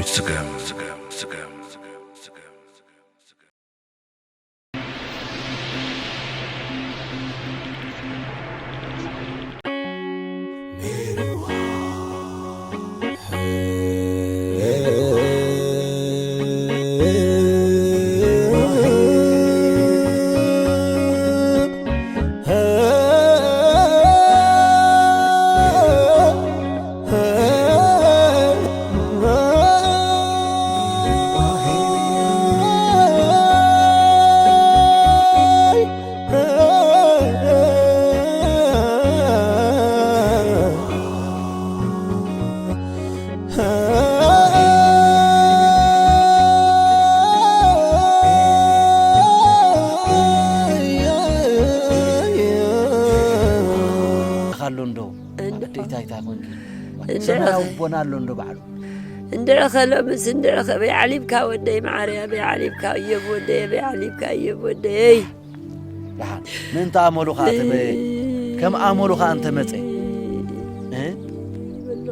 ስጋም ኣሎ እንዶ እንዶ ኣደይ ታይታ ኮንኪ እንዶ ሰማያዊ ኣቦና ኣሎ እንዶ ባዕሉ እንድዕኸ ሎምስ እንድዕኸ በይ ዓሊብካ ወደይ መዓርያ በይ ዓሊብካ እዮብ ወደይ በይ ዓሊብካ እዮብ ወደይ ደሓን ምእንቲ ኣመሉ ኸዓ ተበየ ከም ኣመሉ ኸዓ እንተመፀ እ? ይበሎ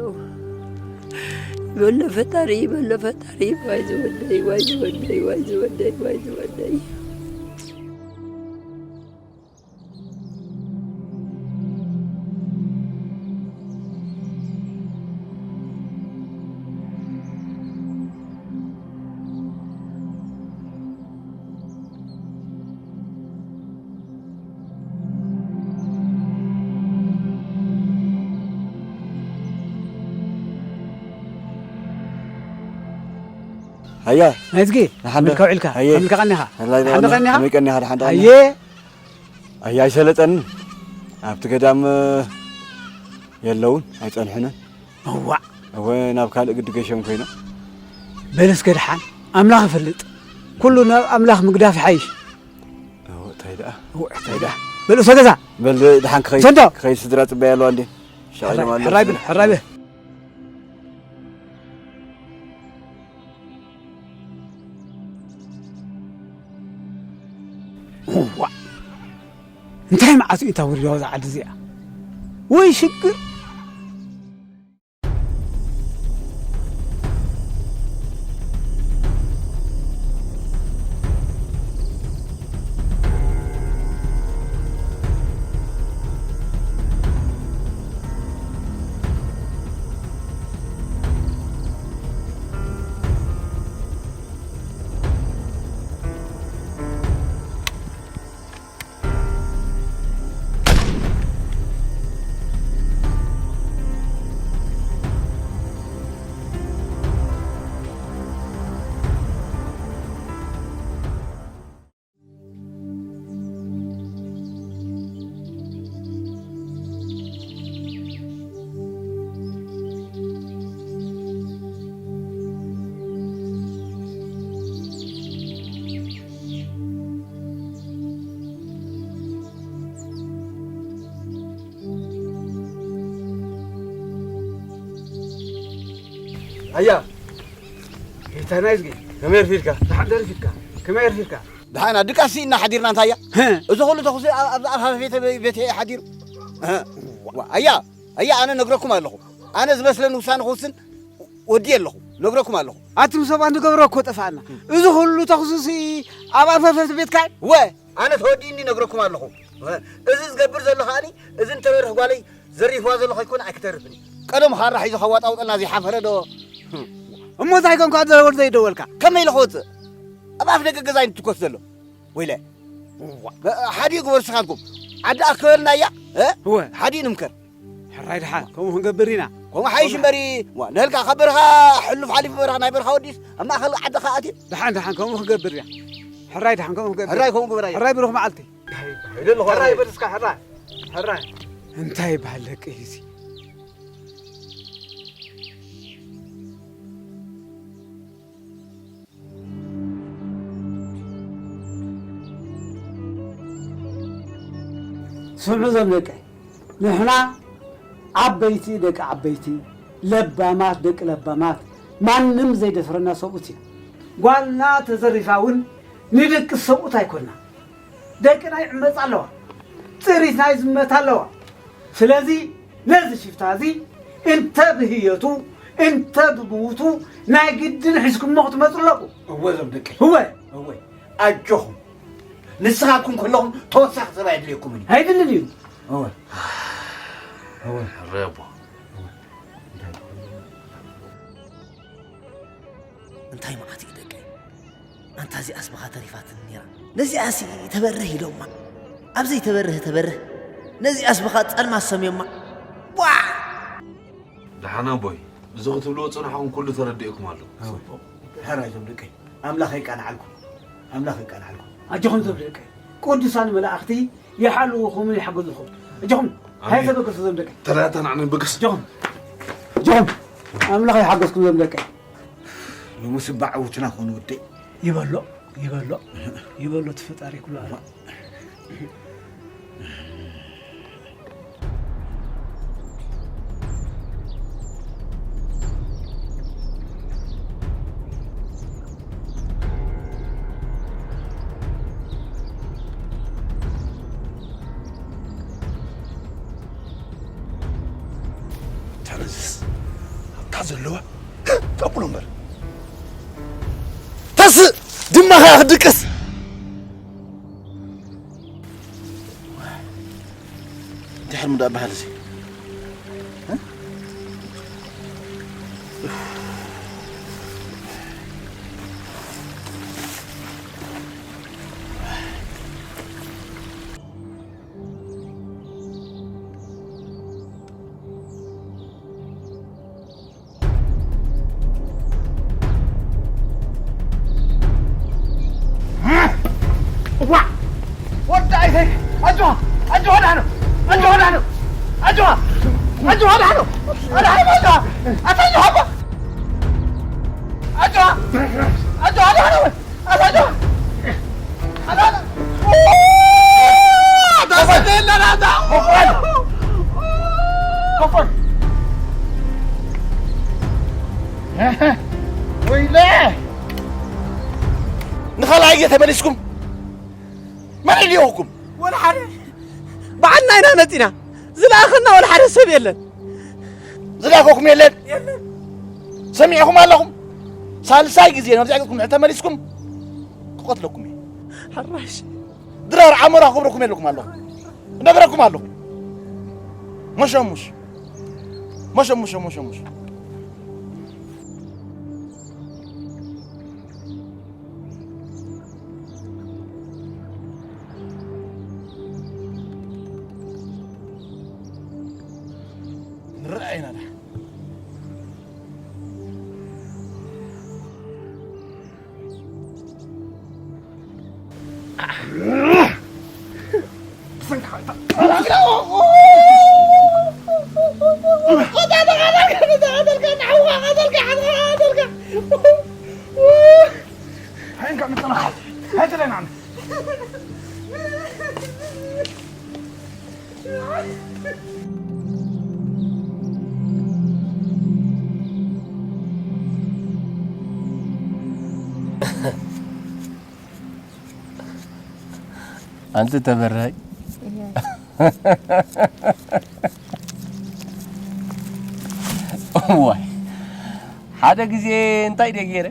ይበሎ ፈጣሪ ይበሎ ፈጣሪ ዋይ ዝወደይ ዋይ ዝወደይ ዋይ ዝወደይ ዋይ ዝወደይ ኣያ ናይዝጊ ደሓን ዶ? ምልካ ውዒልካ ኣየ። ከምልካ ቀኒኻ ኣላይ ደሓን ዶ ደሓን ቀኒኻ ከመይ ቀኒኻ ደሓን ዶ ኣየ ቀኒኻ? ኣያ ኣይሰለጠንን ኣብቲ ገዳም የለውን ኣይጸንሑንን እዋዕ እወ ናብ ካልእ ግዲ ገሾም ኮይኖም በል እስከ ደሓን ኣምላኽ ይፈልጥ ኩሉ ናብ ኣምላኽ ምግዳፍ ይሓይሽ እወ እንታይ ደኣ እወ እንታይ ደኣ በል እሶ ገዛ በል ደሓን ክኸይድ ሰንዶ ክኸይድ ስድራ ጽበያ ኣለዋ እንዴ ሸቒሎም ኣለዉ ሕራይ ብል ሕራይ ብል እዋ እንታይ መዓት እዩ እታ ውርያዋ እዛ ዓዲ እዚኣ ወይ ሽግር ኣያ ጌታና ይዝጊ ከመይ ኣርፊድካ ደሓን ደርፊድካ ከመይ ኣርፊድካ ደሓና ድቃስ ስኢና ሓዲርና እንታያ እዚ ኩሉ ተኹሲ ኣብዛ ኣፋፈፌተ ቤት እዩ ሓዲሩ ኣያ ኣያ ኣነ ነግረኩም ኣለኹ ኣነ ዝመስለኒ ውሳነ ክውስን ወዲ ኣለኹ ነግረኩም ኣለኹ ኣቱም ሰባት ንገብሮ እኮ ጠፋእና እዚ ኩሉ ተኹሲ ኣብ ኣፋፈፌተ ቤትካ ወ ኣነ ተወዲእኒ ነግረኩም ኣለኹ እዚ ዝገብር ዘሎ ከዓኒ እዚ ንተበርህ ጓለይ ዘሪፍዋ ዘሎ ከይኮነ ኣይክተርፍን እዩ ቀደም ሃራ ሒዞ ከዋጣውጠልና ዘይሓፈረ ዶ እሞ እንታይ ኮንካ ዘወር ዘይደወልካ ከመይ ኢለ ክወፅእ ኣብ ኣፍ ደገ ገዛ ይትኮስ ዘሎ ወይለ ሓዲኡ ግበር ስኻትኩም ዓዲ ኣክበልና እያ ሓዲኡ ንምከር ሕራይ ድሓን ከምኡ ክንገብር ኢና ከምኡ ሓይሽ እምበሪ ነህልካ ካብ በርኻ ሕሉፍ ሓሊፉ በርኻ ናይ በርኻ ወዲስ ኣብ ማእኸል ዓዲ ከኣትዩ ድሓን ድሓን ከምኡ ክንገብር ኢና ሕራይ ድሓን ከምኡ ክንገብር ሕራይ ከምኡ ግበራ ሕራይ ብሩኽ መዓልቲ ሕራይ በል እስካ ሕራይ ሕራይ እንታይ ይበሃል ደቂ እዚ ስምዑ ዞም ደቀይ ንሕና ዓበይቲ ደቂ ዓበይቲ ለባማት ደቂ ለባማት ማንም ዘይደፍረና ሰብኡት ኢና ጓልና ተዘሪፋ እውን ንደቂ ሰብኡት ኣይኮና ደቅና ይዕመጻ ኣለዋ፣ ጥሪትና ይዝመታ ኣለዋ። ስለዚ ነዚ ሽፍታ እዚ እንተ ብህየቱ እንተ ብሞቱ ናይ ግድን ሒዝኩሞ ክትመጹ ኣለኩም። እወ፣ እዞም ደቀይ። እወ። እወ። ኣጆኹም። ንስኻትኩም ከለኹም ተወሳኺ ሰብ ኣይድልየኩምን እዩ። ኣይድልን እዩ። እወ። እወ። ሕራይ ኣቦ። እንታይ መዓት እዩ ደቀይ? ኣንታ እዚኣስ ብኻ ተሪፋትኒ ነይራ። ነዚኣሲ ተበርህ ኢሎማ። ኣብ ዘይተበርህ ተበርህ። ነዚኣስ ብኻ ጸልማት ሰምዮማ። ቧዕ! ደሓን ኣቦይ፣ እዚ ክትብልዎ ጽናሕኩም ኩሉ ተረዲእኩም ኣሎ። ኣዎ። ጽቡቕ። ሕራይ እዞም ደቀይ፣ ኣምላኽ የቃንዓልኩም። ኣምላኽ የቃንዓልኩም። ኣጆኹም እዞም ደቀይ፣ ቅዱሳን መላእኽቲ ይሓልውኹምን ይሓግዙኹም። ኣጆኹም፣ ኣሜን። ሃይ ተበገሱ እዞም ደቀይ። ተረዳእና ንበገስ። ኣጆኹም፣ ኣጆኹም፣ ኣምላኽ ይሓግዝኩም እዞም ደቀይ። ሎምስ እባ ዓውትና ኮኑ ወደይ። ይበሎ፣ ይበሎ፣ ይበሎ፣ እቲ ፈጣሪ ኩሉ ኣላ። ተረዝስ ኣብታ ዘለዋ ተብሎ እምበር። ተስእ ድማ ኸኣ ክድቅስ። እንታይ ሕልሚ ደኣ በሃል እዚ? እ? እዋ! ወዲ ኣይተይ! ኣጆኻ! ኣጆኻ ደሓን! ኣጆኻ ደሓን! ኣጆኻ! ኣጆኻ ደሓን! ኣጆኻ! ኣታ ኣጆኻ እባ! ኣጆኻ! ኣጆኻ ደሓን ወይ! ኣታ ኣጆኻ! ኣታ ኣጆኻ! ኦ! ተሰደለና ዳ! ኮፈን! ኮፈን! ወይለ! ንኻልኣይ ግዜ ተመሊስኩም መን ኢልዩኹም? ወላ ሓደ። ባዕልና ኢና መጺና። ዝለኣኸና ወላ ሓደ ሰብ የለን። ዝለኣኸኩም የለን? የለን። ሰሚዕኹም ኣለኹም? ሳልሳይ ግዜ ናብዚኣ ገጽኩም እንድሕር ተመሊስኩም ክቐትለኩም እየ። ሕራሽ። ድራር ዓሞራ ክብረኩም የለኩም ኣለኹ። እነግረኩም ኣለኹ። መሸሙሽ። መሸሙሽ፣ መሸሙሽ። ንረኣይ ኢና ደሓን። ኣንቲ ተበራይ። እዋይ፣ ሓደ ግዜ እንታይ ደገይረ?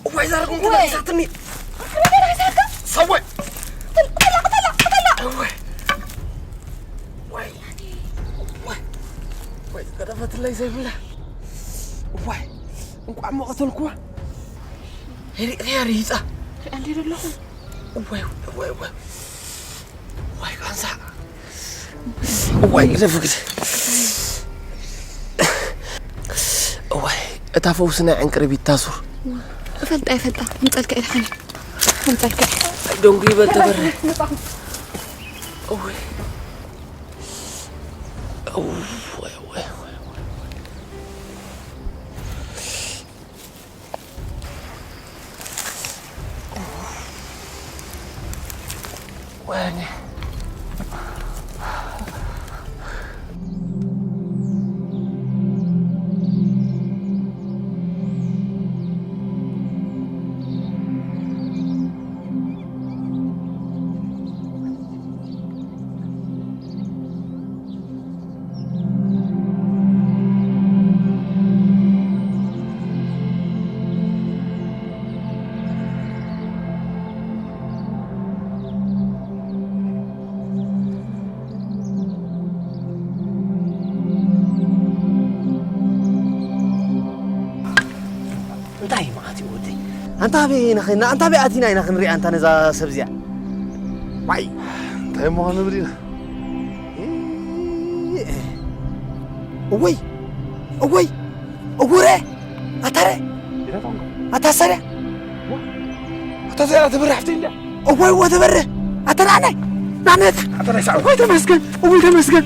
እዋይ፣ ዛረብ እንኳን ወይ። ኣሳትኒ። ኣንተ ነገር ኣይሳካ። ሰወ። ቅተላ፣ ቅተላ፣ ቅተላ። እዋይ። ወይ። ወይ። ወይ፣ ዝገደፈትለይ ዘይብላ። እዋይ፣ እንቋዕ ሞ ቀተልኩዋ። ሪእኽያ ሪጻ። ሪኣ እንድየ ዘለኹ። እዋይ፣ እዋይ፣ እዋይ። እዋይ፣ ቃንዛ። እዋይ፣ ግደፍ፣ ግደፍ። እዋይ፣ እታ ፈውሲ ናይ ዕንቅርቢት ታሱር። እፈልጣ፣ እፈልጣ። ምጸልካ ኢልካኒ። ምጸልካ። ኣይ፣ ደንጉ ይበል ተበረ። እዋይ። እዋይ፣ እዋይ፣ እዋይ፣ እዋይ። ወይኔ። ኣንታ ኣበይ ኢና ኸይድና? ኣንታ ኣበይ ኣቲና ኢና ክንሪኣ ኣንታ ነዛ ሰብ እዚኣ? ዋይ! እንታይ እሞ ክንብል ኢና? እወይ! እወይ! እውረ! ኣታረ! ኣታ ሰረ! ኣታ ሰረ ትብርሕ ትብለ! እወይ ወ ተበረ! ኣታ ናነ! ናነ! ኣታ ናይ ሰዓት! እወይ ተመስገን! እወይ ተመስገን!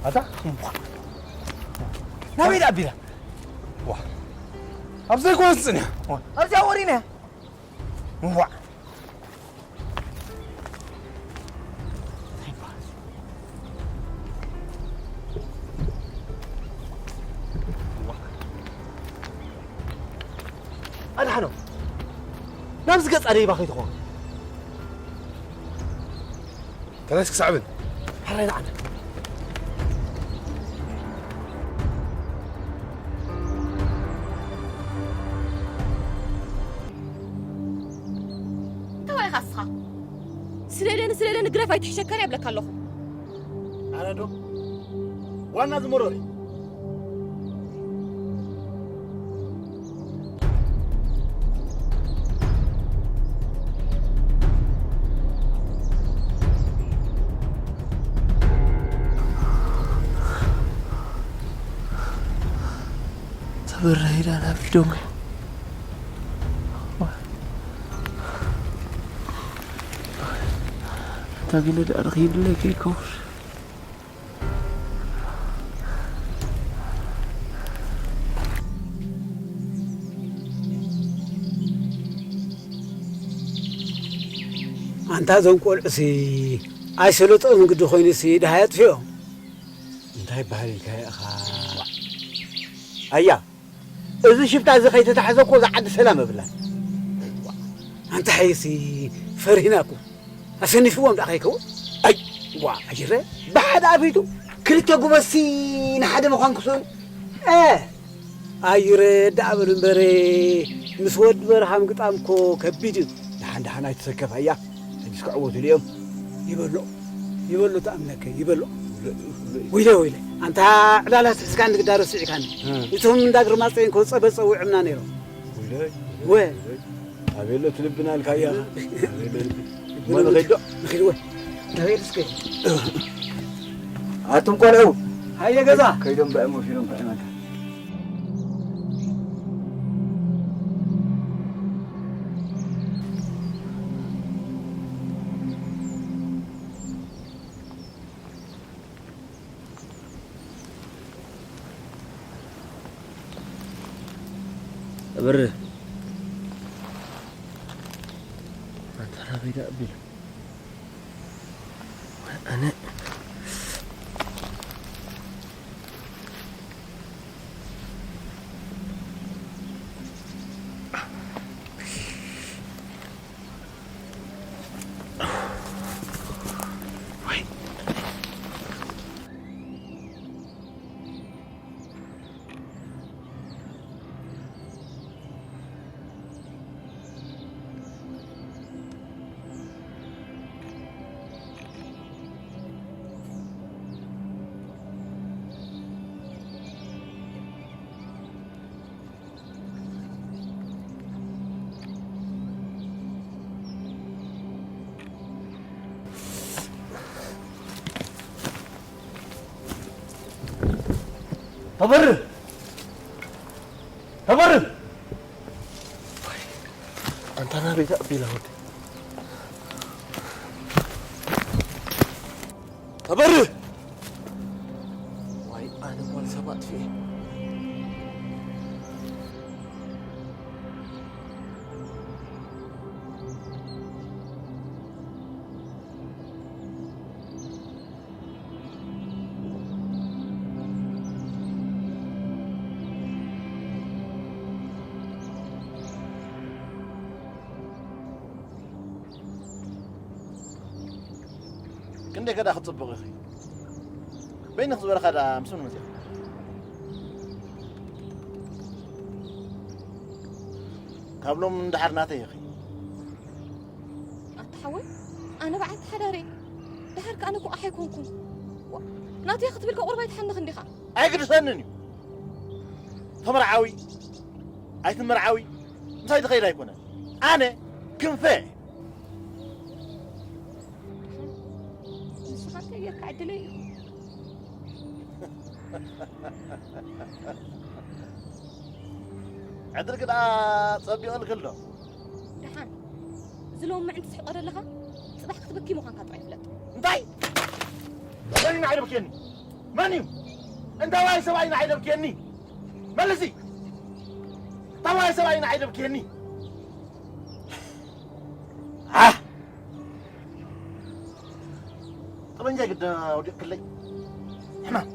ኣታ ናበይ ደኣ ኣቢላ? ዋ፣ ኣብ ዘይኮነ ትጽንያ። ኣብዚኣ ወሪነ። ዋ። ኣድሓኖ፣ ናብዚ ገጻ ደይባ ከይትኾን። ተነስ ክሳዕብን። ሕራይ ንዓና። እንታይ ኢኻ እስኻ? ስለለኒ፣ ስለለኒ ግደፍ ኣይትሕሸከኒ እብለካ ኣለኹ። ኣነ ዶ ዋና ዝመረሩ? ተበራሂዳ ናብ ዶሞ። እታ ግን ደኣ ረኺብለይ ከይከውን። ኣንታ እዞም ቆልዑሲ ኣይሰለጦምን ግዲ ኮይኑሲ ደሃይ ኣጥፊኦም። እንታይ ይበሃል ኢልካዮ ኢኻ? ኣያ፣ እዚ ሽፍታ እዚ ከይተታሕዘ እኮ እዛ ዓዲ ሰላም የብላን። ኣንታ ሓይሲ ፈሪህና እኮ። ኣሰኒፍዎም ደኣ ከይከውን? ኣይ፣ ዋ፣ ኣጅረ፣ ብሓደ ኣፊቱ ክልተ ጉበዝሲ ንሓደ ምዃን ክስእኑ። እ፣ ኣጅረ ደኣ በሉ እምበር፣ ምስ ወዲ በርሃ ምግጣም እኮ ከቢድ እዩ። ደሓን ደሓን ኣይትሰከፍ፣ ኣያ። ሕጂስ ክዕወቱ ድዮም? ይበሎ፣ ይበሎ፣ ተኣምነከ፣ ይበሎ። ወይለ፣ ወይለ። ኣንታ ዕላል ኣስሒስካኒ ግዳ ረሲዕካኒ። እ። እቶም እንዳ ግርማፀየን እኮ ፀበል ፀዊዖምና ነይሮም። ወይለ፣ ወ። ወይለ። ኣቤሎ ትልብና ኣልካያ። ኣቤሎ ልቢ። እሞ ንኸይድ ዶ? ንኸይድ ወ። ንኸይድ እስከ። ኣቱም ቆልዑ። ሃየ ገዛ። ከይዶም ብዕም ወፊሮም ብዕም ኣንታ። እብር። ኣንታ ናበይ ደኣ ኣቢሉ? ኣነ ተበርህ! ተበርህ! ኣንታ ናበይ ተኣቢላ ወዲ? ተበርህ! ዋይ፣ ኣነ ጓል ሰብ ኣጥፊኤ። ክንደይ ከዳ ክትጽብቕ ኢኺ? በይንኺ ዝበልኻ ደኣ ምስ መን መጺኻ? ካብ ሎም ንደሓር ናተይ ኢኺ። ኣታ ሓወይ፣ ኣነ በዓልቲ ሓዳር እየ። ደሓር ከኣ ኣነ ቁቓሕ ኣይኮንኩን። ዋ፣ ናተይ ክትብል ከ ቁሩብ ኣይትሓንኽን ዲኻ? ኣይግድሰንን እዩ። ተመርዓዊ ኣይትመርዓዊ ምሳይ ዝኸይድ ኣይኮነን። ኣነ ክንፈ እየ። ንስኻ እንታይ ጌርካ ዕድለይ እዩ። ዕድልኪ ደኣ ጸቢቕልኪ ኣሎ። ደሓን፣ እዚ ሎሚ ምዕንቲ ትስሕቆ ዘለኻ፣ ጽባሕ ክትበኪ ምዃንካ ጥራይ ፍለጥ። እንታይ? መን እዩ ንዓይ ደብክየኒ? መን እዩ? እንታዋይ ሰብኣይ ንዓይ ደብክየኒ? መልሲ! እንታዋይ ሰብኣይ ንዓይ ደብክየኒ? ኣህ! ጠበንጃ ግዳ ወዲቕክለይ። ሕማም።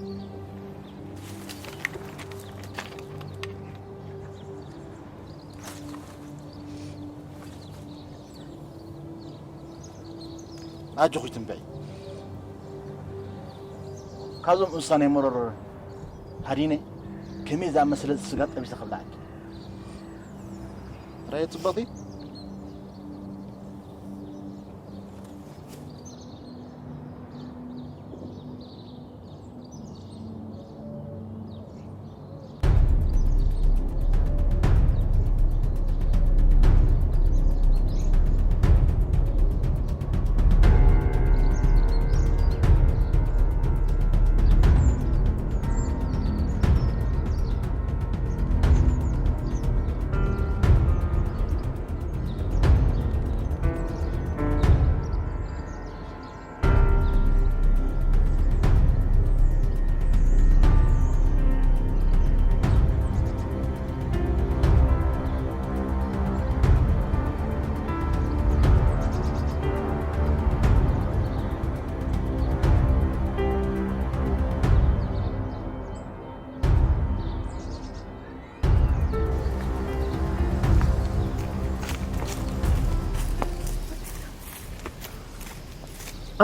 ኣጆኺ ትንበዒ። ካብዞም እንስሳ ናይ መረር ሃዲነ ከመይ ዝኣመሰለ ስጋ ጠቢሰ ክብልዓኪ። ራእየ ጽቡቕቲ።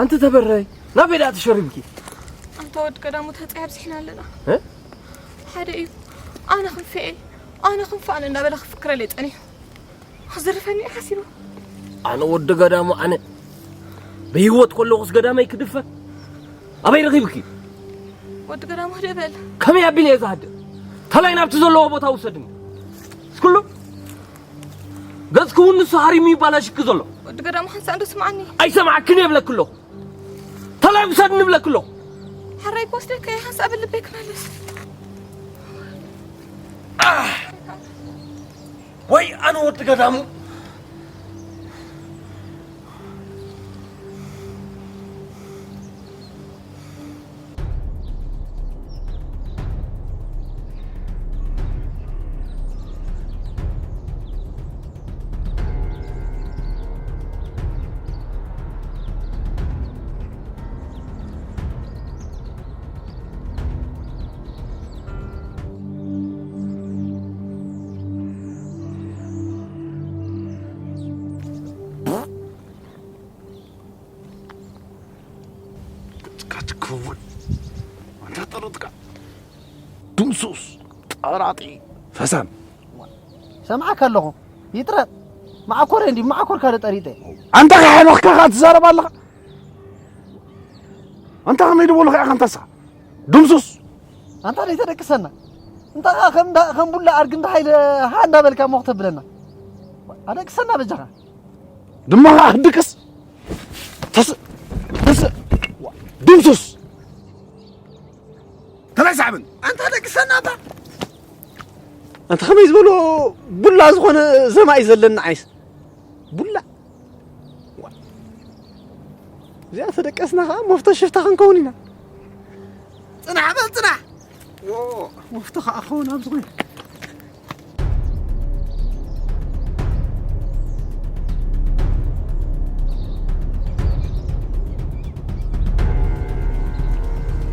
ኣንቲ ተበረይ፣ ናበይ ደኣ ተሸሪብኪ? ኣንታ ወዲ ቀዳሙ ተጻይ ኣብዚሕና ኣለና። እ? ሓደ እዩ። ኣነ ክንፈኤ፣ ኣነ ክንፈኣነ እናበለ ክፍክረለይ ጸኒሑ። ክዝርፈኒ እዩ ሓሲቡ። ኣነ ወዲ ገዳሙ ኣነ ብህይወት ከለኹስ ገዳመይ ክድፈር? ኣበይ ረኺብኪ? ወዲ ገዳሙ ህድእ በል። ከመይ ኣቢለ እየ ዝሃድእ? ተላይ ናብቲ ዘለዎ ቦታ ውሰድኒ። እስክሉ ገጽኪ እውን ንሱ ሃሪሙ ይባላሽኪ ዘሎ። ወዲ ገዳሙ ሓንሳእ እንዶ ስምዓኒ። ኣይሰማዕክን እየ እብለኪ ኣለኹ። ተላይ ውሰድኒ እብለኪ ኣለኹ። ሓራይ ክወስደካ እየ፣ ሓንሳእ ብልበይ ክመልስ። ወይ ኣነ ወዲ ገዳሙ። ገጽካ ትከውን። ኣንታ ጠረጥካ። ድምሱስ፣ ጠራጢ፣ ፈሳም። ሰምዓካ ኣለኹ። ይጥረጥ። መዓኮረ እንዲ መዓኮርካ ዶ ጠሪጠ? ኣንታ ከሕነኽካ ከኣ ትዛረብ ኣለኻ? ኣንታ ከመይ ድበሉኻ ኢኻ ኣንታሳ? ድምሱስ። ኣንታ ደይተደቅሰና። እንታ ከኣ ከም እንዳ-፣ ከም ቡላ ኣድጊ እንዳ ሓይለ ሃ እንዳበልካ እሞ ክተብለና። ኣደቅሰና በጃኻ። ድማ ከኣ ክድቅስ። ተስ-፣ ተስ-፣ ድምሱስ። ተላይ ሳዕብን። ኣንታ ደቅሰና እባ። ኣንታ ከመይ ዝበሎ ቡላ ዝኾነ ዘማኢ ዘለኒ ዓይስ። ቡላ። ዋ። እዚኣ ተደቀስና ኸዓ መፍቶ ሽፍታ ክንከውን ኢና። ጽናሕ በል ጽናሕ። ዎ፣ መፍቶ ኸዓ ኸውን ኣብዚ ኮይኑ።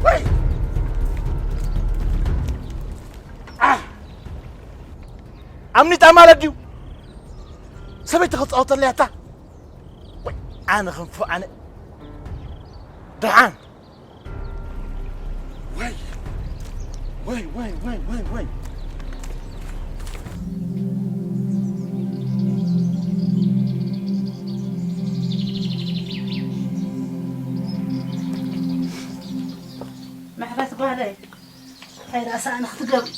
ወይ! ኣህ! ኣምኒጣ ማለት ድዩ? ሰበይቲ ክጻወተለይ ኣታ? ወይ፣ ኣነ ክንፉ፣ ኣነ ደሓን። ወይ፣ ወይ፣ ወይ። ምሕረት ጓለይ፣ እንታይ ደኣ ሰኣን ክትገብሪ?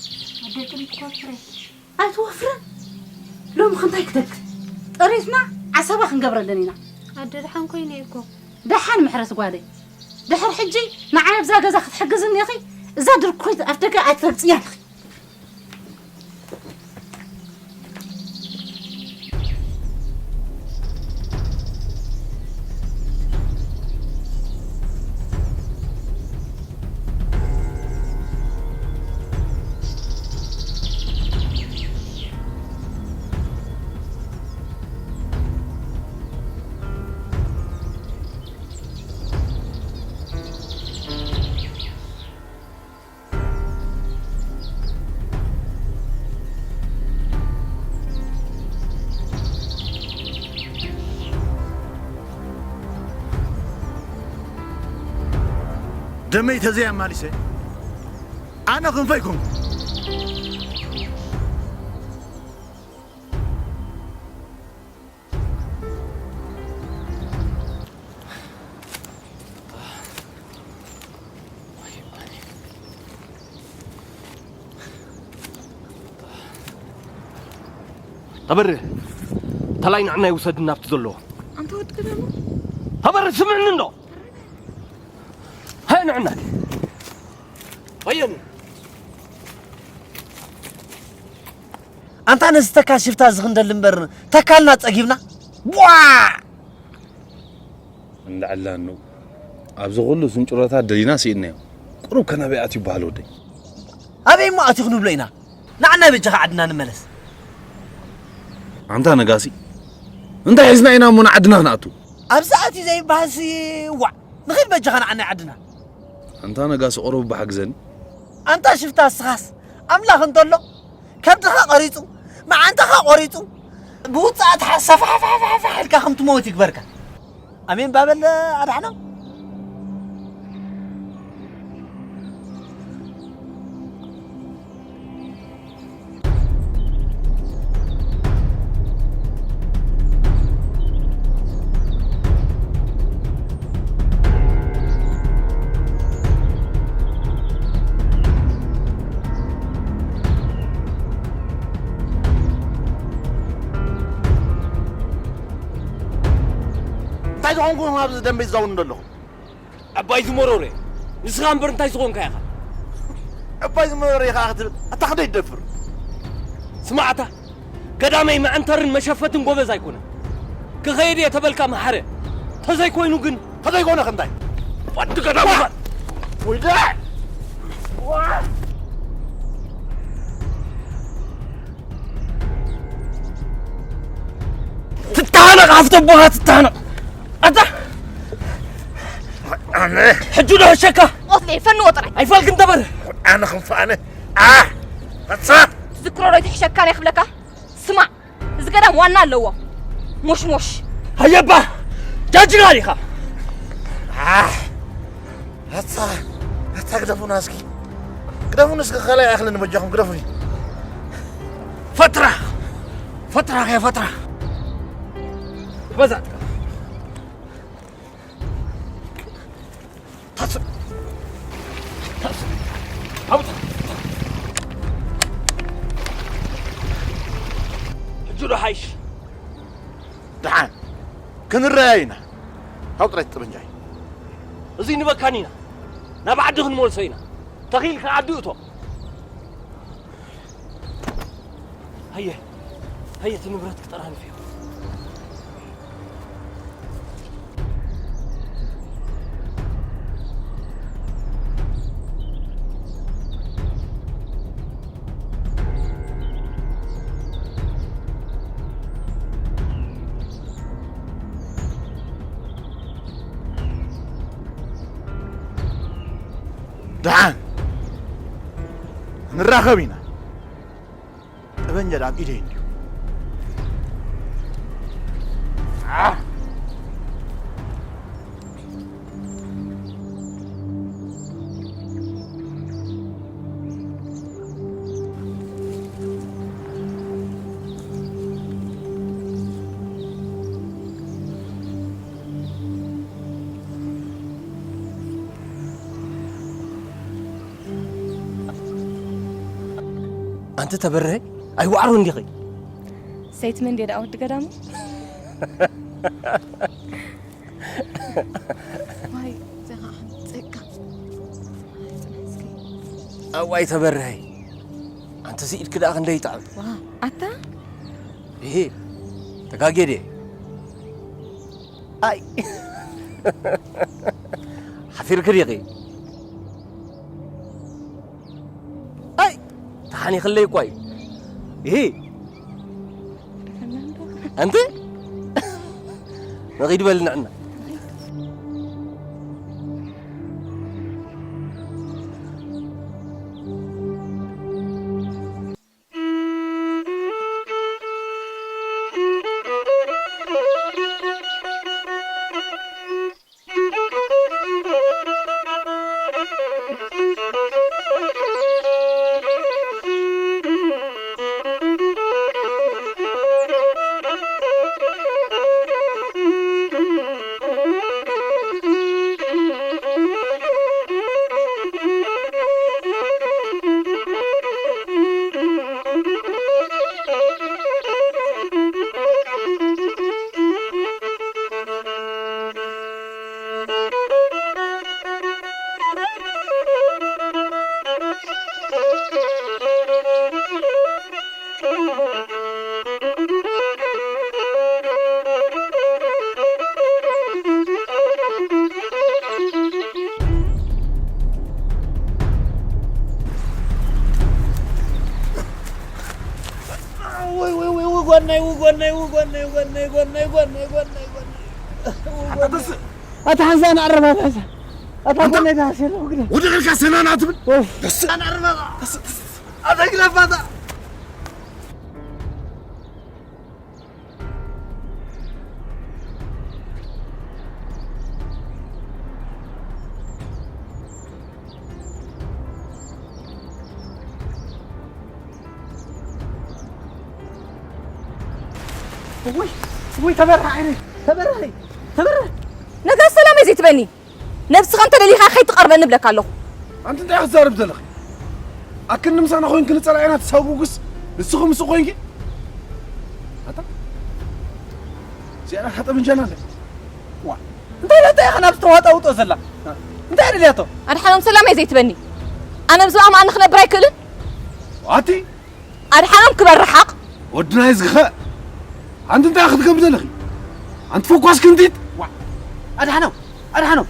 ኣደ ጥሪት ኮፍረ። ኣይትወፍርን። ሎሚ ክንታይ ክተክል? ጥሪትና ዓሰባ ክንገብረለን ኢና። ኣደ ደሓን ኮይነ እኮ። ደሓን ምሕረት ጓለይ። ድሕር ሕጂ ንዓይ ኣብዛ ገዛ ክትሕግዝኒ ኢኺ። እዛ ድርኮይት ኣፍ ደገ ኣይትረግጽያን ኢኺ። ደመይ ተዘይ ኣማሊሰ ኣነ ክንፈይ ኮንኩ። ተበሪ፣ ተላይ ንዕና ይውሰድና ኣብቲ ዘለዎ። ኣንተ ወዲ ገዳሙ። ተበሪ፣ ስምዕኒ እንዶ። ሃይ ንዕና። ኣየኒ። ኣንታ ነዚ ተካል ሽፍታ እዚ ክንደሊ እምበር ተካልና ጸጊብና። ቧ! እንዳዕላኑ ኣብዚ ኩሉ ስንጭሮታት ደሊና ስኢንናዮ። ቁሩብ ከ ናበይ ኣትዩ ይበሃል ወደይ? ኣበይ እሞ ኣትዩ ክንብሎ ኢና? ንዓና በጃኻ ዓድና ንመለስ። ኣንታ ነጋሲ፣ እንታይ ሒዝና ኢና እሞ ንዓድና ክንኣቱ? ኣብዚ ኣትዩ ዘይበሃል ሲ ዋዕ። ንኺድ በጃኻ ንዓና ዓድና። ኣንታ ነጋሲ ቁሩብ እባ ሓግዘኒ። ኣንታ ሽፍታ እስኻስ ኣምላኽ እንተሎ ከብድኻ ቆሪጹ፣ መዓንታኻ ቆሪጹ፣ ብውጽኣት ሓሰፋሕፋሕፋሕ ኢልካ ከም ትመውት ይግበርካ። ኣሜን ባበል ኣድሓኖም። እንታይ ዝኾንኩ ኣብዚ ደንበ ይዛውን ዘለኹ? ዕባይ ዝመረረ፣ ንስኻ እምበር እንታይ ዝኾንካ ኢኻ? ዕባይ ዝመረረ ኢኻ ክትብል፣ ኣታ ክንደይ ትደፍር? ስማዕ ኣታ፣ ገዳመይ መዐንተርን መሸፈትን ጎበዝ ኣይኮነን። ክኸይድ እየ ተበልካ መሓረ። ተዘይኮይኑ ግን? ተዘይኮነ ክንታይ? ወዲ ገዳም ዋ! ኢኻ። ወይዳ! ዋ! ትተሃነቕ፣ ሃፍቲ ኣቦኻ ትተሃነቕ። ኣታ! ኣነ ሕጂ ዶ ሕሸካ? ሞት ለይ ፈንዎ ጥራይ። ኣይፋልክን ተበር። ኣነ ክንፈ ኣነ። ኣ! ኣታ! ትዝክሮ ዶ ይትሕሸካ ናይ ክብለካ? ስማዕ፣ እዚ ገዳም ዋና ኣለዎ። ሞሽሞሽ። ሃየባ! ጃጅራ ዲኻ? ኣ! ኣታ! ኣታ ግደፉና እስኪ። ግደፉኒ እስኪ፣ ካልኣይ ኣይኣኽለኒ በጃኹም፣ ግደፉኒ። ፈትራ! ፈትራ፣ ከ ፈትራ! በዛትካ። ታስር! ታስር! ኣብታ! ሕጂ ዶ ሓይሽ? ደሓን ክንረኣይ ኢና። ካብ ጥራይ ጠበንጃይ። እዚ ንበካን ኢና። ናብ ዓዲ ክንመልሶ ኢና። ተኺኢልካ ዓዲ እቶ። ሃየ፣ ሃየ፣ እቲ ንብረት ክጠራንፍ እዩ። ደሓን ንራኸብ ኢና። ጠበንጃ ኣብ ኢደይ እንድዩ። ኣንቲ ተበርሀ ኣይዋዕሮ እንዲኺ። ሰይት መን ድየ ደኣ ወዲ ገዳሙ? ዋይ፣ ዘኻ ጽጋ። ጽጋ እስኪ። ኣዋይ ተበርሀ። ኣንቲ እዚ ኢድኪ ደኣ ክንደይ ይጥዕም። ዋ፣ ኣታ? እሂ፣ ተጋጌ ድየ? ኣይ። ሓፊርኪ ዲኺ? ኣይ፣ ተሓኒኽለይ እኳ እዩ። እሂ። ኣንቲ? ንኺድ በል ንዕና። ወይ፣ ወይ፣ ወይ፣ ወይ፣ ጓናይ፣ ወይ፣ ጓናይ፣ ወይ፣ ጓናይ፣ ጓናይ፣ ጓናይ፣ ጓናይ፣ ጓናይ፣ ጓናይ፣ ጓናይ። ኣታ ተስ-፣ ኣታ ሓንሳእ ንዕረፋ፣ ኣታ ሓንሳእ። ኣታ ኣንታ ጎነይ ተሃስየ ኣለኹ ግደ። ውድቕ ኢልካ ሰናና ትብል? ኡፍ። ተስ-፣ ንዕረፋ። ተስ-፣ ተስ-፣ ኣታ ግደፋታ። እውይ፣ እውይ፣ ተበርህ ዓይነይ፣ ተበርህ፣ ተበርህ። ነጋ ሰላም እየ ዘይትበኒ። ነብስኻ እንተ ደሊኻ ከይትቐርበኒ እብለካ ኣለኹ። ኣንቲ እንታይ ክትዛረብ ዘለኺ? ኣክን ምሳና ኮይንኪ ንጸላኢና ትሳጉጉስ ንስኺ ምስኡ ኮይንኪ? ኣታ፣ እዚኣ ናታ ጠበንጃና ኣለ። ዋ፣ እንታይ ኢላ፣ እንታይ ኢኻ ናብ ዝተዋጣውጦ ዘላ? እንታይ ደልያቶ? ኣድሓኖም ሰላም እየ ዘይትበኒ። ኣነ ብዝባእ መኣኒ ክነብር ኣይክእልን። ኣቲ ኣድሓኖም ክበር ርሓቕ። ወድና እዩ ዝግኸ። ኣንቲ እንታይ ክትገብሪ ዘለኺ? ኣንቲ ፈኳስ ክንቲት? ዋ፣ ኣድሓኖም፣ ኣድሓኖም፣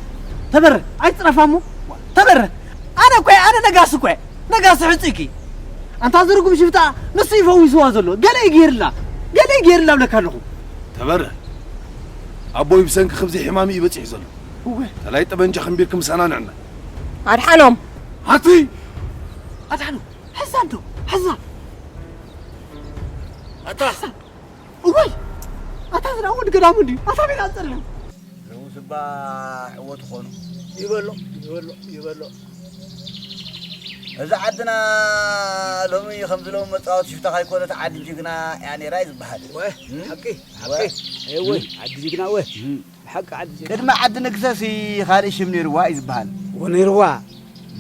ተበረ፣ ኣይትጽረፋ እሞ። ዋ፣ ተበረ፣ ኣነ እኮ እየ፣ ኣነ ነጋሲ እኮ እየ። ነጋሲ ሕጹይኪ። ኣንታ ዝርጉም ሽፍታ ንሱ እዩ ፈዊስዋ ዘሎ። ገለ እዩ ገይርላ፣ ገለ እዩ ገይርላ እብለካ ኣለኹ። ተበረ፣ ኣቦይ ብሰንኪ ክብዚ ሕማም እዩ በጺሑ ዘሎ። እወ። ተላይ ጠበንጃ ክንቢርኪ ምሳና ንዕና። ኣድሓኖም። ኣቲ! ኣድሓኖም፣ ሕዛ እንዶ፣ ሕዛ። ኣታ! እዋይ! ኣታ ዝና ወዲ ገዳሙ እንድዩ። ኣታ ቤላ ጸልም። ሎምስ እባ ዕወት ኾኑ። ይበሎ፣ ይበሎ፣ ይበሎ። እዛ ዓድና ሎሚ ከምዚ ሎም መጻወቲ ሽፍታ ካይኮነት ዓዲ ጅግና እያ ነይራ እዩ ዝበሃል። ወ፣ እም? ሓቂ፣ ሓቂ። ወ። እወ፣ እም? ዓዲ ጅግና ወ። እም። ብሓቂ ዓዲ ጅግና። ቅድሚ ዓዲ ንግሰሲ ካልእ ሽም ነይርዋ እዩ ዝበሃል። ወ፣ ነይርዋ።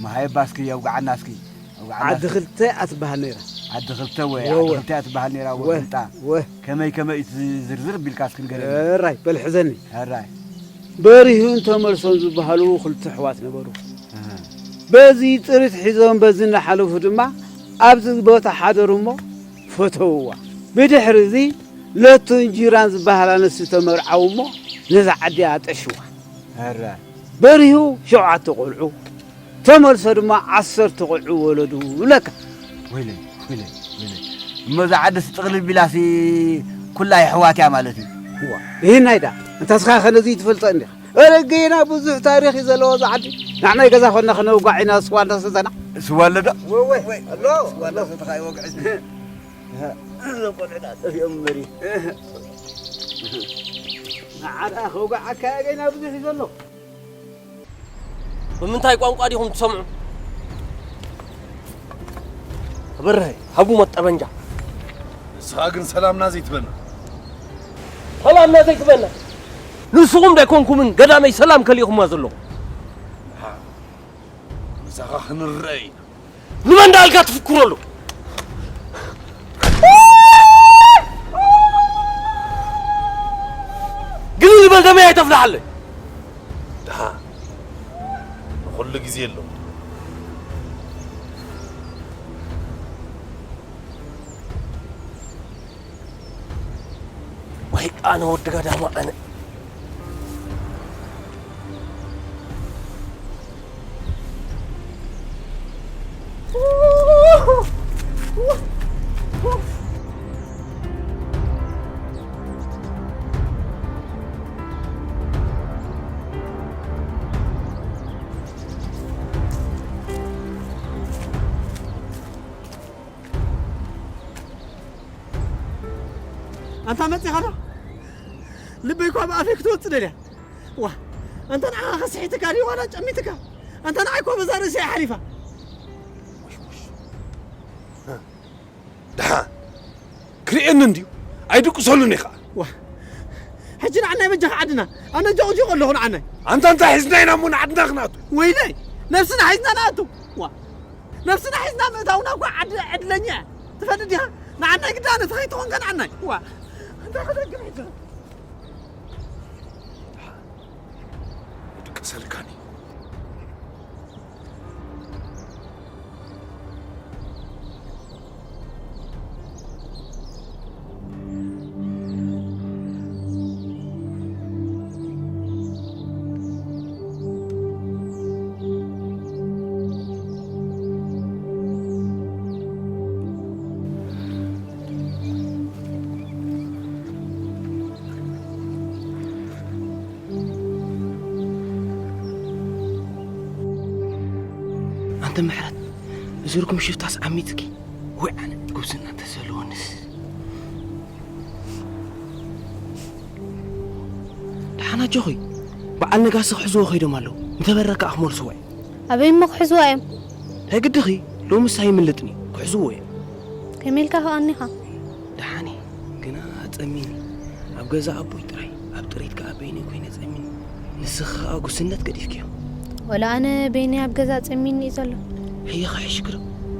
መሃየባ እስኪ የውግዓና እስኪ። የውግዓና ዓዲ እስኪ። ክልተ እያ ትበሃል ነይራ። ዓዲ ክልተ ወ፣ ወ፣ ዓዲ ወ። ክልተ እያ ትበሃል ነይራ፣ ወ፣ ወ፣ እንጣ። ወ። ከመይ ከመይ እቲ ዝርዝር ቢልካ እስኪ ንገረኒ። ሕራይ፣ በል ሕዘኒ። ሕራይ። በሪሁን ተመልሶን ዝበሃሉ ክልተ ኣሕዋት ነበሩ። ኣሃ። በዚ ጥሪት ሒዞም በዚ እናሓለፉ ድማ ኣብዚ ቦታ ሓደሩ እሞ ፈተውዋ። ብድሕሪ እዚ ለቱን ጂራን ዝበሃላ ኣንስቲ ተመርዓዉ እሞ ነዛ ዓዲ ኣጠሽዋ። ሕራይ። በሪሁ ሸውዓተ ቆልዑ፣ ተመልሶ ድማ ዓሰርተ ቆልዑ ወለዱ ይብለካ። ወይለይ፣ ወይለይ፣ ወይለይ። እሞ እዛ ዓድስ ጥቕልል ቢላሲ ኩላ የሕዋት እያ ማለት እዩ። እዋ፣ ይህናይ ዳ፣ እንታስኻ ከነዚ ትፈልጦ እንዲኻ። ኧረ ገና ብዙሕ ታሪኽ እዩ ዘለዎ እዛ ዓዲ። ንዓናይ ገዛ ኮንና ክነውጋዕ ኢና፣ ስዋ እንዳሰተና። ስዋ ኣሎ ዶ? ወወ፣ ኣሎ። ስዋ እንዳሰተኻ ይወግዕ። እዞም ቆልዑ ደኣ ጠፊኦም እምበሪ። ንዓ ደኣ ከውግዓካ እየ ገና ብዙሕ እዩ ዘሎ። ብምንታይ ቋንቋ ዲኹም ትሰምዑ? በርሀ፣ ሃቡሞ ጠበንጃ። ንስኻ ግን ሰላምና ዘይትበና። ሰላምና ዘይትበና? ንስኹም ዶ ኣይኮንኩምን ገዳመይ ሰላም ከሊእኹማ ዘለኹም? ምሳኻ ክንረአ ኢና። ንመን ዳልካ ትፍክረሉ? ግን ዝበል ደመይ ኣይተፍልሓለይ። ድሓ ንኹሉ ግዜ ኣሎ። ወይ ኣነ ወዲ ጋዳማ ኣነ። ኣንታ መጺኻ ዶ? ልበይ እኳ ብኣፈይ ክትወጽእ ደልያ። ዋ፣ ኣንታ ንዓኻ ከስሒትካ ድዩ ዋላ ጨሚትካ? ኣንታ ንዓይ እኳ በዛ ርእሲ እያ ሓሊፋ። ደሓን ክርእየኒ እንድዩ፣ ኣይድቅሰሉን እየ ኸዓ። ዋ፣ ሕጂ ንዓናይ በጃኻ ዓድና። ኣነ ጆቕጆቕ ኣለኹ ንዓናይ። ኣንታ እንታይ ሒዝና ኢና እሞ ንዓድና ክንኣቱ? ወይለይ፣ ነብስና ሒዝና ንኣቱ። ዋ፣ ነብስና ሒዝና ምእታውና እኳ ዓድ-፣ ዕድለኛ እያ። ትፈልጥ ዲኻ? ንዓናይ ግዳ ነቲ ከይትኾንካ ንዓናይ። ዋ፣ እንታይ ክደግም ሕጂ? ድቅሰልካኒ። ኣንተ ምሕረት፣ እዚ ርጉም ሽፍታስ ዓሚጽኪ። ወይ ኣነ ጉብዝና እንተዘለወንስ። ደሓን ኣጆኺ፣ በዓል ነጋሲ ክሕዝዎ ከይዶም ኣለዉ። ምተበረካ ክመልስዎ እዮም። ኣበይ እሞ ክሕዝዎ እዮም? ናይ ግድኺ፣ ሎምስ ኣይምልጥን እዩ፣ ክሕዝዎ እዮም። ከመይ ኢልካ ከቐኒኻ? ደሓን እየ፣ ግና ጸሚኒ። ኣብ ገዛ ኣቦይ ጥራይ፣ ኣብ ጥሪት ከኣ በይነይ ኮይነ ጸሚኒ። ንስኺ ከኣ ጉስነት ገዲፍክዮ። ወላ ኣነ በይነይ ኣብ ገዛ ጸሚኒ እዩ ዘሎ። ሕየ ከሕሽክሮ።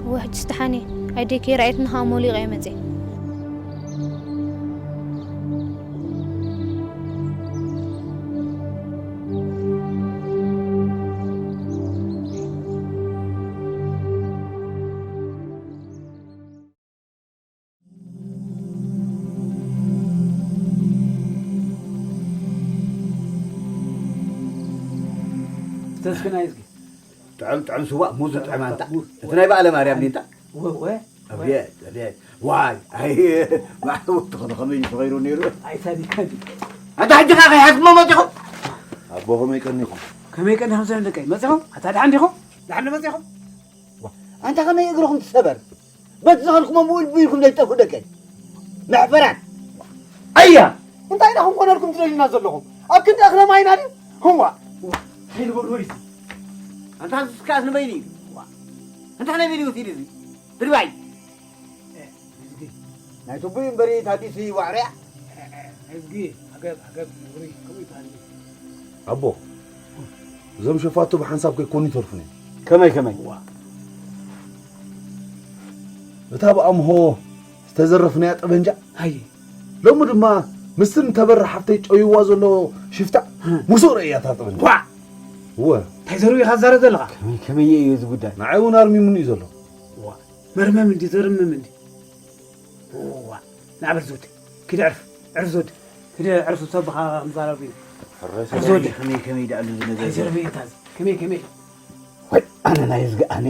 እወ፣ ሕጅስ ደሓን እየ። ኣደይ ከይረኣየትኒ ከኣ ሞሊቐ እየ መጽየ። ተስክናይ እስኪ። ጥዑም ጥዑም ስዋ፣ ሙዝ ጥዑም ኣንታ። ሙዝ። እቲ ናይ በዓለ ማርያም ኒንታ። ወ-፣ ወ-፣ ኣቤት፣ ኣቤት። ዋይ፣ ኣይ፣ ማዕተቦ ተኾነ ከመይ እዩ ተኸይሩ ነይሩ? ኣይ፣ ሳዲካን። ኣታ ሕጂ ኸኣ ከይሓዝኩሞ መጺኹም? ኣቦ፣ ከመይ ቀኒኹም? ከመይ ቀኒኹም፣ ሰለንደቀይ? መጺኹም? ኣታ ደሓን ዲኹም? ደሓን መጺኹም? ዋ፣ ኣንታ ከመይ እግርኹም ትሰበር? በቲ ዝኸድኩሞ ምውል ቢልኩም ዘይትጠፍኡ ደቀይ። መሕፈራት። ኣያ! እንታይ ኢና ክንኮነልኩም ትደልዩና ዘለኹም? ኣብ ክንዲ እኽለ ማይና ድዩ? ህዋ! እንታይ ዝበሉ ወይሲ? ኣንታ ዝስካስ ንበይኑ እዩ። ዋ! እንታይ ናይ በይኑ ወሲዱ እዚ? ድርባይ! ናይ ቱቡይ እምበሪ ታዲሲ ዋዕሪያ? ህዝጊ፣ ዓገብ፣ ዓገብ፣ ነውሪ፣ ከምኡ ይበሃል። ኣቦ፣ እዞም ሸፋቱ ብሓንሳብ ከይኮኑ ይተርፉን እዮም። ከመይ፣ ከመይ? ዋ። እታ ብኣምሆ ዝተዘረፍናያ ጠበንጃ፣ ኣይ። ሎሚ ድማ ምስቲ ንተበራ ሓፍተይ ጨውይዋ ዘሎ ሽፍታ፣ እ። ሙሱቕ ርእያ እታ ጠበንጃ። ዋ። እወ። እንታይ ዘርዊ ኢኻ ትዛረብ ዘለኻ? ከመይ፣ ከመይ እዩ እዚ ጉዳይ? ንዓይ እውን ኣርሚሙኒ እዩ ዘሎ። ዋ። መርመም እንዲ፣ ዘርምም እንዲ። ዋ፣ ንዓ በል ዝውድ። ኪድ ዕርፍ፣ ዕርፍ ዝውድ። ኪድ ዕርፍ፣ ሰብ ብኻ ክንዛረብ እዩ። ሕራይ ዕርፍ ዝውድ። ከመይ፣ ከመይ ደኣሉ እዚ ነገር? እንታይ ዘረበ እዩ እንታዚ? ከመይ፣ ከመይ? ወይ፣ ኣነ ናይ እዝጊ ኣነ።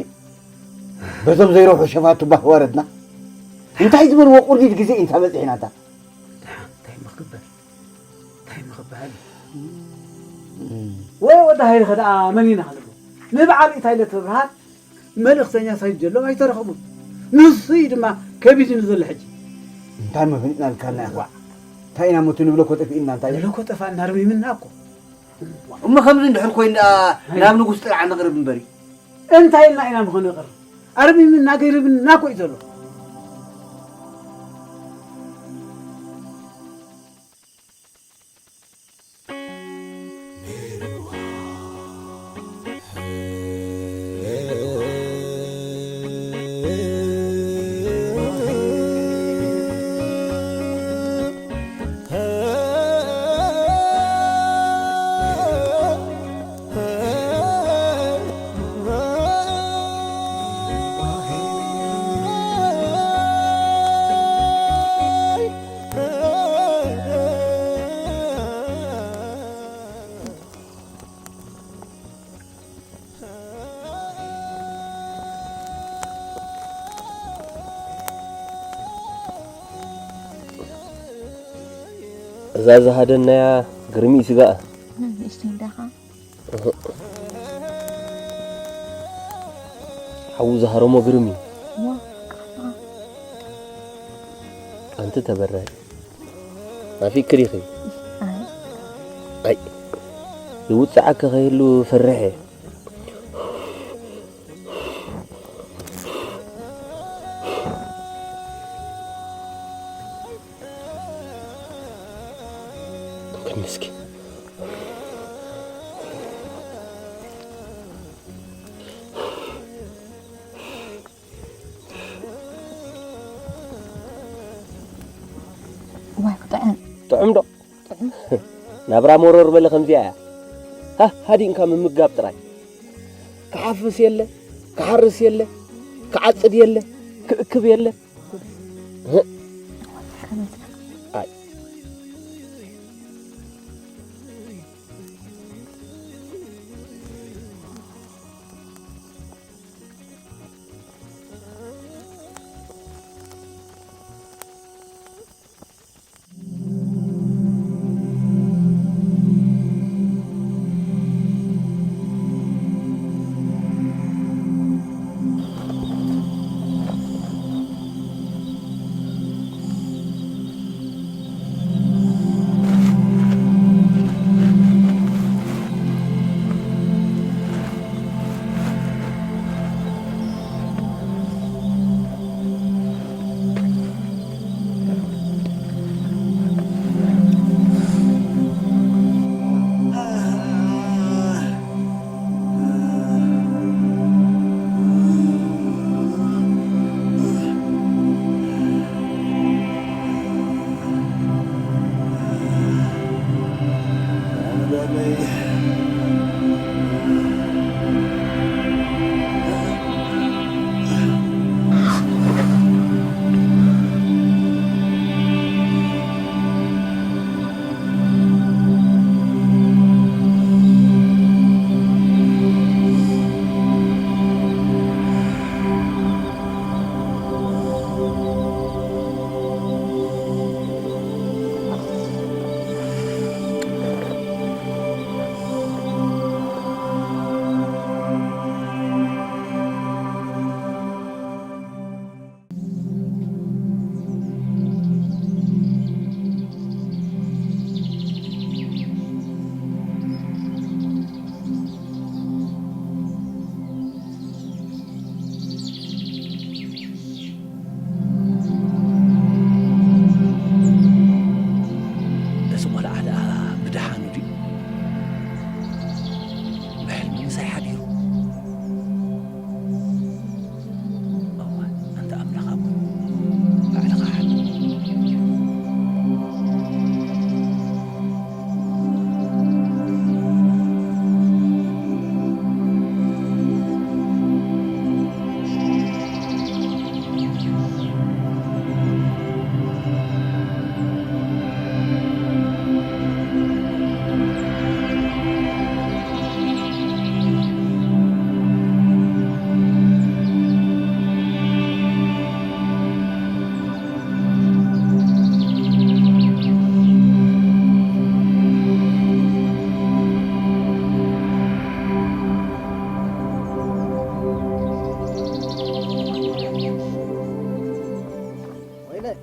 በዞም ዘይረብሑ ሸፋቱ ባህ ወረድና። እንታይ ዝበልዎ ቁርዲድ ግዜ እዩ እንታ በጺሕና እንታ? ደሓን፣ እንታይ እሞ ክግበር? እንታይ እሞ ክበሃል? እም። ወይ ወዲ ሃይልኸ ደኣ መን ኢና ክንብሎ? ንበዓል ኢታይ ለተብርሃን መልእኽተኛ ሳይድ ጀሎም ኣይተረኸቡን። ንሱ እዩ ድማ ከቢድኒ ዘሎ ሕጂ። እንታይ መፍኒጥና ልካልና ኢኻ? እንታይ ኢና ሞቱ ንብሎ እኮ ጠፊእና እንታይ? ንብሎ እኮ ጠፋእና፣ ኣርሚምና እኮ። እሞ ከምዚ እንድሕር ኮይኑ ደኣ ናብ ንጉስ ጥርዓ ንቕርብ እምበሪ። እንታይ ኢልና ኢና ምኾነ ይቕር? ኣርሚምና ገሪብና እኮ እዩ ዘሎ። እዛ ዝሃደናያ ግርሚ ስጋኣ። ንእሽተይ እንዳኻ። ሓዉ ዝሃረሞ ግርሚ። ዋ፣ ኣንቲ ተበራይ። ናፊቅኪ ዲኺ? ኣይ። ኣይ። ይውጽዓኪ ከይህሉ ፈርሐ። ክንስኪ። ዋይ፣ ክጥዕም። ጥዑም ዶ? ጥዑም። ናብራ መረር በለ ከምዚኣ እያ። ሃ፣ ሃዲንካ ምምጋብ ጥራይ። ክሓፍስ የለ፣ ክሓርስ የለ፣ ክዓጽድ የለ፣ ክእክብ የለ። እህ። ከመይ ትብል? ኣይ።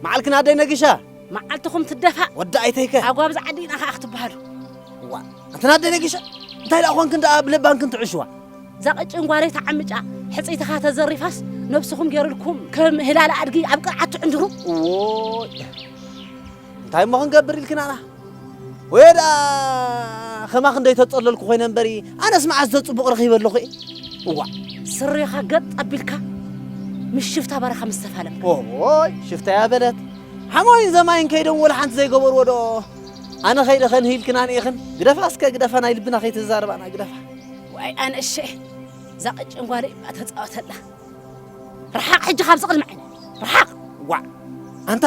መዓልክን ኣደይ ነጊሻ። መዓልትኹም ትደፋእ። ወዲ ኣይተይከ። ኣጓብዛ ዓዲ ኢና ከኣ ክትበሃሉ። ዋ፣ ኣንተን ኣደይ ነጊሻ፣ እንታይ ደኣ ኾንክን ደኣ ብለባንክን ትዕሽዋ? እዛ ቅጭን ጓለይ ተዓምጫ፣ ሕጽይትኻ ተዘሪፋስ፣ ነብስኹም ገይሩልኩም ከም ህላለ ኣድጊ ኣብ ቅርዓት ትዕንድሩ። ዎይ፣ እንታይ እሞ ክንገብር ኢልክናና? ወይ ደኣ ከማኽ እንደይ ተጸለልኩ ኮይነ እምበሪ፣ ኣነስ መዓስ ዘጽቡቕ ረኺበ ኣለኹ እየ። እዋ። ስሪኻ ገጥ ኣቢልካ ምስ ሽፍታ በረኻ ምስ ተፋለምካ። ኦይ፣ ሽፍታ እያ በለት። ሓማዊን ዘማይን ከይዶም ወላ ሓንቲ ዘይገበርዎ ዶ? ኣነ ከይደ ከንሂልክን ኣንኢኽን? ግደፋ እስከ ግደፋ፣ ናይ ልብና ከይተዛረባና ግደፋ። ዋይ ኣነ እሸ፣ እዛ ቅጭን ጓለይ እባ ተጻወተላ። ርሓቕ ሕጂ ካብዚ ቅድሚ ዓይነይ። ርሓቕ። ዋዕ። ኣንታ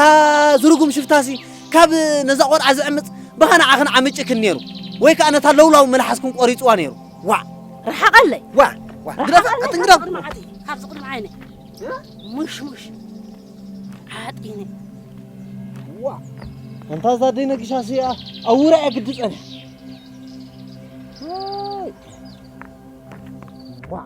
ዝርጉም ሽፍታሲ ካብ ነዛ ቆልዓ ዝዕምጽ ብኻ ንዓኽን ዓምጭክን ነይሩ። ወይ ከኣ ነታ ለውላው መልሓስክን ቆሪጽዋ ነይሩ። ዋዕ። ርሓቐለይ። ዋዕ። ዋዕ። ግደፍ፣ ርሓቐለይ ኣጥንግረፍ። ካብዚ ቅድሚ ዓይነይ። ካብዚ ቅድሚ ዓይነይ። እ? ሙሽ ሙሽ። ዓጢነ። ዋዕ። ኣንታ እዛ ደይ ነጊሻሲ ኣብ ውራይ ግዲ ጸኒሓ። ዋይ። ዋዕ።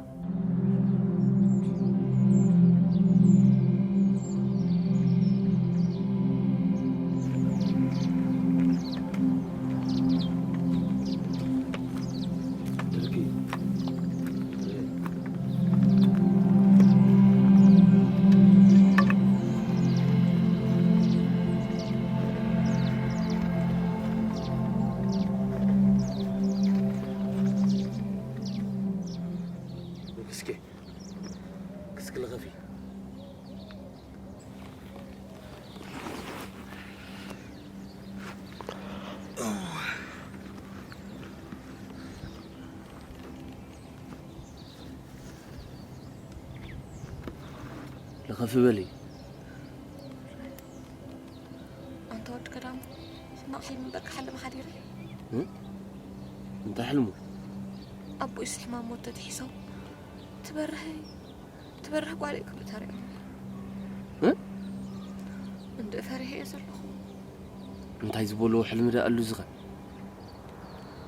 እስኪ፣ እስኪ ልኸፊ። ልኸፊ በሊ። ኣንታ ወዲ ገዳሙ፣ ሕማቕ ሕልሚ እምበር ክሓልም ሓዲረ። እ? እንታይ ሕልሙ? ኣቦይስ ሕማም ሞት ተትሒዞም፣ ትበርህ፣ ትበርህ ጓለይ ክብሉ ተሪኦም። እ? እንድእ ፈሪሐ እየ ዘለኹ። እንታይ ዝበልዎ ሕልሚ ደኣ ኣሉ ዝኸ?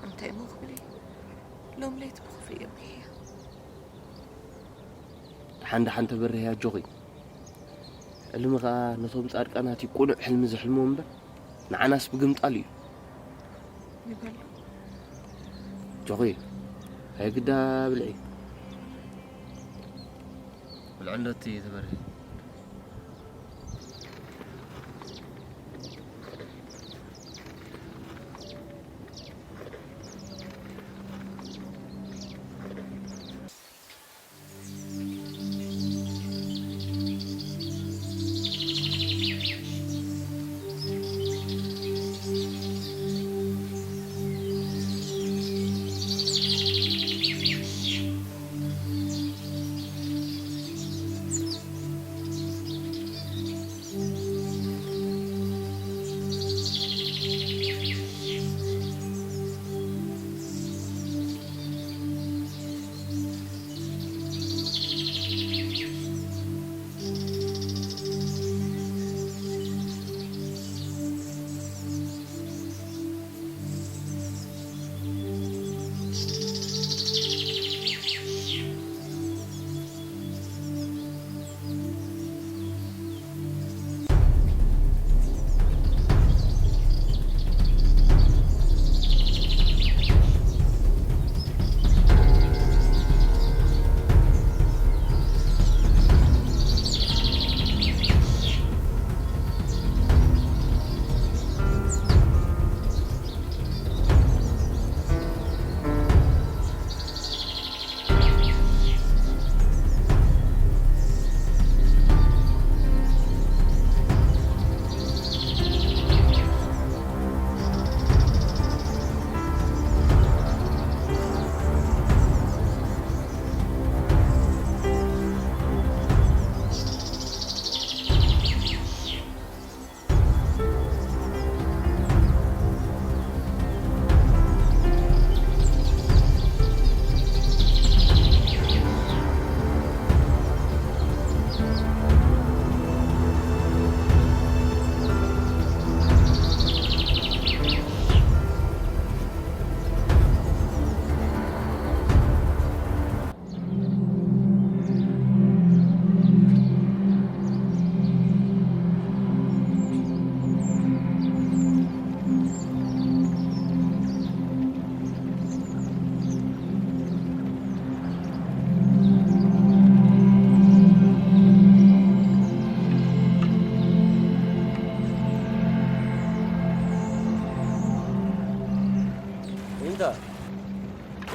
እንታይ እሞ ክብል እዩ? ሎም ለይቲ ብኽፉእ እዮም ይሕያ። ደሓን ደሓን ተበርህያ ኣጆኺ። ሕልሚ ኸኣ ነቶም ጻድቃናት እዩ ቅኑዕ ሕልሚ ዘሕልምዎ እምበር፣ ንዓናስ ብግምጣል እዩ። ይበሉ። ኣጆኺ፣ ኣይግዳ ብልዒ። ብልዒ እንዶ እቲ ተበርሂ።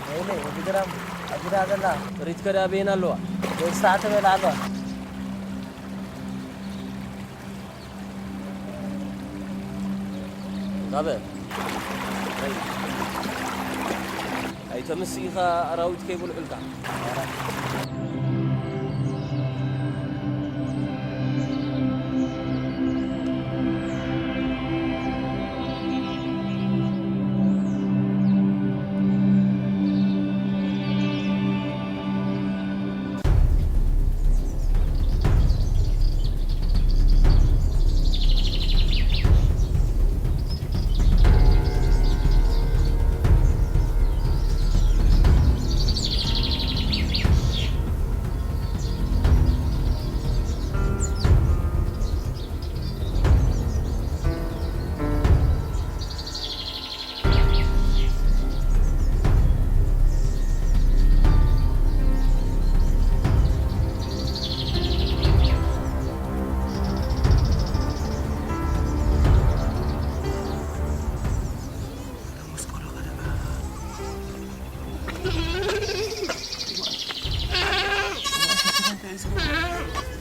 ወይኔ፣ እቲ ግራም ኣብ ግዳ ዘላ ጥሪት ከዳ በይና ኣለዋ። ደስታ ትበል ኣለዋ። ዛበ። ኣይ። ኣይተምስ ኢኻ ኣራዊት ከይበልዑልካ።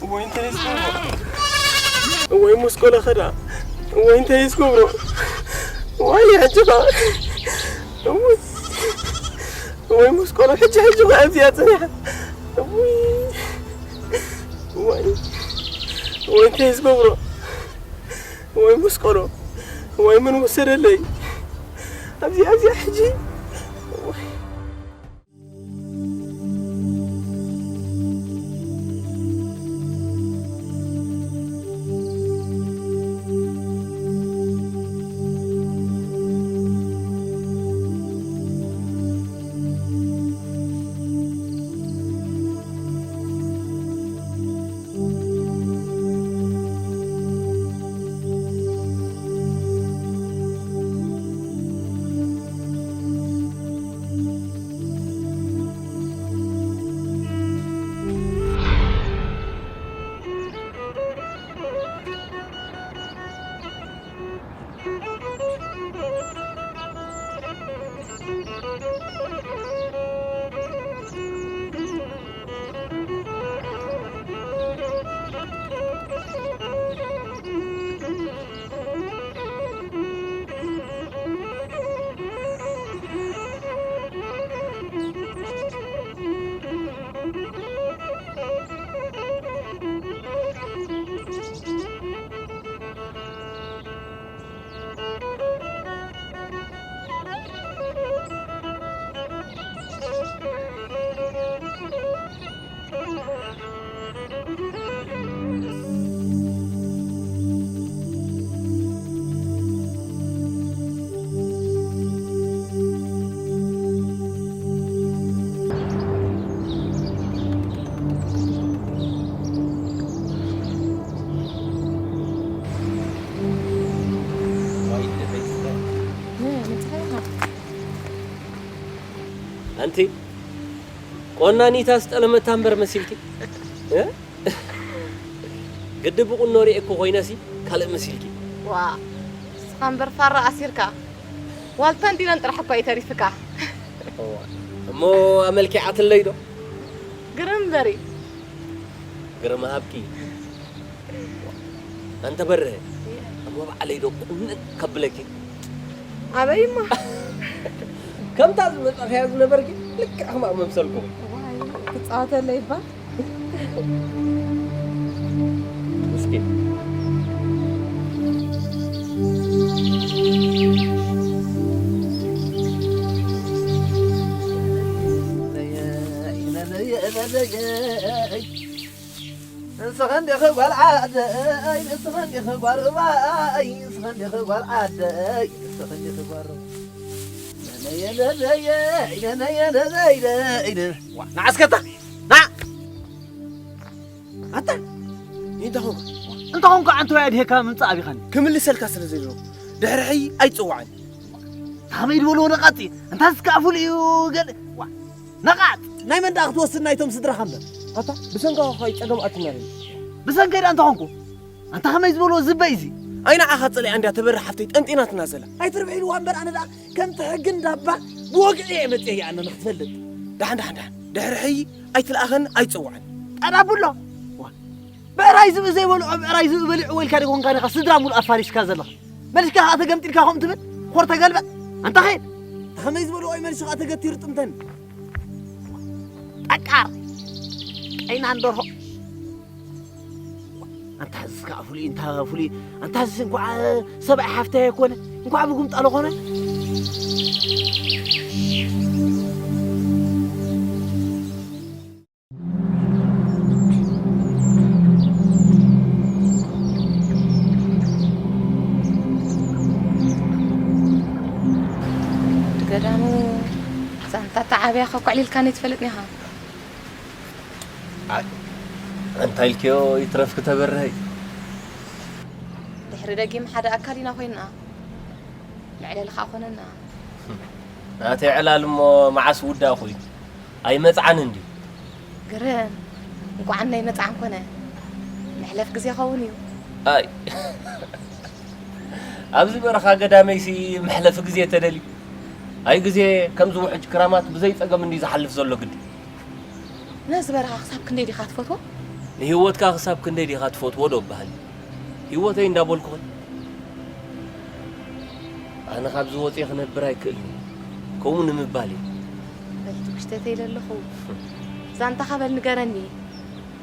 እወይ፣ እንታይ እዩ ዝገብሮ? እወይ፣ ሙስቆሎ ኸዳ። እወይ፣ እንታይ እዩ ዝገብሮ? ዋይ፣ ሕጂ ኸ። እወይ። እወይ፣ ሙስቆሎ፣ ሕጂ፣ ሕጂ ኸ ኣብዚኣ ጽኒሓ። እወይ። እወይ። እወይ፣ እንታይ እዩ ዝገብሮ? እወይ፣ ሙስቆሎ። እወይ፣ ምን ወሰደለይ? ኣብዚኣ፣ ኣብዚኣ፣ ሕጂ። እወይ። ኣንቲ ቆናኒታ ዝጠለመታ እምበር መሲልኪ፣ እ? ግዲ ብቁኖ ሪኤ እኮ ኮይነሲ ካልእ መሲልኪ። ዋ፣ ንስኻ እምበር ፋራ ኣሲርካ። ዋልታን ዲናን ጥራሕ እኳ እዩ ተሪፍካ። እዋ፣ እሞ ኣመልኪዓትለይ ዶ? ግርም እምበር እዩ። ግርም ሃብኪ። ኣንተ በርሀ፣ እሞ ባዕለይ ዶ ቁንጥ ከብለኪ? ኣበይማ? ከምታ ዝመጻኽያ ዝነበርኪ ልክዕ ከማኣ መምሰልኩ። ዋይ፣ ክጻወተለይ እባ። እስኪ። ንስኺ እንዲኺ ጓል ዓደይ፣ ንስኺ እንዲኺ ጓል ሩባይ፣ ንስኺ እንዲኺ ጓል ዓደይ፣ ንስኺ እንዲኺ ጓል ሩባይ። ነነየ ነነየ፣ ነነየ ነነየ። ዋ፣ ንዓ እስከ ኣታ፣ ንዓ። ኣታ፣ እንታይ ኾንካ? እንታይ ኾንካ? ኣንተ ወይ ኣድሄካ ምምጻእ ኣቢኻኒ። ክምልሰልካ ስለ ዘይደለኹ፣ ድሕሪ ሕይ ኣይትጽውዓኒ። ከመይ ዝበልዎ ነቓጽ እዩ? እንታስ ከኣ ፍሉይ እዩ ገለ። ዋ፣ ነቓጽ! ናይ መን ደኣ ክትወስድ ናይቶም ስድራኻ እምበር? ኣታ፣ ብሰንካኻ እኮ እዩ ጸገም ኣትና ዘሎ። ብሰንከይ ደኣ እንታይ ኾንኩ? ኣንታ ከመይ ዝበልዎ ዝበይ እዚ? ኣይ ንዓኻ ጸሊኣ እንድያ ተበርህ ሓፍተይ ጠንጢናትና ዘላ። ኣይትርብሕ ኢልዋ እምበር ኣነ ደኣ ከምቲ ሕጊ እንዳባ ብወግዒ እየ መፅየ ኣነ ንክትፈልጥ። ደሓን ደሓን ደሓን፣ ድሕሪ ሕይ ኣይትልኣኸን ኣይትፀውዐን። ጣዳ ብሎ። ዋ፣ ብዕራይ ዝብኢ ዘይበልዖ ብዕራይ ዝብኢ በሊዕዎ ኢልካ ዶ ኮንካ ዲኻ ስድራ ሙሉእ ኣፋሪስካ ዘለኻ? መሊስካ ከኣ ተገምጢልካ ከምኡ ትብል? ኮር ተገልበጥ። ኣንታ ኸይድ። ከመይ ዝበልዎ እዩ መሊሱ ከኣ ተገቲሩ ጥምተን። ጠቃር። ቀይና እንደርሆ። ኣንታ ዝስ ከኣ ፍሉይ፣ እንታ ፍሉይ፣ ኣንታ ዝስ እንኳዕ ሰብኣይ ሓፍታይ ኣይኮነ፣ እንኳዕ ብጉምጣሎ ኮነ። ገዳሙ ዛንታ ተዓብያ ከኳዕሊልካኒ ትፈልጥኒ ኢኻ። ኣይ፣ እንታይ ኢልክዮ ይትረፍኪ ተበርሀይ። ድሕሪ ደጊም ሓደ ኣካል ኢና ኮይንና። መዕለሊ ኸኣ ኮነና። ናተይ ዕላል እሞ መዓስ ውዳእ ኮይኑ? ኣይመጽዓንን ድዩ? ግርም፣ እንቋዕ ናይ መጽዓን ኮነ። መሕለፍ ግዜ ኸውን እዩ። ኣይ፣ ኣብዚ በረኻ ገዳመይሲ መሕለፊ ግዜ ተደልዩ። ኣይ ግዜ ከምዚ ውሕጅ ክራማት ብዘይ ጸገም እንድዩ ዝሓልፍ ዘሎ ግዲ። ነዚ በረኻ ክሳብ ክንደይ ዲኻ ትፈትዎ? ንህይወትካ ክሳብ ክንደይ ዲኻ ትፈትዎ ዶ እበሃል? ህይወተይ እንዳበልኩኸ? ኣነ ካብዚ ወፅየ ክነብር ኣይክእልን እየ። ከምኡ ንምባል እየ። በል ትጉሽተተይ ኢለ ኣለኹ። ዛንታኻ በል ንገረኒ።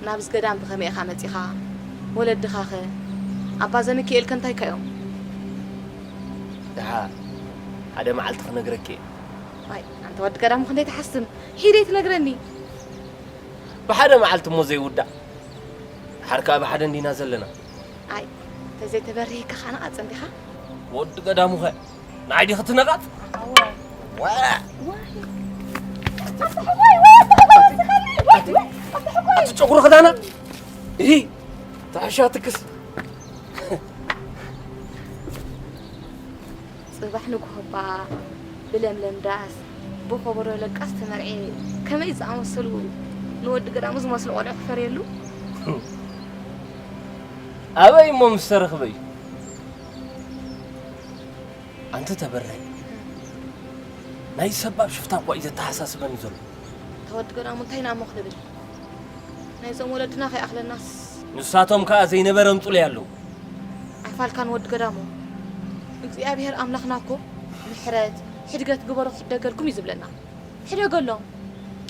ናብዚ ገዳም ብኸመይ ኢኻ መፂኻ? ወለድኻኸ? ኣባ ዘሚኪኤልከ እንታይ ከ እዮም? ደሓ ሓደ መዓልቲ ክነግረኪ እየ። ዋይ፣ ኣንታ ወዲ ገዳሙ ክንደይ ትሓስም? ሒደይ ትነግረኒ። ብሓደ መዓልቲ እሞ ዘይውዳእ። ድሓር ከኣ ብሓደ እንዲና ዘለና። ኣይ፣ ተዘይተበሪህካ ኸኣ ነቓጽ እንዲኻ? ወዲ ገዳሙኸ ንዓይ ዲኺ ትነቓጽ? ኣወ። ዋ! ዋይ! ኣቲ ጨጉሪ ክዳና? እሂ! ተሓሻ ትክስ። ጽባሕ ንግሆ እባ ብለምለም ዳስ፣ ብኾቦሮ ለቃስ ተመርዕየ፣ ከመይ ዝኣመሰሉ ንወዲ ገዳሙ ዝመስሉ ቆልዑ ክፈርየሉ? ኣበይ እሞ ምስ ተረኽበ እዩ? ኣንቲ ተበርሀ፣ ናይ ሰባብ ሽፍታ እኳ እዩ ዘተሓሳስበኒ ዘሎ። እታ ወዲ ገዳሙ እንታይ ኢና እሞ ክንብል? ናይዞም ወለድና ከይኣኽለናስ። ንሳቶም ከኣ ዘይነበረ ኣምጹለይ ኣለዉ። ኣይፋልካን ወዲ ገዳሙ። እግዚኣብሔር ኣምላኽና እኮ ምሕረት፣ ሕድገት ግበሩ ክሕደገልኩም እዩ ዝብለና። ሕደገሎም።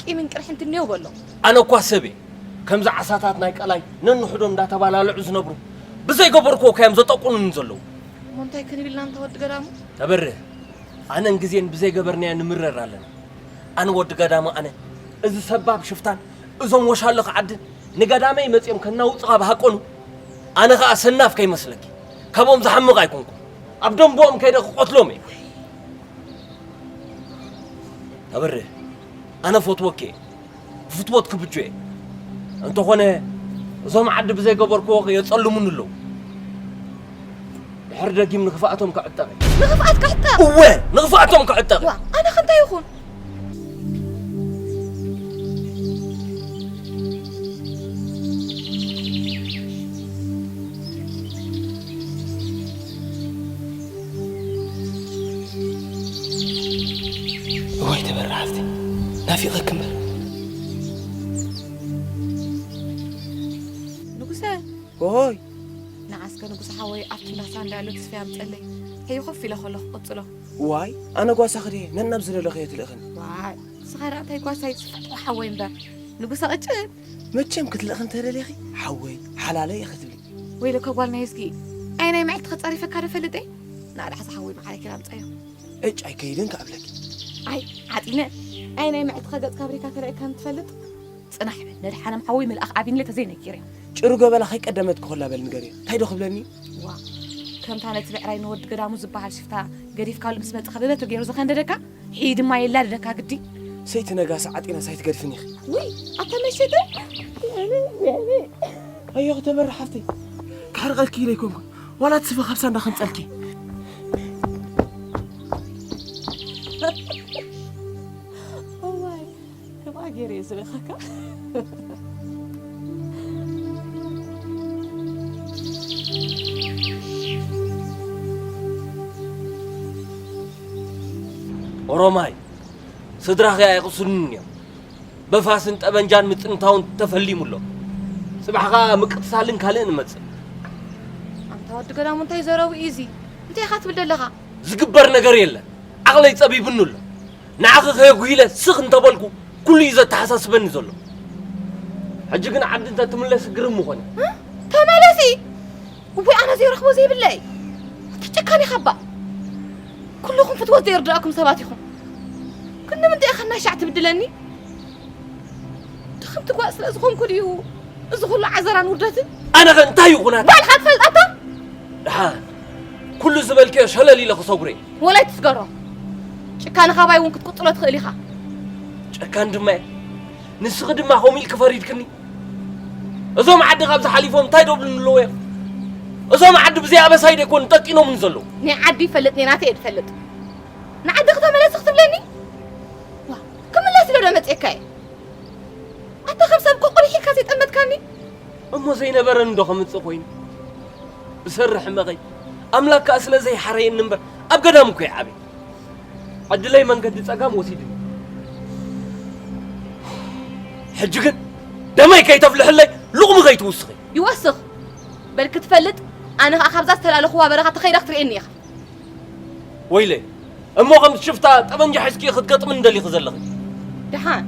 ቂምን ቅርሕንትን እኒኦ በሎም። ኣነ እኳ ሰብ እየ። ከምዚ ዓሳታት ናይ ቀላይ ነንሕዶም እንዳተባላልዑ ዝነብሩ ብዘይገበርክዎ እኳ እዮም ዘጠቁኑኒ ዘለዉ። እሞ እንታይ ክንብል ኢና እንተ ወዲ ገዳሙ? ተበርህ። ኣነን ግዜን ብዘይገበርናዮ ንምረር ኣለና። ኣነ ወዲ ገዳሙ ኣነ፣ እዚ ሰባብ ሽፍታን እዞም ወሻልኽ ዓድን ንገዳመይ መጺኦም ከናውጹኻ ብሃቀኑ፣ ኣነ ኸኣ ሰናፍ ከይመስለኪ፣ ካብኦም ዝሓምቕ ኣይኮንኩን። ኣብ ደንቦኦም ከይደ ክቐትሎም እየ። ተበርህ፣ ኣነ ፈትወኪ እየ። ብፍትወት ክብጆ እየ። እንተኾነ፣ እዞም ዓዲ ብዘይገበርክዎ የጸልሙኒ ኣለዉ። ድሕሪ ደጊም ንኽፍኣቶም ክዕጠቕ እየ። ንኽፍኣት ክዕጠቕ? እወ፣ ንኽፍኣቶም ክዕጠቕ እየ። ዋ፣ ኣነ ኸ እንታይ ይኹን? እዋይ ተበራ ሓፍተይ፣ ናፊቐኪ እምበር። ንጉሰ። ኦሆይ። ንዓስከ ንጉሰ ሓወይ ኣብቲ እንዳ ሳንዳ ኣሎ ተስፋ ያምፀለይ። ሕዩ ኮፍ ኢለ ከለኹ ቀፅሎ። ዋይ፣ ኣነ ጓሳኺ ድየ ነናብ ዝደለኽዮ ትልእኽኒ። ዋይ፣ ንስኻ ደኣ እንታይ ጓሳይ ዝፈትዎ ሓወይ እምበር። ንጉሰ ቅጭን። መቸም ክትልእኽኒ ተደሊኺ ሓወይ፣ ሓላለይ ኢኺ ትብሊ። ወይለከ ጓል ናይ እዝጊ፣ ኣየናይ መዓልቲ ከጻሪፈካ ዶ ፈልጥ እየ? ንኣድሓ ዝሓወይ መዓረይ ኪድ ኣምጻዮ። ዕጭ ኣይከይድን ከኣ እብለኪ። ኣይ፣ ዓጢነ፣ ኣየናይ መዓልቲ ከገጽካ ኣብሪካ ተራእየካ ትፈልጥ? ጽናሕ በል፣ ነድሓነም ሓወይ መልኣኽ ዓቢንለ ተዘይነጊረዮ። ጭሩ ገበላ ከይቀደመት ክኾላ በል ንገርዮ። እንታይ ዶ ክብለኒ? ዋ፣ ከምታ ነቲ ብዕራይ ንወዲ ገዳሙ ዝበሃል ሽፍታ ገዲፍካሉ ምስ መጻኻ ብበትሪ ገይሩ ዘኸንደደካ? ሒድማ የላድደካ ግዲ። ሰይቲ ነጋሲ ዓጢና ሳይትገድፍን ኢኺ። ውይ፣ ኣታ መሸተ። ኣዮ፣ ክተበሪ ሓፍተይ። ክሕርቐልኪ ኢለ ኣይኮንኩን። ዋላ እቲ ስፈ ካብ ሳንዳ ከምጸልኪ። እዋይ፣ ከምኣ ገይረ እየ ዝረኸካ። ኦሮማይ፣ ስድራኺ ኣይቕስኑን እዮም። በፋስን ጠበንጃን ምጥንታውን ተፈሊሙ ኣሎ። ጽባሕ ኸኣ ምቅትሳልን ካልእን እመጽእ። ኣንታ ወዲ ገዳሙ እንታይ ዘረቡ እዩ እዚ? እንታይ ኢኻ ትብል ዘለኻ? ዝግበር ነገር የለን። ዓቕለይ ጸቢቡኒ ኣሎ። ንዓኺ ከየጉሂለ ስኽ እንተበልኩ ኩሉ እዩ ዘተሓሳስበኒ ዘሎ። ሕጂ ግን ዓዲ እንተ ትምለስ ግርም ምኾነ። እ? ተመለሲ! እወይ ኣነ ዘይረኽቦ ዘይብለይ። እቲ ጭካኔ ኻባ። ኩልኹም ፍትወት ዘይርድኣኩም ሰባት ኢኹም። ግን ንምንታይ ኢኻ እናሻዕ ትብድለኒ? ድኽምቲ ጓል ስለ ዝኾንኩ ድዩ እዚ ኩሉ ዓዘራን ውርደትን? ኣነ ኸ እንታይ ይኹናት? ባልኻ ትፈልጣታ? ደሓን ኩሉ ዝበልክዮ ሸለል ኢለ ክሰጉሬ። ወላይ ትስገሮ። ጭካነ ካባይ እውን ክትቅጽሎ ትኽእል ኢኻ። ጨካን ድማ እየ። ንስኺ ድማ ከምኡ ኢልኪ ፈሪድክኒ። እዞም ዓዲ ካብዚ ሓሊፎም እንታይ ደብሉኒ ኣለዉ እዮም? እዞም ዓዲ ብዘይ ኣበሳይ ደይኮኑ ጠቂኖምኒ ዘለዉ። ናይ ዓዲ ይፈልጥ፣ ናይ ናተይ እየ ዝፈልጥ። ንዓዲ ክተመለስ ክትብለኒ? ዋ፣ ክምለስ ኢለ ዶ መጽኤካ እየ? ኣታ ከም ሰብ ቁቁር ሒልካ ዘይጠመትካኒ? እሞ ዘይነበረኒ ዶ ከምጽእ ኮይኑ? ብሰሪ ሕመቐይ ኣምላክ ከኣ ስለ ዘይሓረየኒ እምበር ኣብ ገዳም እኮ ይዓብየ። ዕድለይ መንገዲ ጸጋም ወሲድኒ። ሕጂ ግን ደመይ ከይተፍልሕለይ ሉቕሚ ከይትውስኺ። ይወስኽ። በል ክትፈልጥ ኣነ ከኣ ካብዛ ዝተላለኹዋ በረኻ ተኸይዳ ክትርእየኒ ኢኻ። ወይለይ፣ እሞ ከም ሽፍታ ጠበንጃ ሒዝኪ ክትገጥምኒ ደሊኺ ዘለኺ? ደሓን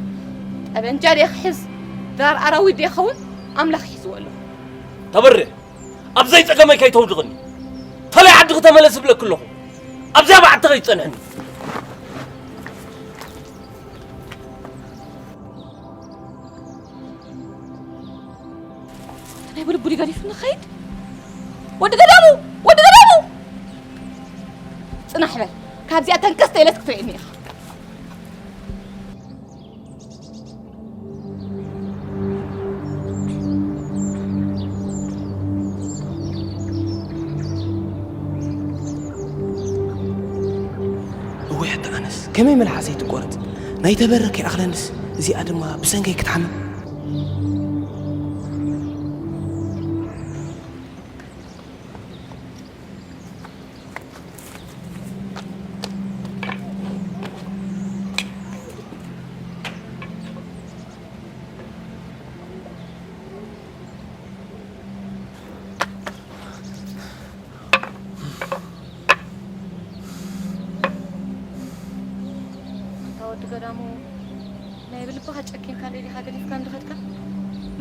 ጠበንጃ ድየ ክሕዝ ድራር ኣራዊት ድየ ክኸውን? ኣምላኽ ይሕዝዎ ኣሎ። ተበርህ፣ ኣብ ዘይጸገመይ ከይተውድቕኒ። ተለይ ዓድኺ ተመለስ እብለኪ ኣለኹ። ኣብዚኣ በዓቲ ከይትጸንሕኒ። ናይ ብልቡሊ ገዲፉ ንኸይድ። ወዲ ገዳሙ! ወዲ ገዳሙ! ጽናሕ በል። ካብዚኣ ተንቀስ ተይለስ ክትርእየኒ ኢኻ። እወ፣ ኣታ ኣነስ ከመይ መልሓሰይ ትቆረጽ? ናይ ተበረ ከይኣኽለንስ እዚኣ ድማ ብሰንከይ ክትሓምም። ኣንታ ወዲ ገዳሙ፣ ናይ ብልብኻ ጨኪንካ ደሊኻ ገዲፍካ እንድኸድካ?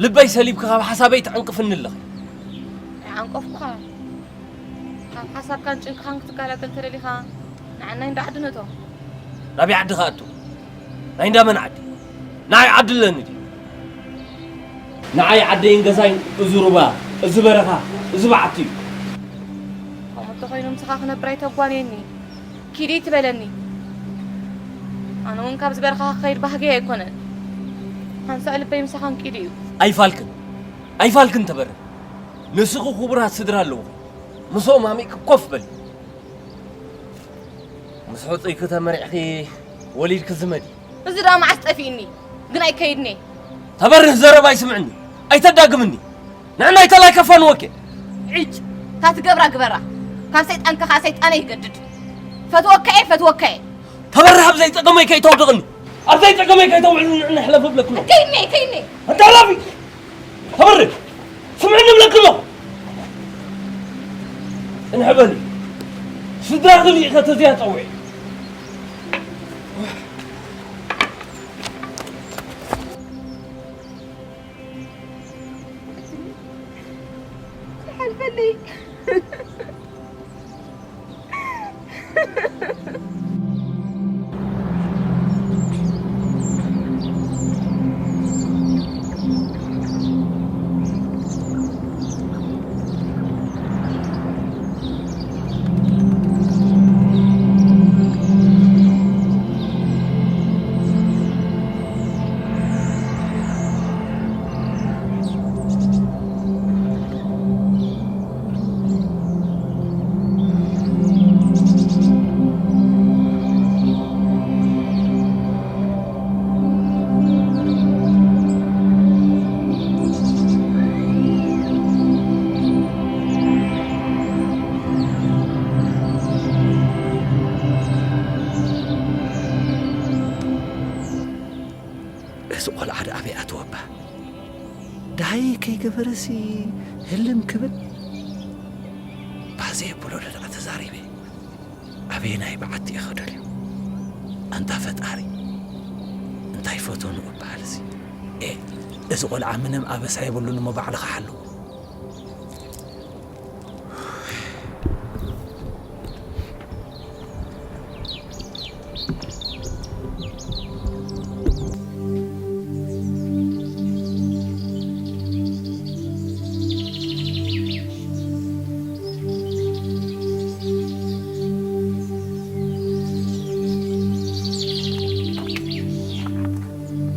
ልበይ ሰሊብኪ ካብ ሓሳበይ ትዕንቅፍኒ ኣለኺ። ኣይዓንቀፍኩኻን። ካብ ሓሳብካን ጭንቅኻን ክትገላገል ተደሊኻ፣ ንዓናይ እንዳ ዓዲ ነቶ። ናበይ ዓዲ ክኣቱ? ናይ እንዳ መን ዓዲ? ንዓይ ዓዲ ኣለኒ ድዩ? ንዓይ ዓደይን ገዛይን እዚ ሩባ፣ እዚ በረኻ፣ እዚ በዓቲ እዩ። ከምኡ እንተኾይኑ ምሳኻ ክነብር ኣይተጓንየኒ። ኪዲ ትበለኒ። ኣነ እውን ካብዚ በረኻ ክኸይድ ባህገይ ኣይኮነን። ሓንሳእ ልበይ ምሳኻ እንቂዱ እዩ። ኣይፋልክን፣ ኣይፋልክን ተበረ። ንስኺ ክቡራት ስድራ ኣለውኺ። ምስኦም ኣሚእኪ ኮፍ በሊ። ምስ ሕጹይኪ ተመሪዕኺ ወሊድኪ ዝመዲ። እዚ ደኣ መዓስ ጠፊእኒ? ግን ኣይከይድኒ። ተበርህ ዘረባ ኣይስምዕኒ። ኣይተዳግምኒ። ንዕናይ ተላይ ከፋንወኬ። ዕጭ፣ እታ ትገብራ ግበራ። ካብ ሰይጣንካ ከኣ ሰይጣነይ ይገድድ። ፈትወካ እየ፣ ፈትወካ እየ። ተበርህ ኣብ ዘይጸገመይ ከይተውድቕኒ። ኣብ ዘይጸገመይ ከይተውዕልኒ ንዕና ሕለፍ እብለክሎ። ከይድኒ፣ ከይድኒ። ኣንታ ሕለፊ። ተበርህ። ስምዕኒ እብለክሎ። ጽንሕ በሊ። ስድራኺ ልኢኸ ተዚኣ ጸውዒ። ሓልፈለይ። ኣይ ከይገበረሲ ህልም ክብል ባዘ የብሎ ደኣ ተዛሪበ። ኣበየናይ በዓቲ እየ ክደልዮ? ኣንታ ፈጣሪ፣ እንታይ ፈተኑ እበሃልሲ? ኤ፣ እዚ ቆልዓ ምንም ኣበሳ የብሉን እሞ ባዕልኻ ሓልዎ።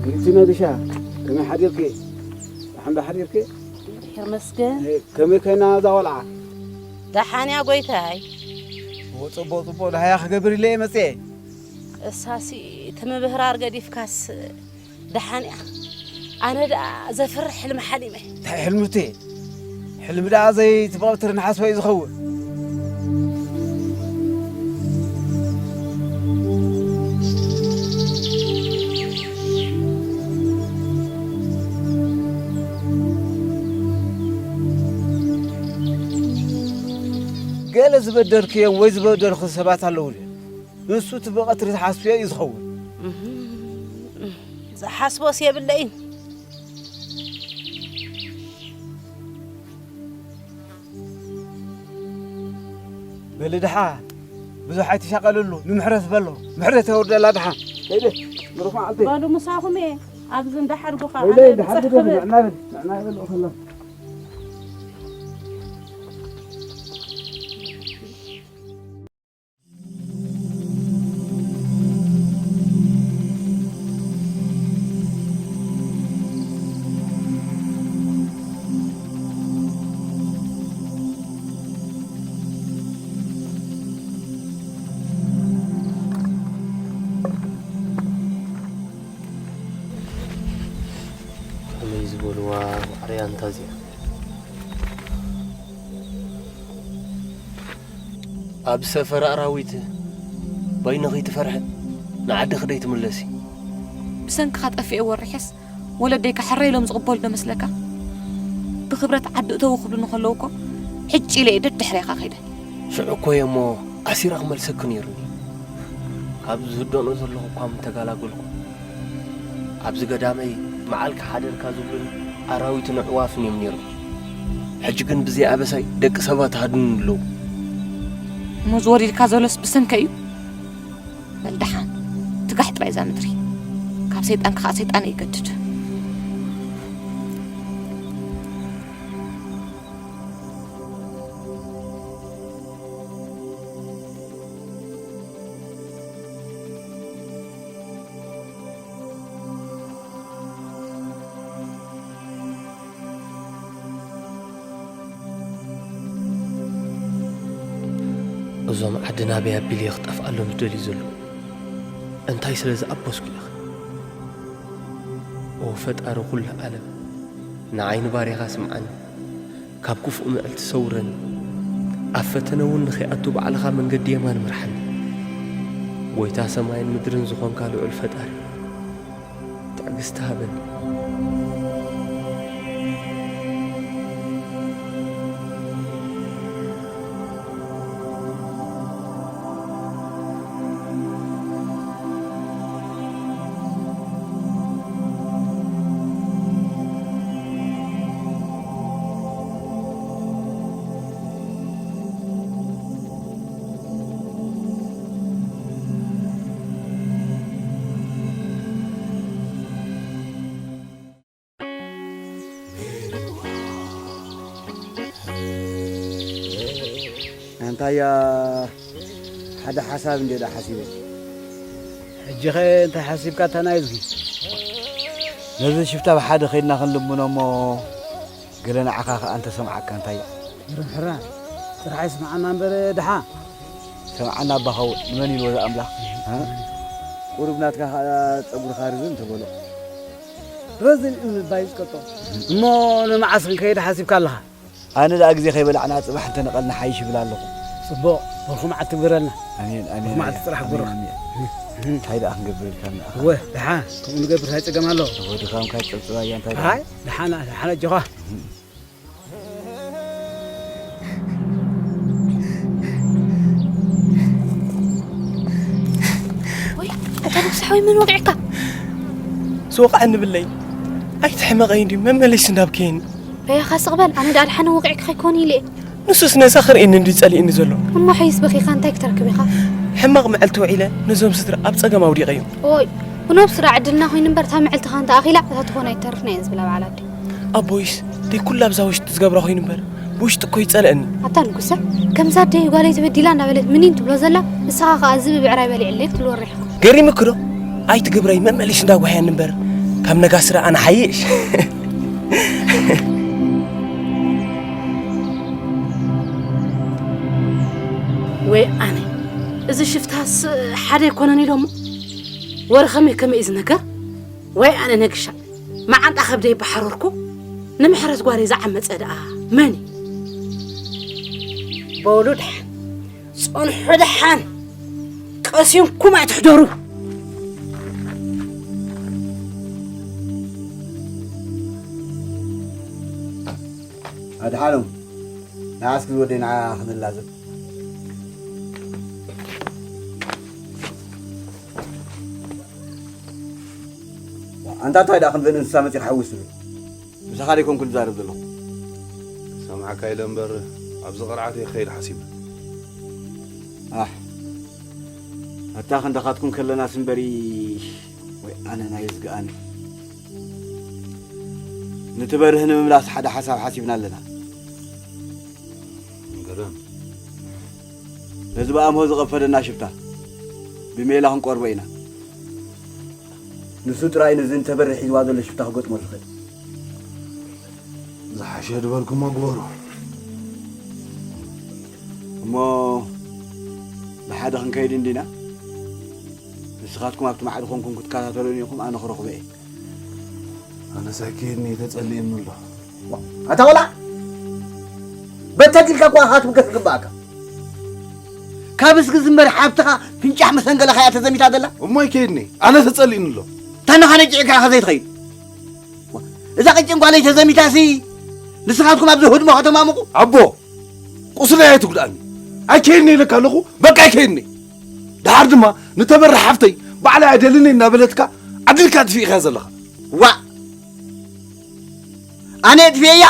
ግልቲ ነግሻ፣ ከመይ ሓዲርኪ? ደሓን ዶ ሓዲርኪ? ድሕር መስገን። ከመይ ኮይና እዛ ቆልዓ? ደሓን እያ ጎይታይ። ጽቡቕ፣ ጽቡቕ፣ ደሃያ ክገብር ኢለ እየ መጽየ። እሳሲ እቲ ምብህራር ገዲፍካስ ደሓን እያ። ኣነ ደኣ ዘፍርሕ ሕልሚ ሓሊመ። እንታይ ሕልሚ እቲ? ሕልሚ ደኣ ዘይትበቕትሪ ንሓስቦ እዩ ዝኸውን። ገለ ዝበደልክዮም ወይ ዝበደልኩ ሰባት ኣለዉ ድዮም? ንሱ እቲ ብቐትሪ ዝሓስብዮ እዩ ዝኸውን። እህ፣ ዝሓስቦስ የብለይን። በሊ ድሓ ብዙሕ ኣይትሻቐልሉ፣ ንምሕረት በሎ። ምሕረት የውርደላ ድሓ። ከይደ፣ ብሩኽ መዓልቲ። በሉ ምሳኹም እየ፣ ኣብዚ እንዳሓድጉኻ፣ ወይለይ፣ ኣነ እንዳሓድጉ፣ ብጽሕፊ ብል። ንዕና ብል፣ ንዕና ብል፣ ኸሎ። ከመይ ዝበልዋ ዋዕርያ እንታ እዚኣ? ኣብ ሰፈር ኣራዊት በይንኺ ትፈርሒ፣ ንዓድኺ ደይትምለሲ። ብሰንክኻ ጠፊኤ ወሪሐስ፣ ወለደይካ ሕረ ኢሎም ዝቕበሉ ዶ መስለካ? ብኽብረት ዓዲ እተዉ ክብሉኒ ከለዉ እኮ፣ ሕጭ ኢለ እየ ደድሕሬኻ ከይደ። ሽዑ እኮ እየ እሞ ኣሲረ ክመልሰኪ ነይሩኒ። ካብ ዝህደኖ ዘለኹ እኳ ምተገላገልኩ። ኣብዚ ገዳመይ መዓልካ ሓደርካ ዝብሉኒ ኣራዊትን ኣዕዋፍን እዮም ነይሮም። ሕጂ ግን ብዘይ ኣበሳይ ደቂ ሰባት ሃድኑኒ ኣለዉ። እሞ ዝወሪድካ ዘሎስ ብሰንከ እዩ? በል ደሓን፣ ትጋሕ ጥራይ እዛ ምድሪ። ካብ ሰይጣን ከዓ ሰይጣን ይገድድ። እዞም ዓዲ ናበይ ኣቢለ እየ ክጠፍኣሎም ዝደልዩ ዘለዉ? እንታይ ስለ ዝኣበስኩ ኢኺ? ኦ ፈጣሪ ኩሉ ዓለም፣ ንዓይ ንባርያኻ ስምዓኒ፣ ካብ ክፉእ ምዕልቲ ሰውረኒ፣ ኣብ ፈተነ እውን ንኸይኣቱ ባዕልኻ መንገዲ የማን ምርሓኒ። ጐይታ ሰማይን ምድርን ዝኾንካ ልዑል ፈጣሪ፣ ትዕግስቲ ሃበኒ። ኣንታያ ሓደ ሓሳብ እንደ ዳ ሓሲበ። ሕጂ ኸ እንታይ ሓሲብካ ተናይዝጊ? ነዚ ሽፍታ ብሓደ ኸይድና ክንልምኖ እሞ ገለ ንዓኻ ኸኣ እንተሰምዓካ እንታይ? ሕራይ ጥራሕ ይስምዓና እምበር ድሓ። ሰምዓና ኣባኻው ንመን ኢልዎ ዝኣምላኽ? እ? ቁሩብ ናትካ ኸኣ ጸጉርኻ ርዝን ተበሎ። ረዝን ንምባይ ዝቀጦ። እሞ ንመዓስ ክንከይድ ሓሲብካ ኣለኻ? ኣነ ደኣ ግዜ ከይበላዕና ጽባሕ እንተነቐልና ሓይሽ ይብል ኣለኹ። ጽቡቕ፣ ብሩኽ መዓልቲ ግበረልና። ኣሜን፣ ኣሜን፣ ብሩኽ መዓልቲ ኣሜን፣ ጥራሕ ኣሜን፣ ግበረልና። ኣሜን። እንታይ ደኣ ክንገብር ኢልካ ንኣኻ? እወ፣ ደሓን፣ ከምኡ ንገብር፣ እንታይ ጸገም ኣሎ? እወ፣ ድኻምካ ጸብጽባ እያ፣ እንታይ ደኣ? ኣይ፣ ደሓን፣ ደሓን፣ ኣጆኻ። ወይ፣ ኣታ ንጉስ ሓወይ፣ መን ወቂዕካ? ዝወቕዐኒ ብለይ። ኣይትሕመቐይ እንድዩ፣ መመለሲ እንዳብከየኒ። በያኻ ስቕ በል፣ ኣነ ደኣ ድሓነ ወቂዕኪ ከይኮን ኢለ እየ። ንሱስ ነዛ ክርእየኒ እንድዩ ጸሊእኒ ዘሎ። እሞ ሕይስ በኺኻ እንታይ ክትረክብ ኢኻ? ሕማቕ መዓልቲ ውዒለ ነዞም ስድራ ኣብ ጸገም ኣውዲቐዮም። ኦይ፣ ብኖብ ስራ ዕድልና ኮይኑ እምበር፣ እታ መዓልትኻ እንተ ኣኺላ፣ እታ ትኾን ኣይትተርፍን እያ ዝብላ በዓል ኣደይ። ኣቦይስ ደይ ኩላ ኣብዛ ውሽጢ ዝገብራ ኮይኑ እምበር፣ ብውሽጢ እኮ ይጸልአኒ። ኣታ ንጉሰ፣ ከምዛ ኣደይ ጓለይ ተበዲላ እንዳበለት ምኒን ትብሎ ዘላ፣ ንስኻ ከኣ እዚ ብብዕራይ በሊዕለይ ክትብል ወሪሕካ። ገሪምኪ ዶ? ኣይትግብረይ፣ መመሊሽ እንዳጓህያኒ እምበር፣ ካብ ነጋስራ ኣነ ሓይሽ። ወይ ኣነ፣ እዚ ሽፍታስ ሓደ ኣይኮነን ኢሎሞ? ወረ ከመይ ከመይ እዩ ዝነገር? ወይ ኣነ ነግሻ፣ መዓንጣ ከብደይ ባሕረርኩ፣ ንምሕረት ጓለይ ዝዓመጸ ደኣ መን እዩ? በሉ ደሓን፣ ጽንሑ ደሓን፣ ቀሲንኩም ኣይትሕደሩ። ኣድሓኖም፣ ንዓ እስኪ ዝወደይ ንዓ ክንላዘብ። ኣንታ እንታይ ደኣ ከም ዘን እንስሳ መጺኻ ሓዊስ ትብል? ምሳኻ ደይኮንኩ ዝዛረብ ዘለኹ። ሰምዓካ ኢለ እምበር፣ ኣብዚ ቅርዓት እየ ክኸይድ ሓሲበ። ኣሕ፣ ኣታ ክንዳኻትኩም ከለናስ እምበሪ፣ ወይ ኣነ ናይ ዝግኣኒ። ንትበርህ ንምምላስ ሓደ ሓሳብ ሓሲብና ኣለና። ገረም። ነዚ ብኣምሆ ዝቐፈደና ሽፍታ ብሜላ ክንቆርቦ ኢና። ንሱ ጥራይ ነዚ ንተበርህ ሒዝዋ ዘሎ ሽፍታ ክገጥሞ ዝኽእል። ዝሓሸ ዝበልኩሞ ግበሩ። እሞ ብሓደ ክንከይድ እንዲና? ንስኻትኩም ኣብቲ ማዕዶ ኮንኩም ክትከታተሉኒ ኢኹም፣ ኣነ ክረኽቦ እየ። ኣነስ ኣይከይድን እየ፣ ተጸሊእኒ ኣሎ። ኣታ ቆልዓ፣ በተኪልካ እኳ ክትብገስ ዝግብኣካ። ካብ እስኪ ዝመር ሓብትኻ ፍንጫሕ መሰንገለኻ እያ ተዘሚታ ዘላ። እሞ ኣይከይድን እየ፣ ኣነ ተጸሊእኒ ኣሎ። ታንኻ ነጭዕካ ኢኻ ዘይትኸይድ። እዛ ቅጭን ጓለይ ተዘሚታሲ ንስኻትኩም ኣብዚ ህድሞ ከተማምቑ? ኣቦ፣ ቁስለይ ኣይትጉድኣኒ። ኣይከይድን እየ ኢለካ ኣለኹ፣ በቃ ኣይከይድን እየ። ደሓር ድማ ንተበራ ሓፍተይ ባዕላ ኣይደልን እየ እናበለትካ ዓዲልካ ኣጥፊእኻያ ዘለኻ። ዋእ! ኣነ የጥፍኤያ?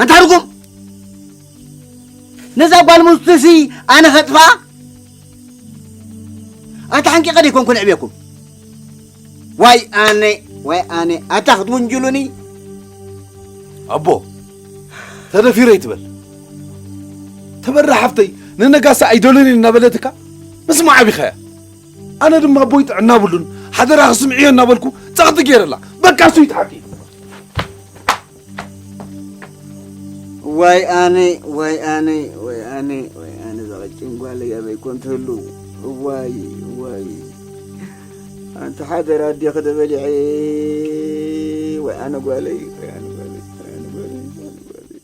ኣንታ ርጉም! ነዛ ጓል ሙስቱሲ ኣነ ኸጥፍኣ? ኣታ ሓንቂቐ ደይኮንኩ ነዕብየኩም። ዋይ ኣነ፣ ዋይ ኣነ፣ ኣታ ክትውንጅሉኒ? ኣቦ፣ ተደፊረ ይትበል። ተበራ ሓፍተይ ንነጋሳ ኣይደልን እናበለትካ ምስማዕ ኣቢኻያ። ኣነ ድማ ኣቦይ ጥዕና ብሉን፣ ሓደራ ክስምዕዮ እናበልኩ ጸቕጢ ገይረላ። በቃ እሱ ይትሓቂ። ዋይ ኣነ፣ ዋይ ኣነ፣ ዋይ ኣነ፣ ዋይ ኣነ፣ እዛ ቀጭን ጓለይ ኣበይ ኮን ትህሉ? እዋይ፣ እዋይ። ኣንቲ ሓደራ ኣዴኺ ዶ በሊዐ? ዋይ ኣነ ጓለይ፣ ዋይ ኣነ ጓለይ፣ ዋይ ኣነ ጓለይ፣ ዋይ ኣነ ጓለይ።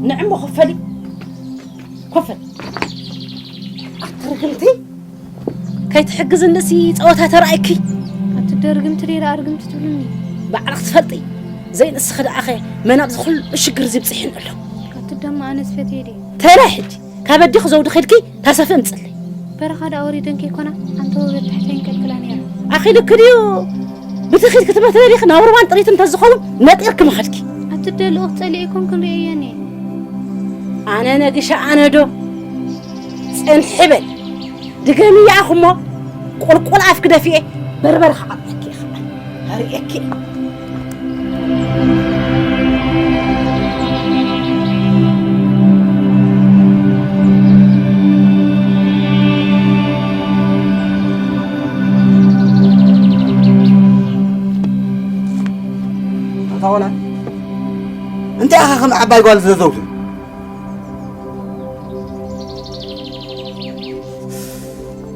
ንዕሞ ኮፈሊ፣ ኮፈል። ኣቲ ርግምቲ፣ ከይትሕግዝንሲ ጸወታ ተራእይኪ። ኣቲ ዶ ርግምቲ ደይ ደኣ ርግምቲ ትብሉኒ? ባዕልኺ ትፈልጢ። ዘይንስኺ ደኣኸ መን ኣብዚ ኩሉ ሽግር እዚ ብጽሒን ኣሎ? ኣቲ ደማ ኣነስ ፈትየ ድየ? ተላይ ሕጂ። ካብ ኣዴኺ ዘውዲ ከድኪ ታሰፊ እምጽለይ። በረኻ ደኣ ወሪደን ከይኮና፣ ኣንተ ወገድ ታሕተይን ከልክላ ነይራ። ኣኺልኪ ድዩ? ብቲ ኺድ ክትመ ተደሊኺ ናብ ሩባን ጥሪት እንተዝኸውን ነጢርኪ ምኸድኪ። ኣቲ ዶ ልኡኽ ጸሊኤ ኣይኮንኩን ርእየየን እየ። ኣነ ነግሻ ኣነ ዶ? ጽንሒ በል። ድገምያ ኣኹሞ ቁልቁል ኣፍኪ ደፊኤ በርበረ ክዓጥረኪ እየ ኸዓ። ኣርእየኪ እየ። ኣታ ቆልዓ፣ እንታይ ኢኻ ከም ዓባይ ጓል ዘዘውትር?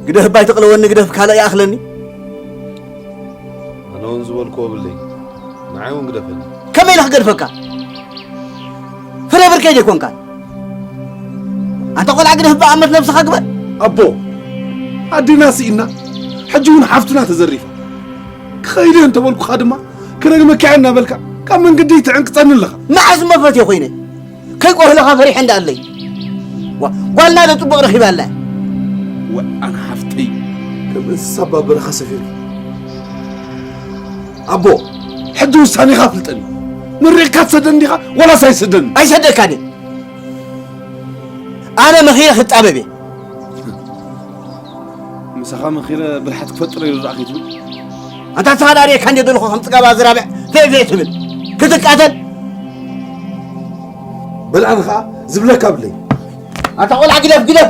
ግደፍ እባ ኣይትቕለወኒ፣ ግደፍ ካልእ ይኣኽለኒ። ኣሁን ዝበልክዎ ብለይ፣ ንዓይ እውን ግደፈኒ። ከመይ ኢለ ክገድፈካ? ፍረ ብርከይ ደይኮንካ? ኣንታ ቆልዓ ግደፍ፣ ብኣመት ነብስኻ ግበር። ኣቦ፣ ኣዴና ስኢና፣ ሕጂ እውን ሓፍትና ተዘሪፋ። ክኸይድ እየ እንተበልኩኻ ድማ፣ ክረግመካ እየ እናበልካ፣ ካብ መንገደይ ትዕንቅጸኒ ኣለኻ። መዓስ እሞ ፈትየ ኮይነ? ከይቆህለኻ ፈሪሐ እንዳኣለይ። ዋ፣ ጓልና ዶ ጽቡቕ ረኺባ ኣላ? ወ-፣ ኣነ ሓፍተይ፣ ከም እንስሳ ኣብ በረኻ ሰፊርካ። ኣቦ፣ ሕጂ ውሳኔኻ ፍልጠኒ። ምሪቕካ ትሰደኒ ዲኻ ወላስ ኣይሰደኒ? ኣይሰደካን እየ። ኣነ መኺረ ክጣበብ እየ። ምሳኻ መኺረ ብልሓት ክፈጥር እየ ዝረኣኺ ትብል? ኣንታ ንስኻ ዳኣ ርኤካ እንድየ ዘለኹ ከም ጽጋባ ዝራብዕ ፌ ፌ ትብል። ክትቃተል። በል ኣነ ኸኣ ዝብለካ ብለይ። ኣታ ቆልዓ ግደፍ፣ ግደፍ።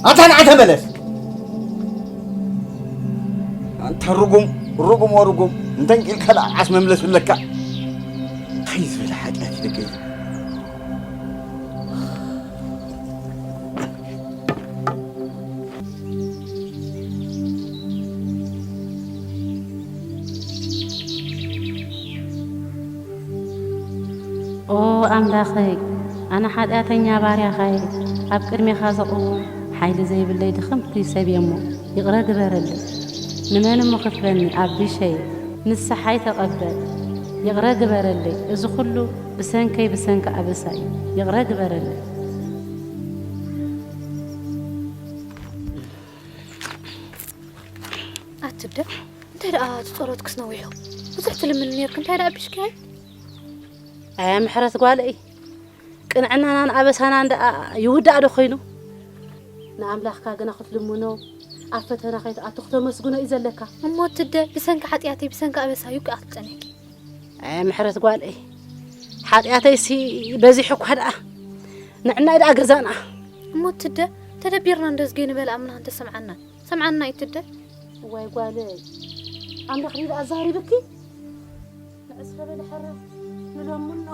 ኣታ ንዓ ተመለስ። ኣንታ ርጉም፣ ርጉም ወርጉም። እንተንቂልካ ደኣ ዓስ መምለስ ብለካ። እንታይ ዝብል ሓጢኣት እዩ ደገይ? ኦ ኣምላኸይ፣ ኣነ ሓጢኣተኛ ባርያኻ እየ፣ ኣብ ቅድሜኻ ዘቕውም ሓይሊ ዘይብለይ ድኽምቲ ሰብ እየ እሞ፣ ይቕረ ግበረለይ። ንመን እሞ ክትበኒ፣ ኣቢሸይ? ንስሓይ ተቐበል፣ ይቕረ ግበረለይ። እዚ ኹሉ ብሰንከይ፣ ብሰንኪ ኣበሳ እዩ። ይቕረ ግበረለይ። ኣትብደ፣ እንታይ ደኣ እቲ ጸሎትክስ ነዊሑ? ብዙሕ ትልምኒ ኔርኪ፣ እንታይ ደኣ ኣቢሽካዮ? ኣያ ምሕረት ጓለይ፣ ቅንዕናናን ኣበሳናን ደኣ ይውዳእ ዶ ኾይኑ? ንኣምላኽካ ግና ክትልምኖ፣ ኣብ ፈተና ከይትኣቱ ክተመስግኖ እዩ ዘለካ። እሞ ትደ፣ ብሰንኪ ሓጢኣተይ፣ ብሰንኪ ኣበሳይ እዩ ከኣ ክትጸንሕኪ። ኣያ ምሕረት ጓለይ፣ ሓጢኣተይሲ በዚሑ እኳ ደኣ፣ ንዕናይ ደኣ ገዛና። እሞ ትደ፣ ተደቢርና እንደዝጌ ንበል ኣምና እንተሰምዓና። ሰምዓና ኣይትደ። እዋይ ጓለይ፣ ኣምላኽ ድዩ ደኣ ኣዛሪብኪ? ንዕስ በሊ ሕራይ ንለምኖ።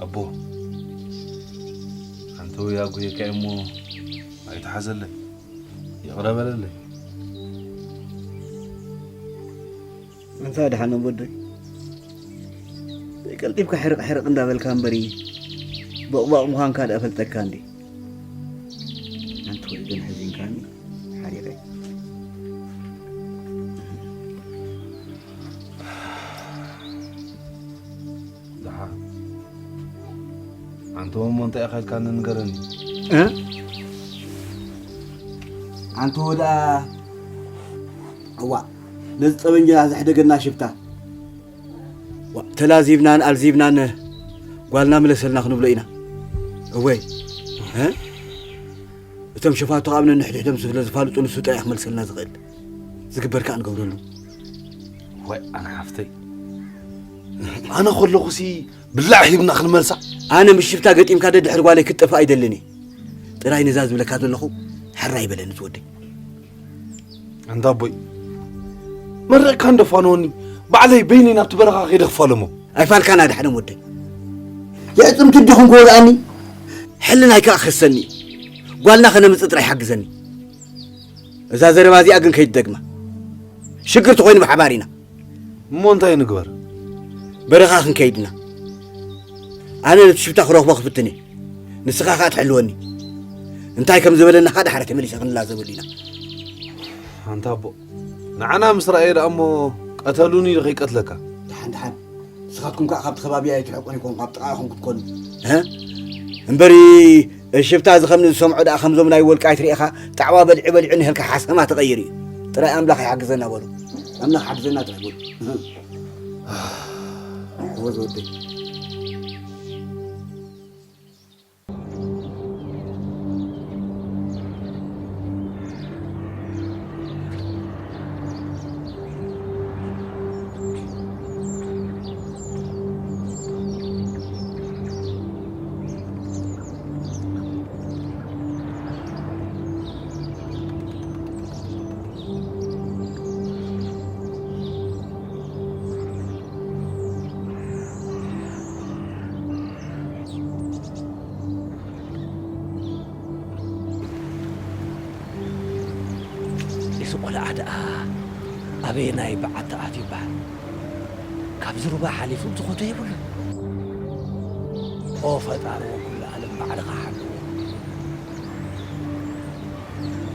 ኣቦ፣ ኣንተ ወይ ኣጉየካ እሞ ኣይተሓዘለይ፣ ይቕረ በለለይ። ኣንታ ደሓን ወደይ፣ ቀልጢፍካ ሕርቕ ሕርቕ እንዳበልካ እምበሪ፣ ቦቕባቕ ምዃንካ ደኣ እፈልጠካ እንዴ። ኣንቲ ወይ ግን ሕዚንካኒ ሓሪቐ። ደሓን። ኣንተ እሞ እንታይ ኢኻ ኢልካኒ ንገረኒ። እ? ኣንተ ወዳ፣ እዋ፣ ነዚ ጠበንጃ ዘሕደገና ሽፍታ። ዋ፣ ተላዚብናን ኣልዚብናን ጓልና ምለሰልና ክንብሎ ኢና። እወይ፣ እ? እቶም ሸፋቱ ካብ ነንሕድሕዶም ስለ ዝፋልጡ ንሱ ጥራይ ክመልሰልና ዝኽእል። ዝግበር ከኣ ንገብረሉ። ወይ ኣነ ሓፍተይ፣ ኣነ ከለኹሲ ብላዕ ሂብና ክንመልሳ። ኣነ ምስ ሽፍታ ገጢምካ ደድሕሪ ጓለይ ክትጠፍእ ኣይደልን እየ። ጥራይ ነዛ ዝብለካ ዘለኹ ሕራይ በለኒ ትወደይ። ኣንታ ኣቦይ፣ መረቕካ እንዶ ፋነወኒ፣ ባዕለይ በይነይ ናብቲ በረኻ ከይደ ክፋለሞ። ኣይፋልካና ድሓን ወደይ። የዕጽምቲ ዲኹም ክወግኣኒ? ሕልናይ ከኣ ክኸሰኒ እዩ። ጓልና ከነምጽእ ጥራይ ሓግዘኒ። እዛ ዘረባ እዚኣ ግን ከይትደግማ። ሽግር ተኾይኑ ብሓባር ኢና። እሞ እንታይ ንግበር? በረኻ ክንከይድ ኢና። ኣነ ነቲ ሽፍታ ክረኽቦ ክፍትን እየ። ንስኻ ኸኣ ትሕልወኒ። እንታይ ከም ዝበለና ኸኣ ደሓር ተመሊሰ ክንላዘበሉ ኢና። ኣንታ ኣቦ፣ ንዓና ምስ ረኣየ ደኣ እሞ ቀተሉኒ ኢሉ ከይቀትለካ። ደሓን፣ ደሓን። ንስኻትኩም ከኣ ካብቲ ከባቢ ኣይትርሕቁን ኢኹም፣ ኣብ ጥቓ ኢኹም ክትኮኑ። እ? እምበሪ፣ ሽፍታ እዚ ከም ዝሰምዖ ደኣ ከምዞም ናይ ወልቃይት ርኢኻ ጣዕዋ በሊዑ በሊዑ ንህልካ ሓሰማ ተቐይሩ እዩ። ጥራይ ኣምላኽ ይሓግዘና በሉ። ኣምላኽ ሓግዘና ጥራይ በሉ። እህ። እወ ዝወደይ። ደኣ ደኣ ኣበየናይ በዓቲ ኣትዩ ይበሃል? ካብዚ ሩባ ሓሊፉ ዝኸዶ የብሉን። ኦ ፈጣሪ ወኩሉ ዓለም ባዕልኻ ሓልዎ።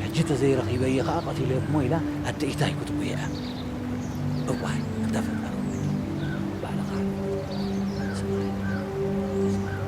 ሕጂ ተዘይረኺበዮ ኸኣ ቀቲለኩሞ ኢላ ኣደ ኢታይ ክትጉየ እያ። እዋይ፣ እንተ ፈጣሪ ወኪሉ ባዕልኻ ሓልዎ። ስማይ፣ ስማይ፣ ስማይ።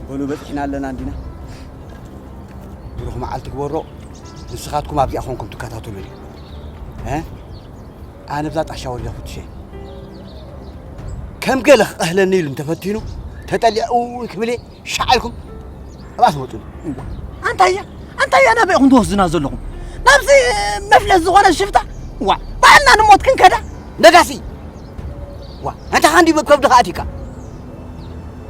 በሉ በጺሕና ኣለና እንዲና። ብሩኽ መዓልቲ ግበሮ። ንስኻትኩም ኣብዚኣ ኾንኩም ትከታተሉኒ። እ? ኣነ ብዛ ጣሻ ወሪደ ፍትሸ። ከም ገለ ክቐህለኒ ኢሉ እንተፈቲኑ፣ ተጠሊዑ ክብል እየ። ሻዕ ኢልኩም ኣብኣ ትመጹ። እዋ፣ ኣንታያ፣ ኣንታያ ናበይ ኢኹም ትወስዱና ዘለኹም? ናብዚ መፍለስ ዝኾነ ሽፍታ? እዋ፣ ባዕልና ንሞት ክንከዳ? ነጋሲ! እዋ፣ ኣንታ ኸንዲ ከብድኻ ኣቲካ?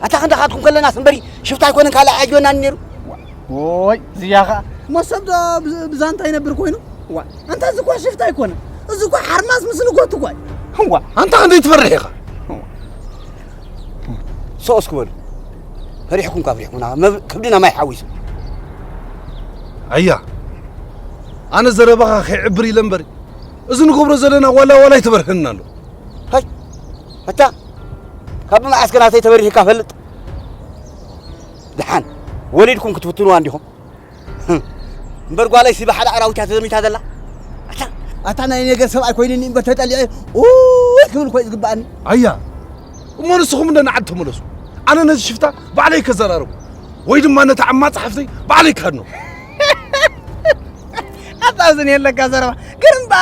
ኣታ ክንዳኻትኩም ከለናስ እምበሪ ሽፍታ ኣይኮነን ካልእ ኣጆናን ነይሩ። እዋ፣ ኦይ፣ ዝያ ኸኣ። እሞ ሰብ ዶ ብ-፣ ብዛንታ ይነብር ኮይኑ? እዋ፣ ኣንታ እዚ እኳ ሽፍታ ኣይኮነ። እዚ እኳ ሓርማዝ ምስ ንጎት እኳ እዩ። እዋ፣ ኣንታ ክንደይ ትፈርሕ ኢኻ? እዋ። ሶስ ክበሉ። ፈሪሕኩም ካብ ሪሕኩምና፣ መብ-፣ ከብድና ማይ ሓዊሱ። ኣያ፣ ኣነ ዘረባኻ ከይዕብር ኢለ እምበሪ፣ እዚ ንገብሮ ዘለና ዋላ ዋላ ኣይተበርህንን ኣሎ። ሀይ፣ ኣታ፣ ካብ መዓስ ከ ናተይ ተበሪህካ ፈልጥ? ደሓን፣ ወሊድኩም ክትፍትኑዋ እንዲኹም። እምበር ጓለይ ሲ ብሓደ ኣራዊት እያ ተዘሚታ ዘላ። ኣታ፣ ኣታ ናይ ነገር ሰብኣይ ኮይኑኒ እምበር ተጠሊዐ ኡይ ክብል እኮ እዩ ዝግብኣኒ። ኣያ፣ እሞ ንስኹም እንደ ንዓድ ተመለሱ። ኣነ ነዚ ሽፍታ ባዕለይ ከዘራርቦ ወይ ድማ ነቲ ዓማጺ ሓፍተይ ባዕለይ ካድኖ። ኣታ እዝን የለካ ዘረባ። ግን እምባ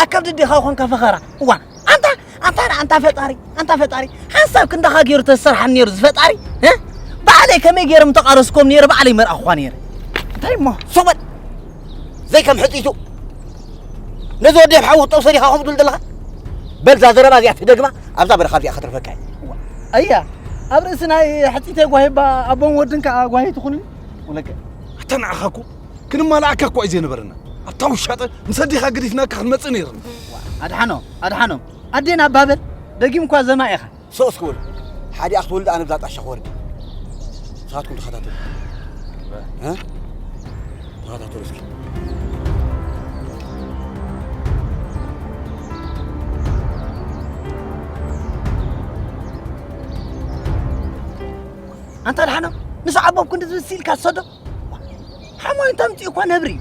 ኣከብዲ ዲኻ ኾንካ ፈኸራ። እዋ፣ ኣንታ፣ ኣንታ፣ ኣንታ ፈጣሪ፣ ኣንታ ፈጣሪ፣ ሓንሳብ ክንዳኻ ገይሩ ተዝሰርሓኒ ነይሩ ዝፈጣሪ፣ እ? ባዕለይ ከመይ ገይረ ምተቓለስኮም ነይረ፣ ባዕለይ መርኣኹኻ ነይረ። እንታይ እሞ? ሱቕ በል። ዘይከም ሕጺቱ። ነዚ ወዲ ሓዊ ክትጠብሶ ዲኻ ከምኡ ትብል ዘለኻ? በል፣ እዛ ዘረባ እዚኣ ትደግማ፣ ኣብዛ በረኻ እዚኣ ከተርፈካ እየ። ኣያ፣ ኣብ ርእሲ ናይ ሕጺተይ ጓሂባ፣ ኣቦን ወድን ከኣ ጓሂ ትኹንኒ? ወለከ። ኣታ ንዓኻ እኮ ክንማልኣካ እኳ እዩ ዘይነበረና። ኣብታ ውሻጠ ምስ ኣዴኻ ገዲፍናካ ክንመጽእ ነይርና። ኣድሓኖ፣ ኣድሓኖ፣ ኣዴን ኣባበል ደጊም እኳ ዘማ ኢኻ። ሶስ ክበሉ። ሓዲኣ ክትወልድ ኣነ ብዛ ጣሻ ክወርድ። ንስኻትኩም ተኸታተሉ። እ? ተኸታተሉ እስኪ። ኣንታ ኣድሓኖ፣ ንሱ ዓቦም ክንዲ ዝብል ሲልካ ትሰዶ? ሓሞይ እንተምፅኡ እኳ ነብሪ እዩ።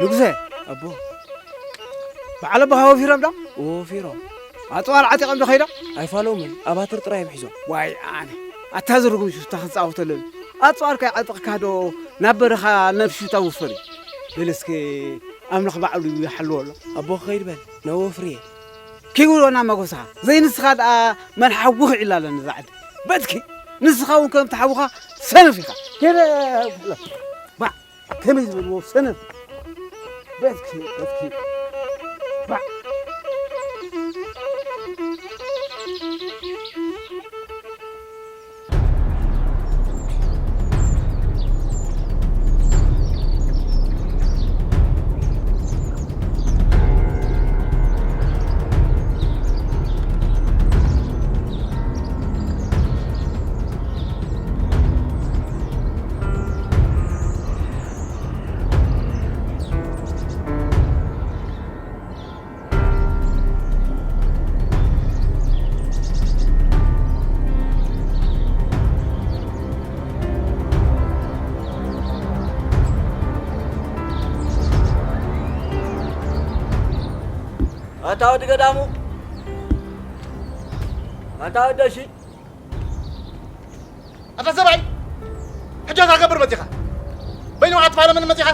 ንጉሰ፣ ኣቦ። በዓል ኣቦኻ ወፊሮም ዶ? ወፊሮም። ኣጽዋር ዓጢቖም ዶ ከይዶም? ኣይፋለውምን፣ ኣባትር ጥራይ እዮም ሒዞም። ዋይ ኣነ፣ ኣታ ዝርጉም ሽፍታ ክጻወተለሉ። ኣጽዋር ከይዓጠቕካ ዶ ናብ በረኻ ናብ ሽፍታ ውፈር እዩ? በል እስከ ኣምላኽ ባዕሉ ይሓልዎ ኣሎ። ኣቦ ክኸይድ በል፣ ናብ ወፍርየ። ኪጉሮና መጎስኻ፣ ዘይንስኻ ደኣ መን ሓውኽ ኢላ ኣላ ነዛ ዓዲ። በትኪ፣ ንስኻ እውን ከምቲ ሓውኻ ሰነፍ ኢኻ። ከመይ፣ ባዕ፣ ከመይ ዝበልዎ ሰነፍ። በትኪ፣ በትኪ፣ ባዕ። ኣታ ወዲ ገዳሙ፣ ኣታ ወደሺ። ኣታ ሰብኣይ፣ ሕጂ እንታይ ገብር መጺኻ? በይኑ ኣትፋለመኒ መጺኻ?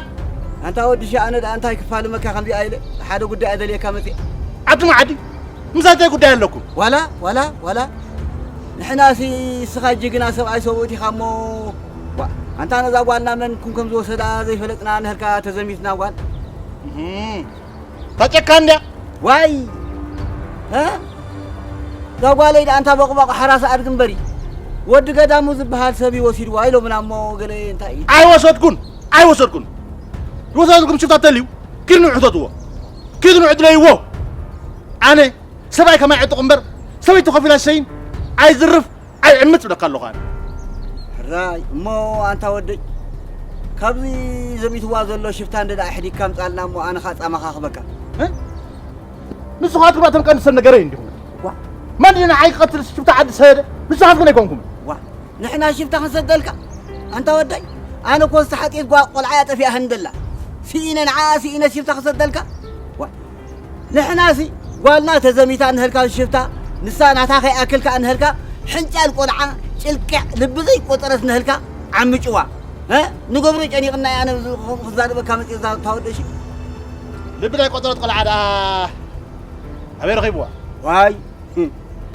ኣንታ ወዲ ሺ፣ ኣነ ደኣ እንታይ ክፋልመካ ከምዚኣ ኢለ ሓደ ጉዳይ ኣደልየካ መጺእ። ዓዲ ንዓዲ፣ ምሳይ እንታይ ጉዳይ ኣለኩም? ዋላ፣ ዋላ፣ ዋላ። ንሕናሲ እስኻ ጅግና ሰብኣይ ሰብኡት ኢኻ እሞ፣ ዋ፣ ኣንታ ነዛ ጓልና መን ኩም ከም ዝወሰዳ ዘይፈለጥና ንህልካ ተዘሚትና ጓል። እህም። ታጨካ እንድያ። ዋይ! እ? እዛ ጓለይ ደኣ እንታ በቕባቕ ሓራስ ኣድጊ እምበሪ፣ ወዲ ገዳሙ ዝበሃል ሰብ እዩ ወሲድዋ ኢሎምና እሞ ገለ እንታይ እዩ? ኣይወሰድኩን፣ ኣይወሰድኩን። ዝወሰድኩም ሽፍታ ተልዩ፣ ኪድ ንውሑ ተትዎ። ኪድ ንውሑ ድለይዎ። ኣነ ሰብኣይ ከማይ ዕጡቕ እምበር፣ ሰበይቲ ኮፍ ኢላ ትሸይን፣ ኣይዝርፍ፣ ኣይዕምጽ እብለካ ኣለኹ ኣነ። ሕራይ፣ እሞ ኣንታ ወደይ፣ ካብዚ ዘሚትዋ ዘሎ ሽፍታ እንደ ደኣ ኣሕዲግካ ኣምጻልና እሞ ኣነ ኸኣ ጻማኻ ክበካ። እ? ንስኻትኩም ኣቶም ቀንዲ ሰብ ነገረይ እንዲኹም። ዋ። መን እዩ ንዓይ ክቐትል ሽፍታ ዓዲ ዝሰደደ? ንስኻትኩም ኣይኮንኩም። ዋ፣ ንሕና ሽፍታ ክንሰደልካ? ኣንታ ወደይ፣ ኣነ እኮ ዝተሓጥየት ጓ-፣ ቆልዓ እያ ጠፊኣህኒ ደላ። ስኢነ ንዓኣ ስኢነ ሽፍታ ክሰደልካ? ዋ። ንሕናሲ ጓልና ተዘሚታ እንህልካ ሽፍታ፣ ንሳ ናታ ከይኣክልካ እንህልካ፣ ሕንጫል ቆልዓ፣ ጭልቅዕ፣ ልቢ ዘይቆጸረት እንህልካ፣ ዓምጭዋ። እ? ንገብሮ ጨኒቕና እያ፣ ኣነ ብዚ ክዛረበካ መጺእ እዛ ታወደሺ። ልቢ ናይ ቆጸረት ቆልዓ ደኣ ኣበይ ረኺብዋ? ዋይ፣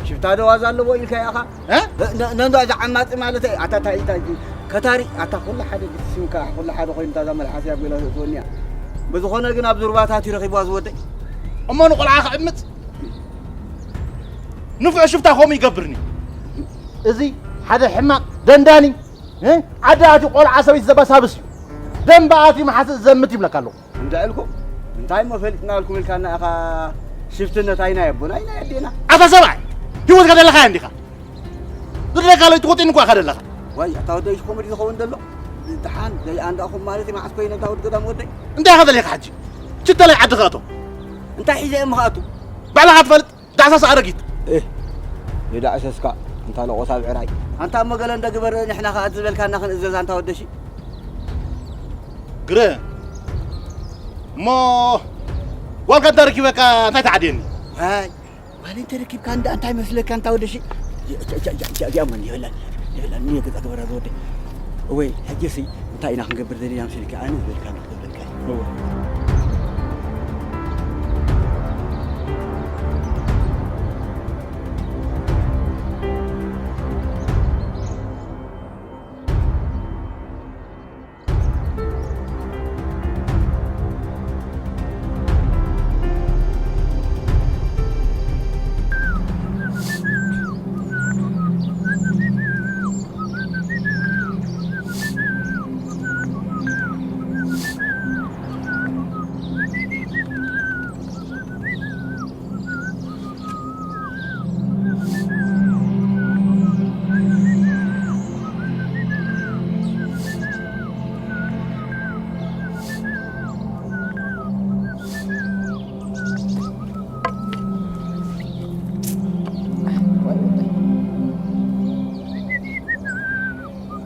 ሽፍታ ዶ ዋዛ ኣለዎ ኢልካ ኢኻ? እ? ነ-፣ ነ-፣ ነንዶ እዛ ዓማጺ ማለት እያ። ኣታ ታይ፣ ታይ፣ ከታሪ፣ ኣታ ኩሉ ሓደ ግስምካ፣ ኩሉ ሓደ ኮይኑ እታ እዛ መልሓስ እያ ኣቢላ ተእትወኒ እያ። ብዝኾነ ግን ኣብዚ ሩባታት እዩ ረኺብዋ ዝወደይ። እሞ ንቆልዓ ክዕምጽ ንፉዕ ሽፍታ ከምኡ ይገብርኒ። እዚ ሓደ ሕማቕ ደንዳኒ፣ እ? ዓዲ ኣትዩ ቆልዓ ሰበይቲ ዘባሳብስ እዩ። ደንበ ኣትዩ መሓስእ ዘምት ይብለካ ኣለኹ። እንተ ኢልኩም፣ እንታይ እሞ ፈሊጥናልኩም ኢልካና ኢኻ ሽፍትነት ኣይናይ ኣቦና ኣይናይ ኣዴና። ኣታ ሰብኣይ፣ ህይወትካ ደለኻያ እንዲኻ። ዝደለካ ለይትወጢን እኳ ኢኻ ደለኻ። ዋይ፣ ኣታ ወደይ፣ ከምኡ ድዩ ዝኸውን ዘሎ? ደሓን ዘይኣንዳእኹም ማለት እዩ፣ መዓስ ኮይነ ኣታ ወዲ ገዳም ወደይ? እንታይ ኢኻ ደሊኻ ሕጂ? ሽተላይ ዓዲ ክኣቶ። እንታይ ሒዘ እየ ምኽኣቱ? ባዕልኻ ትፈልጥ። ዳዕሳስ ኣረጊት። እህ፣ ንዳዕሰስካ እንታ ለቆሳ ብዕራይ። ኣንታ እሞ ገለ እንደ ግበር ንሕና ከኣ ዝበልካና ክንእዘዝ ኣንታ ወደሺ። ግረ። እሞ ጓልካ እንተ ረኪበካ እንታይ ትዓድየኒ? ዋይ፣ ጓል እንተ ረኪብካ እንዳ እንታይ መስለካ ኣንታ ወደሺ? እዚኣ እሞ የብላን፣ የብላን፣ ንየ ገዛ ግበራ ዝወደይ። እወይ፣ ሕጂሲ እንታይ ኢና ክንገብር ዘለና ምስልካ ኣነ ዝበልካ ንክገብረልካ እዩ። እወ።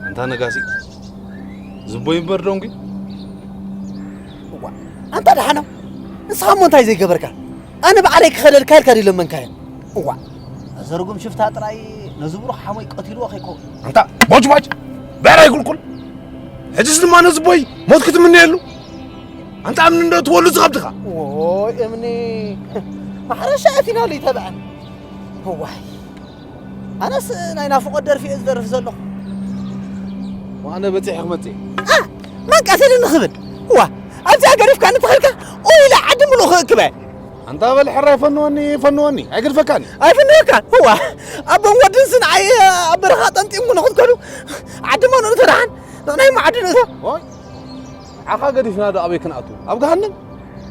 ኣንታ ነጋሲ፣ ዝቦይ እምበር ደንጉ። እዋ፣ ኣንታ ደሓኖ፣ ንስኻ እሞ እንታይ ዘይገበርካ? ኣነ ባዕለይ ክኸደልካ ኢልካ ድዩ ለመንካዮ? እዋ፣ እዚ ርጉም ሽፍታ ጥራይ ነዚ ብሩኽ ሓሞይ ቀቲልዎ ከይከውን። ኣንታ ቦጭ ቦጭ፣ ብዕራይ ቁልቁል። ሕጅስ ድማ ነዚ ቦይ ሞት ክትምነየሉ። ኣንታ እምኒ እንዶ ትወሉ ዝኸብድኻ። ዎይ እምኒ፣ ማሕረሻ ኣቲናሉ ይተብዐን። እዋይ። ኣነስ ናይ ናፍቖት ደርፊ እየ ዝደርፍ ዘለኹ። ኣነ በጺሐ ክመጽእ እየ። ኣ፣ መን ቀቲልኒ ክብል? እዋ፣ ኣብዚኣ ገዲፍካኒ ተኸልካ፣ ኡ ኢለ ዓዲ ምሉእ ክእክበ። ኣንታ በል ሕራይ ፈንወኒ፣ ፈንወኒ፣ ኣይግድፈካን። ኣይፍንወካ፣ እዋ፣ ኣቦን ወድንስ ንዓይ ኣብ በረኻ ጠንጢሙ ንኽትከዱ፣ ዓዲ መኑኡ ተደሓን፣ ንቕናይ መዓዲ ንእቶ። ኦይ፣ ዓኻ ገዲፍና ዶ ኣበይ ክንኣቱ? ኣብ ገሃነም?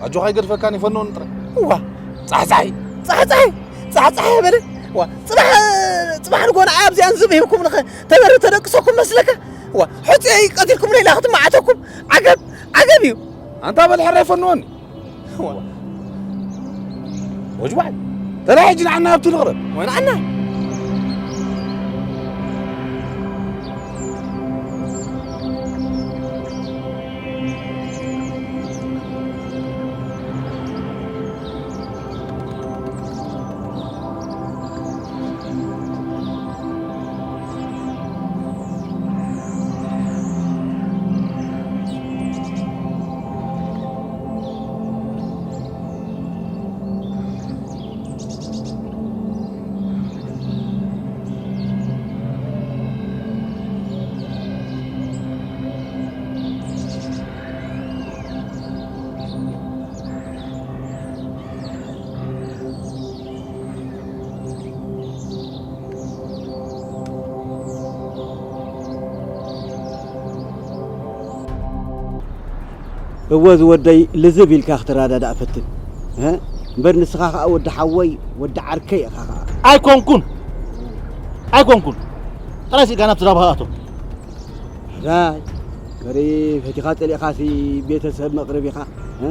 ኣጆኻ ኣይገድፈካን፣ ይፈንወኒ ጥራይ። እዋ። ጻሕጻሒ። ጻሕጻሒ። ጻሕጻሒ በለ። እዋ። ጽባሕ፣ ጽባሕ ንጎ ንዓይ ኣብዚኣን ዝብ ሂብኩም ንኸ ተበሪ ተደቅሰኩም መስለካ? እዋ። ሕጹየይ ቀቲልኩም ሌላ ክትመዓተኩም። ዓገብ፣ ዓገብ እዩ። ኣንታ በል ሕራይ ፈንወኒ። እዋ። ወጅባይ። ተላይ ሕጂ ንዓና ኣብቲ ንቕረብ። ወንዓና። እወ ዝወደይ፣ ልዝብ ኢልካ ክትረዳዳእ ፈትን። እ? እምበር ንስኻ ኸኣ ወዲ ሓወይ፣ ወዲ ዓርከይ ኢኻ ኸኣ። ኣይኮንኩን። ኣይኮንኩን። ጥራይ ስኢልካ ናብቲ ዳባ ኣቶ። ሕራይ፣ መሪ ፈቲኻ ጸሊእኻሲ ቤተሰብ መቕርብ ኢኻ። እ?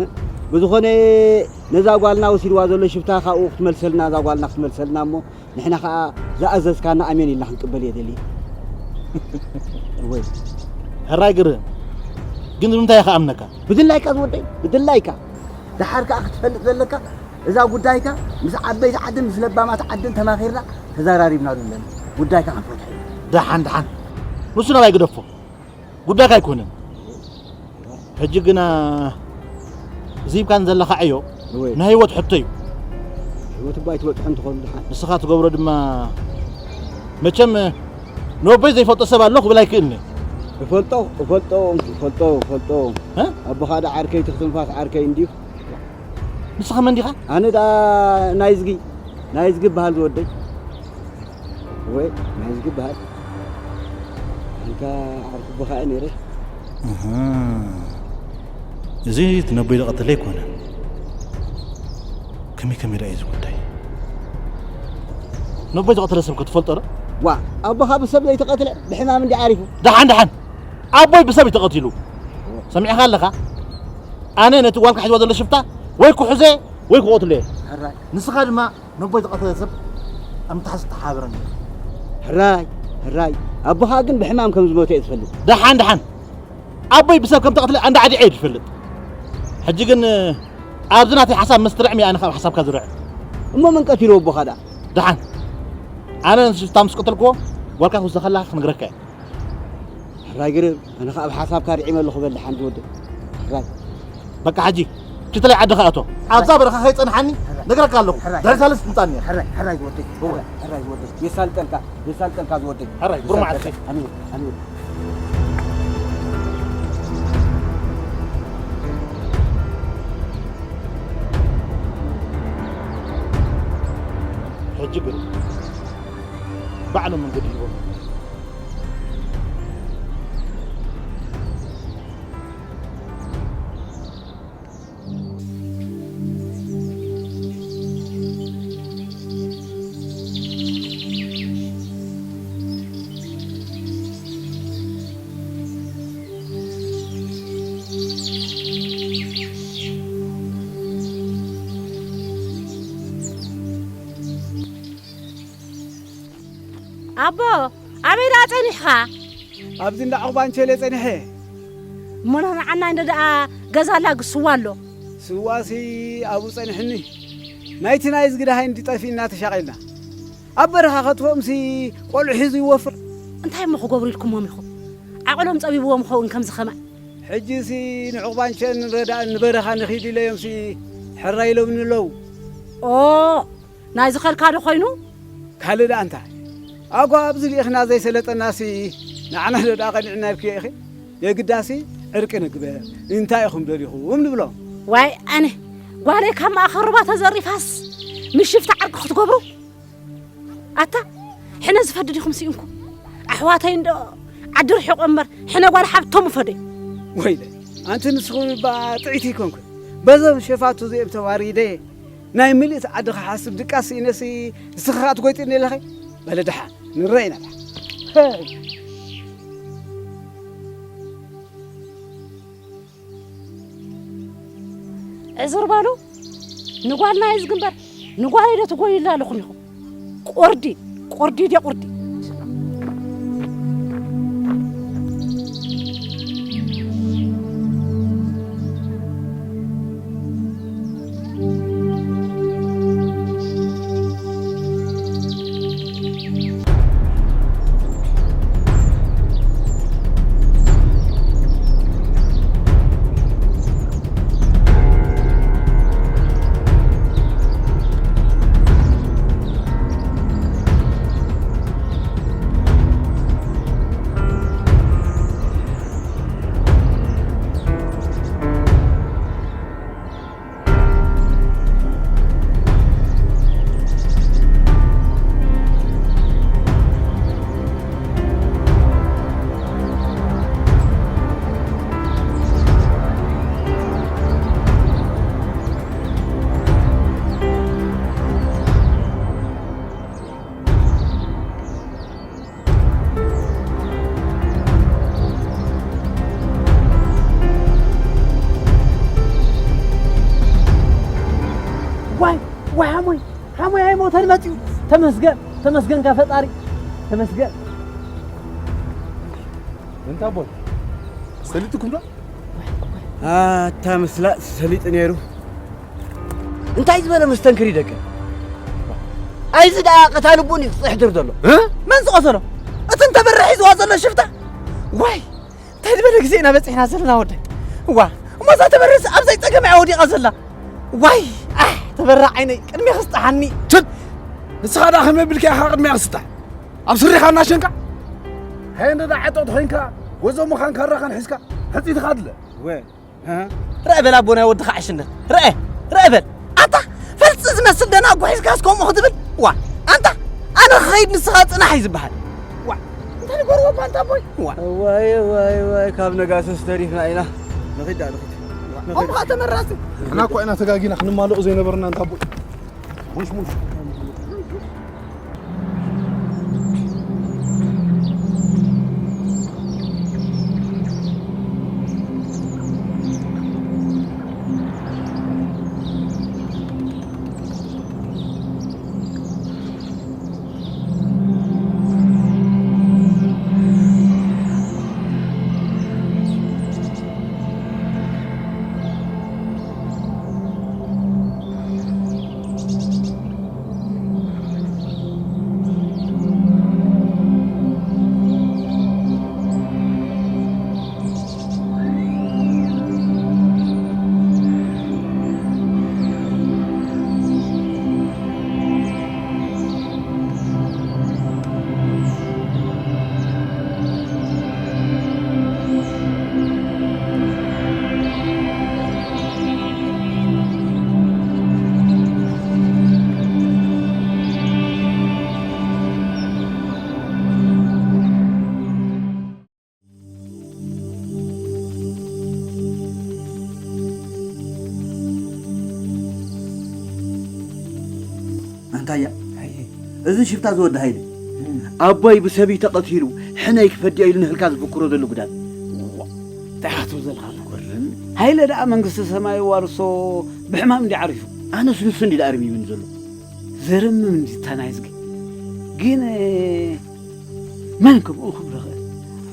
ብዝኾነ ነዛ ጓልና ወሲድዋ ዘሎ ሽፍታ ካብኡ ክትመልሰልና፣ እዛ ጓልና ክትመልሰልና እሞ ንሕና ኸኣ ዝኣዘዝካና ኣሜን ኢልና ክንቅበል እየ ደልየ። እወይ። ሕራይ ግርም። ግን ብምንታይ ኢኻ ኣምነካ? ብድላይካ ዝወደይ፣ ብድላይካ። ደሓር ከኣ ክትፈልጥ ዘለካ፣ እዛ ጉዳይካ ምስ ዓበይቲ ዓድን ምስ ለባማት ዓድን ተማኺርና ተዘራሪብናሉ ኣለና። ጉዳይካ ክንፈትሖ እዩ። ደሓን፣ ደሓን። ንሱ ናባይ ግደፎ። ጉዳይካ ኣይኮነን። ሕጂ ግና እዚ ሂብካን ዘለኻ ዕዮ እወ። ናይ ህይወት ሕቶ እዩ። ህይወት እባ ኣይትበጽሖ እንትኾን ደሓን። ንስኻ ትገብሮ ድማ መቸም ነቦይ ዘይፈልጦ ሰብ ኣሎ ክብል ኣይክእልን እየ። እፈልጦ፣ እፈልጦ፣ እፈልጦ፣ እፈልጦ። እ? ኣቦኻ ደኣ ዓርከይ ትኽትንፋስ ዓርከይ እንድዩ። ንስኻ መን ዲኻ? ኣነ ደኣ ናይዝጊ፣ ናይዝጊ እበሃል ዝወደይ። ወይ ናይዝጊ ይበሃል። ኣንታ ዓርኩ ኣቦኻ እየ ነይረ። ኣሃ። እዚ እቲ ነቦይ ዝቐተለ ኣይኮነን። ከመይ ከመይ ደኣ እዩ እዚ ጉዳይ? ነቦይ ዝቐተለ ሰብ ከ ትፈልጦ ዶ? ዋ፣ ኣቦኻ ብሰብ ዘይተቐትለ ብሕማም እንዲ ዓሪፉ። ደሓን፣ ደሓን። ኣቦይ ብሰብ እዩ ተቐቲሉ። ሰሚዕኻ ኣለኻ? ኣነ ነቲ ጓልካ ሒዝዋ ዘሎ ሽፍታ ወይ ክሕዞ ወይ ክቐትሎ እየ። ሕራይ። ንስኻ ድማ ነቦይ ዝቐተለ ሰብ ኣብ ምትሓዝ ተሓባበረኒ። ሕራይ፣ ሕራይ። ኣቦኻ ግን ብሕማም ከም ዝሞተ እየ ዝፈልጥ። ደሓን፣ ደሓን። ኣቦይ ብሰብ ከም ተቐትለ ኣንዳዕዲዐ እየ ዝፈልጥ። ሕጂ ግን ኣብዚ ናተይ ሓሳብ ምስ ትርዕም እየ ኣነ ካብ ሓሳብካ ዝርዕም። እሞ መን ቀቲሉ ኣቦኻ ደኣ? ደሓን። ኣነ ንሱ ሽፍታ ምስ ቀተልክዎ ጓልካ ክወስደካ ከለኻ ክነግረካ እየ። ሕራይ ግርም፣ ኣነ ኸኣ ኣብ ሓሳብካ ርዒመ ኣለኹ በል ደሓን ዝወደይ። ሕራይ። በቃ ሕጂ፣ ክትለይ ዓድኻ እቶ። ኣብዛ በረኻ ከይጸንሓኒ ነግረካ ኣለኹ። ሕራይ። ድሕሪ ሳልስቲ ትምጻኒ እያ። ሕራይ፣ ሕራይ ዝወደይ። እወ። ሕራይ፣ ሕራይ ዝወደይ። የሳልጠልካ፣ የሳልጠልካ ዝወደይ። ሕራይ፣ ቡር መዓልቲ። የሳልጠልካ። ኣሚን፣ ኣሚን። ሕጂ ግን ባዕሎም መንገዲ ሂቦም። ኣቦ፣ ኣበይ ደኣ ጸኒሕኻ? ኣብዚ እንዳ ዑቕባንቸል እየ ጸኒሐ። እሞ ንዓናይ እንዶ ደኣ ገዛ ኣላ፣ ግስ ስዋ ኣሎ። ስዋሲ ኣብኡ ጸኒሕኒ። ናይቲ ናይዝጊ ደሃይ እንዲ ጠፊእና ተሻቒልና። ኣብ በረኻ ከጥፍኦምሲ ቆልዑ ሒዙ ይወፍር። እንታይ እሞ ክገብሩ ኢልኩሞም ኢኹም? ዓቕሎም ጸቢብዎም ኸውን ከምዚ ኸማይ። ሕጂሲ ንዑቕባንቸን ንረዳእን ንበረኻ ንኺድ ኢለዮምሲ ሕራይ ኢሎምኒ ኣለዉ። ኦ፣ ናይ ዝኸልካ ዶ ኾይኑ? ካልእ ደኣ እንታይ? ኣጓ ኣብዚ ልኢኽና ዘይሰለጠናሲ ንዓና ዶ ደኣ ቀኒዕና ኢልክዮ ኢኺ? የግዳሲ ዕርቂ ንግበር፣ እንታይ ኢኹም ደሊኹም ንብሎም። ዋይ ኣነ፣ ጓለይ ካብ ማእኸል ሩባ ተዘሪፋስ ምስ ሽፍታ ዕርቂ ክትገብሩ? ኣታ፣ ሕነ ዝፈዲ ዲኹም ስኢንኩም? ኣሕዋተይ እንዶ ዓዲ ርሒቖ እምበር፣ ሕነ ጓል ሓብቶም ውፈደይ። ወይለ፣ ኣንቲ ንስኹም እባ ጥዕይቲ ኣይኮንኩን። በዞም ሸፋቱ እዚኦም ተዋሪደ፣ ናይ ምልእቲ ዓዲ ክሓስብ ድቃስ ስኢነሲ፣ ንስኺ ኸኣ ትጎይጥኒ ኣለኺ? በለ ደሓን፣ ንረኣይ ኢና ደሓን። ዕዝር በሉ፣ ንጓልና እዩ ዝግንበር፣ ንጓለይ ዶ ትጎይሉ ኣለኹም ኢኹም? ቁርዲ፣ ቁርዲ ድየ ቁርዲ? መጺኡ። ተመስገን፣ ተመስገን ካ ፈጣሪ፣ ተመስገን። እንታ ኣቦይ፣ ሰሊጥኩም ዶ? ኣታ ምስላጥ ሰሊጥ ነይሩ። እንታይ ዝበለ መስተንክር ይደቅን? ኣይዚ ደኣ ቀታሊ ቡን እዩ ዝጽሕትር ዘሎ። እ? መን ዝቐተሎ? እቲ እንተበረ ሒዝዋ ዘሎ ሽፍታ? ዋይ! እንታይ ዝበለ ግዜ ኢና በጺሕና ዘለና ወደይ? ዋ! እሞ እዛ ተበረስ ኣብዘይ ጸገም እያ ወዲቓ ዘላ። ዋይ! ኣሕ! ተበረ ዓይነይ ቅድሜ ክስጥሓኒ። ትብ! ንስኻ ደኣ ከመይ ቢልካ ኢኻ ቅድሚያ ክስጣሕ? ኣብ ስሪኻ እናሸንካ? ሃየ እንደ ደኣ ዓጠቕቲ ኮይንካ፣ ጎዞ ምዃን ካራኻን ሒዝካ፣ ሕጺትኻ ድለ። ወ፣ እ? ርአ በል ኣቦ ናይ ወድኻ ዕሽነት። ርአ፣ ርአ በል። ኣንታ ፈልጺ ዝመስል ደናጉ ሒዝካስ ከምኡ ክትብል? ዋ፣ ኣንታ ኣነ ክኸይድ ንስኻ ጽናሕ እዩ ዝበሃል። ዋ፣ እንታይ ንገርዎ እኳ ኣንታ ኣቦይ? ዋ። እዋይ፣ እዋይ፣ እዋይ፣ ካብ ነጋሶስ ተሪፍና ኢና። ንኺድ ደኣ፣ ንኺድ። ከምኡ ኸኣ ተመራጺ። ንሕና እኮ ኢና ተጋጊና ክንማልኦ ዘይነበርና ኣንታ ኣቦይ። ሙሽ፣ ሙሽ። ኣንታያ፣ ኣየ። እዚ ሽፍታ ዝወዲ ሃይለ፣ እም። ኣቦይ ብሰብይ ተቐቲሉ፣ ሕነይ ክፈድያ ኢሉ ንህልካ ዝፍክሮ ዘሎ ጉዳት። ዋ፣ እንታይ ኢኻ ትብል ዘለኻ? ዝገርም። ሃይለ ደኣ መንግስቲ ሰማይ ዋርሶ ብሕማም እንዲ ዓሪፉ። ኣነስ ንሱ እንዲ ደኣ ኣርሚሙኒ ዘሎ። ዘርምም እንዲ እታ ናይ እዝጊ። ግን፣ መን ከምኡ ክብሎ ኽእል?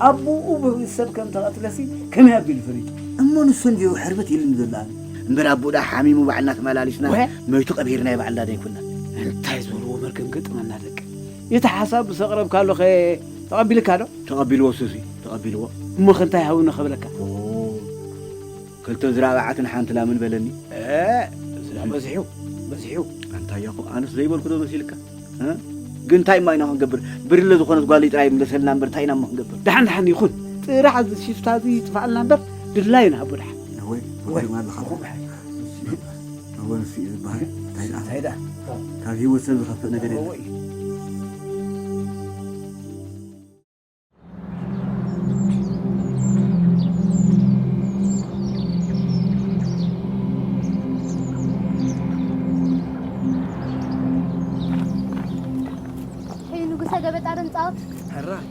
ኣቦኡ ብሰብ ከም ተቐትለሲ ከመይ ኣቢሉ ፈሊጡ? እሞ ንሱ እንድዩ ሕርብት ኢሉኒ ዘሎ ኣነ። እምበር ኣቦኡ ደኣ ሓሚሙ ባዕልና ተመላሊስና ወ? መይቱ ቀቢርናዮ ባዕልና ዶ ኣይኮናን? እንታይ ዝበልዎ መርገም ገጠመና ደቂ? እቲ ሓሳብ ምስ ኣቕረብካሉ ኸ ተቐቢልካ ዶ? ተቐቢልዎ ሱሲ፣ ተቐቢልዎ። እሞ ኸ እንታይ ሃቡኒ ኸብለካ? ኦ፣ ክልተ ዝራባዓትን ሓንቲ ላምን በለኒ። እ፣ እዚ ደኣ በዚሑ፣ በዚሑ። ኣንታ ያዕቆብ፣ ኣነስ ዘይበልኩ ዶ መሲልካ? እ? ግን እንታይ እማ ኢና ክንገብር? ብርለ ዝኾነት ጓለይ ጥራይ ይምለሰልና እምበር እንታይ ኢና እሞ ክንገብር? ደሓን ደሓን ይኹን። ጥራሕ እዚ ሽፍታ እዚ ይጥፋኣልና እምበር ድላዩ ንሃቦ ደሓን። ወይ፣ ወይ፣ ወይ፣ ኣለኻ። ወይ። ኣቦ ንሱ እዩ ዝበሃል። እንታይ ደኣ? እንታይ ደኣ? ካብ ህይወት ሰብ ዝኸፍእ ነገር የለን። ወይ። ሕይ ንጉሰ ገበጣ ደምጻወት። ሕራይ።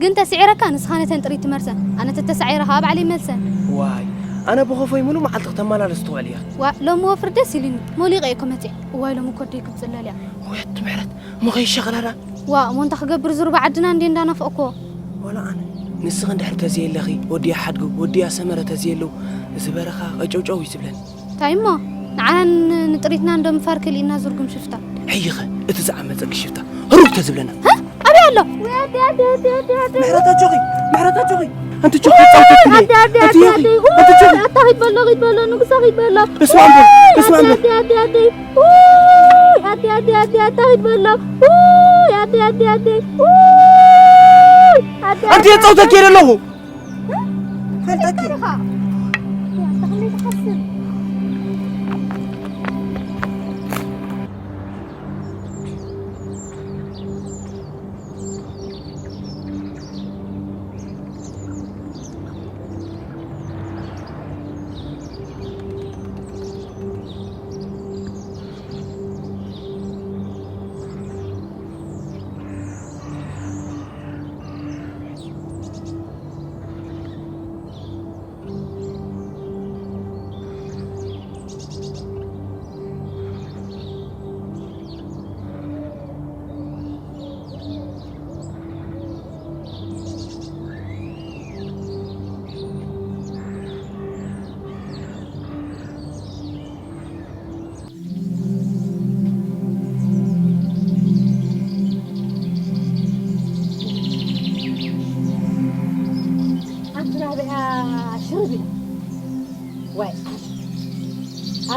ግን ተስዒረካ ንስኻ ነተን ጥሪት ትመርሰን፣ ኣነ ተተሳዒረ ኸኣ ባዕለይ መልሰን። ዋይ፣ ኣነ ብኸፎይ ሙሉ መዓልቲ ክተመላለስ ትውዕል እያ። ዋ፣ ሎሚ ወፍሪ ደስ ኢሉኒ፣ ሞሊቐ እየ እኮ መጺአ። እዋይ፣ ሎሚ እኮ ኣደይ ክትጽለል እያ። ወይ ኣቲ ምሕረት፣ እሞ ከይሸቕላ ደኣ? ዋ፣ እሞ እንታይ ክገብር ዙርባ ዓድና እንዴ እንዳናፈቕኩዎ። ዋላ ኣነ፣ ንስኺ እንድሕር ተዘየለኺ፣ ወዲያ ሓድጉ፣ ወዲያ ሰመረ ተዘየለዉ፣ እዚ በረኻ ቀጨውጨው እዩ ዝብለኒ። እንታይ እሞ? ንዓናን ንጥሪትናን ዶ ምፋር ክልኢና ዝርጉም ሽፍታ? ሕይኸ፣ እቲ ዝዓመጸኪ ሽፍታ፣ ህሩብ ተዝብለና። ሀ? ኣበይ ኣሎ? ወይ ኣደ፣ ኣደ፣ ኣደ፣ ኣደ፣ ኣደ። ምሕረት ኣጆኺ፣ ምሕረት ኣጆኺ። ኣንቲ ጆኺ፣ ኣደ፣ ኣደ፣ ኣንቲ ኣደ፣ ጆኺ፣ ኣደ። ኣንቲ ጆኺ። ኣታ ኺድ በሎ፣ ኺድ በሎ፣ ንጉሳ ኺድ በሎ። እስማ እምበር፣ እስማ እምበር። ኣደ፣ ኣደ፣ ኣደ፣ ኣደ። ውይ፣ ኣደ፣ ኣደ፣ ኣደ፣ ኣታ ኺድ በሎ። ውይ፣ ኣደ፣ ኣደ፣ ኣደ። ውይ፣ ኣደ፣ ኣንቲ ኣደ፣ ኣደ። የጻውተኪ እየ ዘለኹ። ፈልጠኪ። እንታይ ኢኻ? ኣታ ኸመይ ትሓስብ?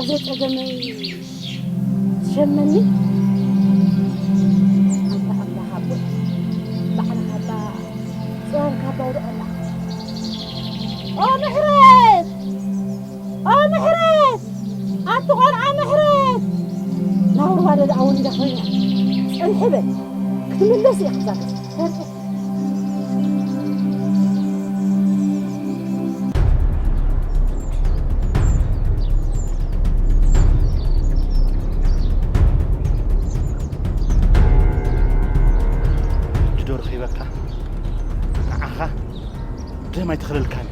ጸገመይ ትሸመኒ። ኣንታ ኣምላኽ ኣቦይ፣ ባዕልኻ እባ ጽላልካ ኣውርደላ። ኦ ምሕረት! ኦ ምሕረት! ኣቲ ቆልዓ ምሕረት! ናብ ሩባ ደኣ ወሊዳ ኮይና። ጽንሒ በል። ክትምለስ እያ ክዛተስ። ወዲ ዶ ረኺበካ? ንዓኻ ደም ኣይተኽለልካን።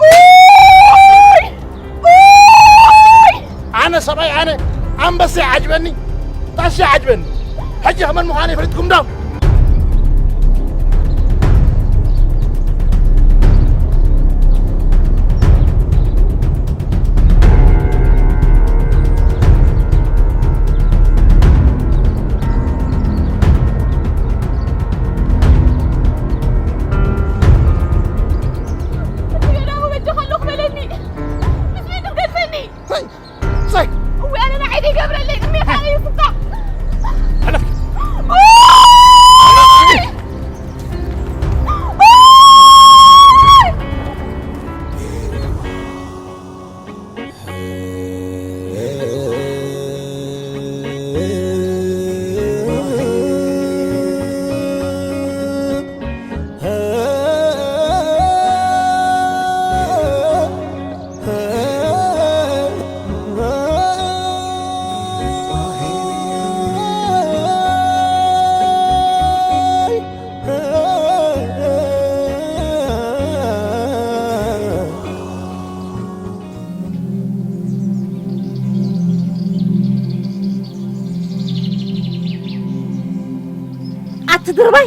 ኡይ! ኡይ! ኣነ ሰብኣይ፣ ኣነ ኣንበሳ ይዓጅበኒ፣ ጣሻ ይዓጅበኒ። ሕጂ ከመን ምዃነይ ፈሊጥኩም ዶ? እቲ ገዳሙ በጃኻ ኣለኹ በለኒ። ምስ መን ክትገድፈኒ? ሄይ! ሳይ! እወ፣ ኣነ ንዓይ ዘይገብረለይ ቅድሜኻ እዩ ፍታሕ። ሓለፍ! ኦይ! ኦይ! ኣቲ ድርባይ፣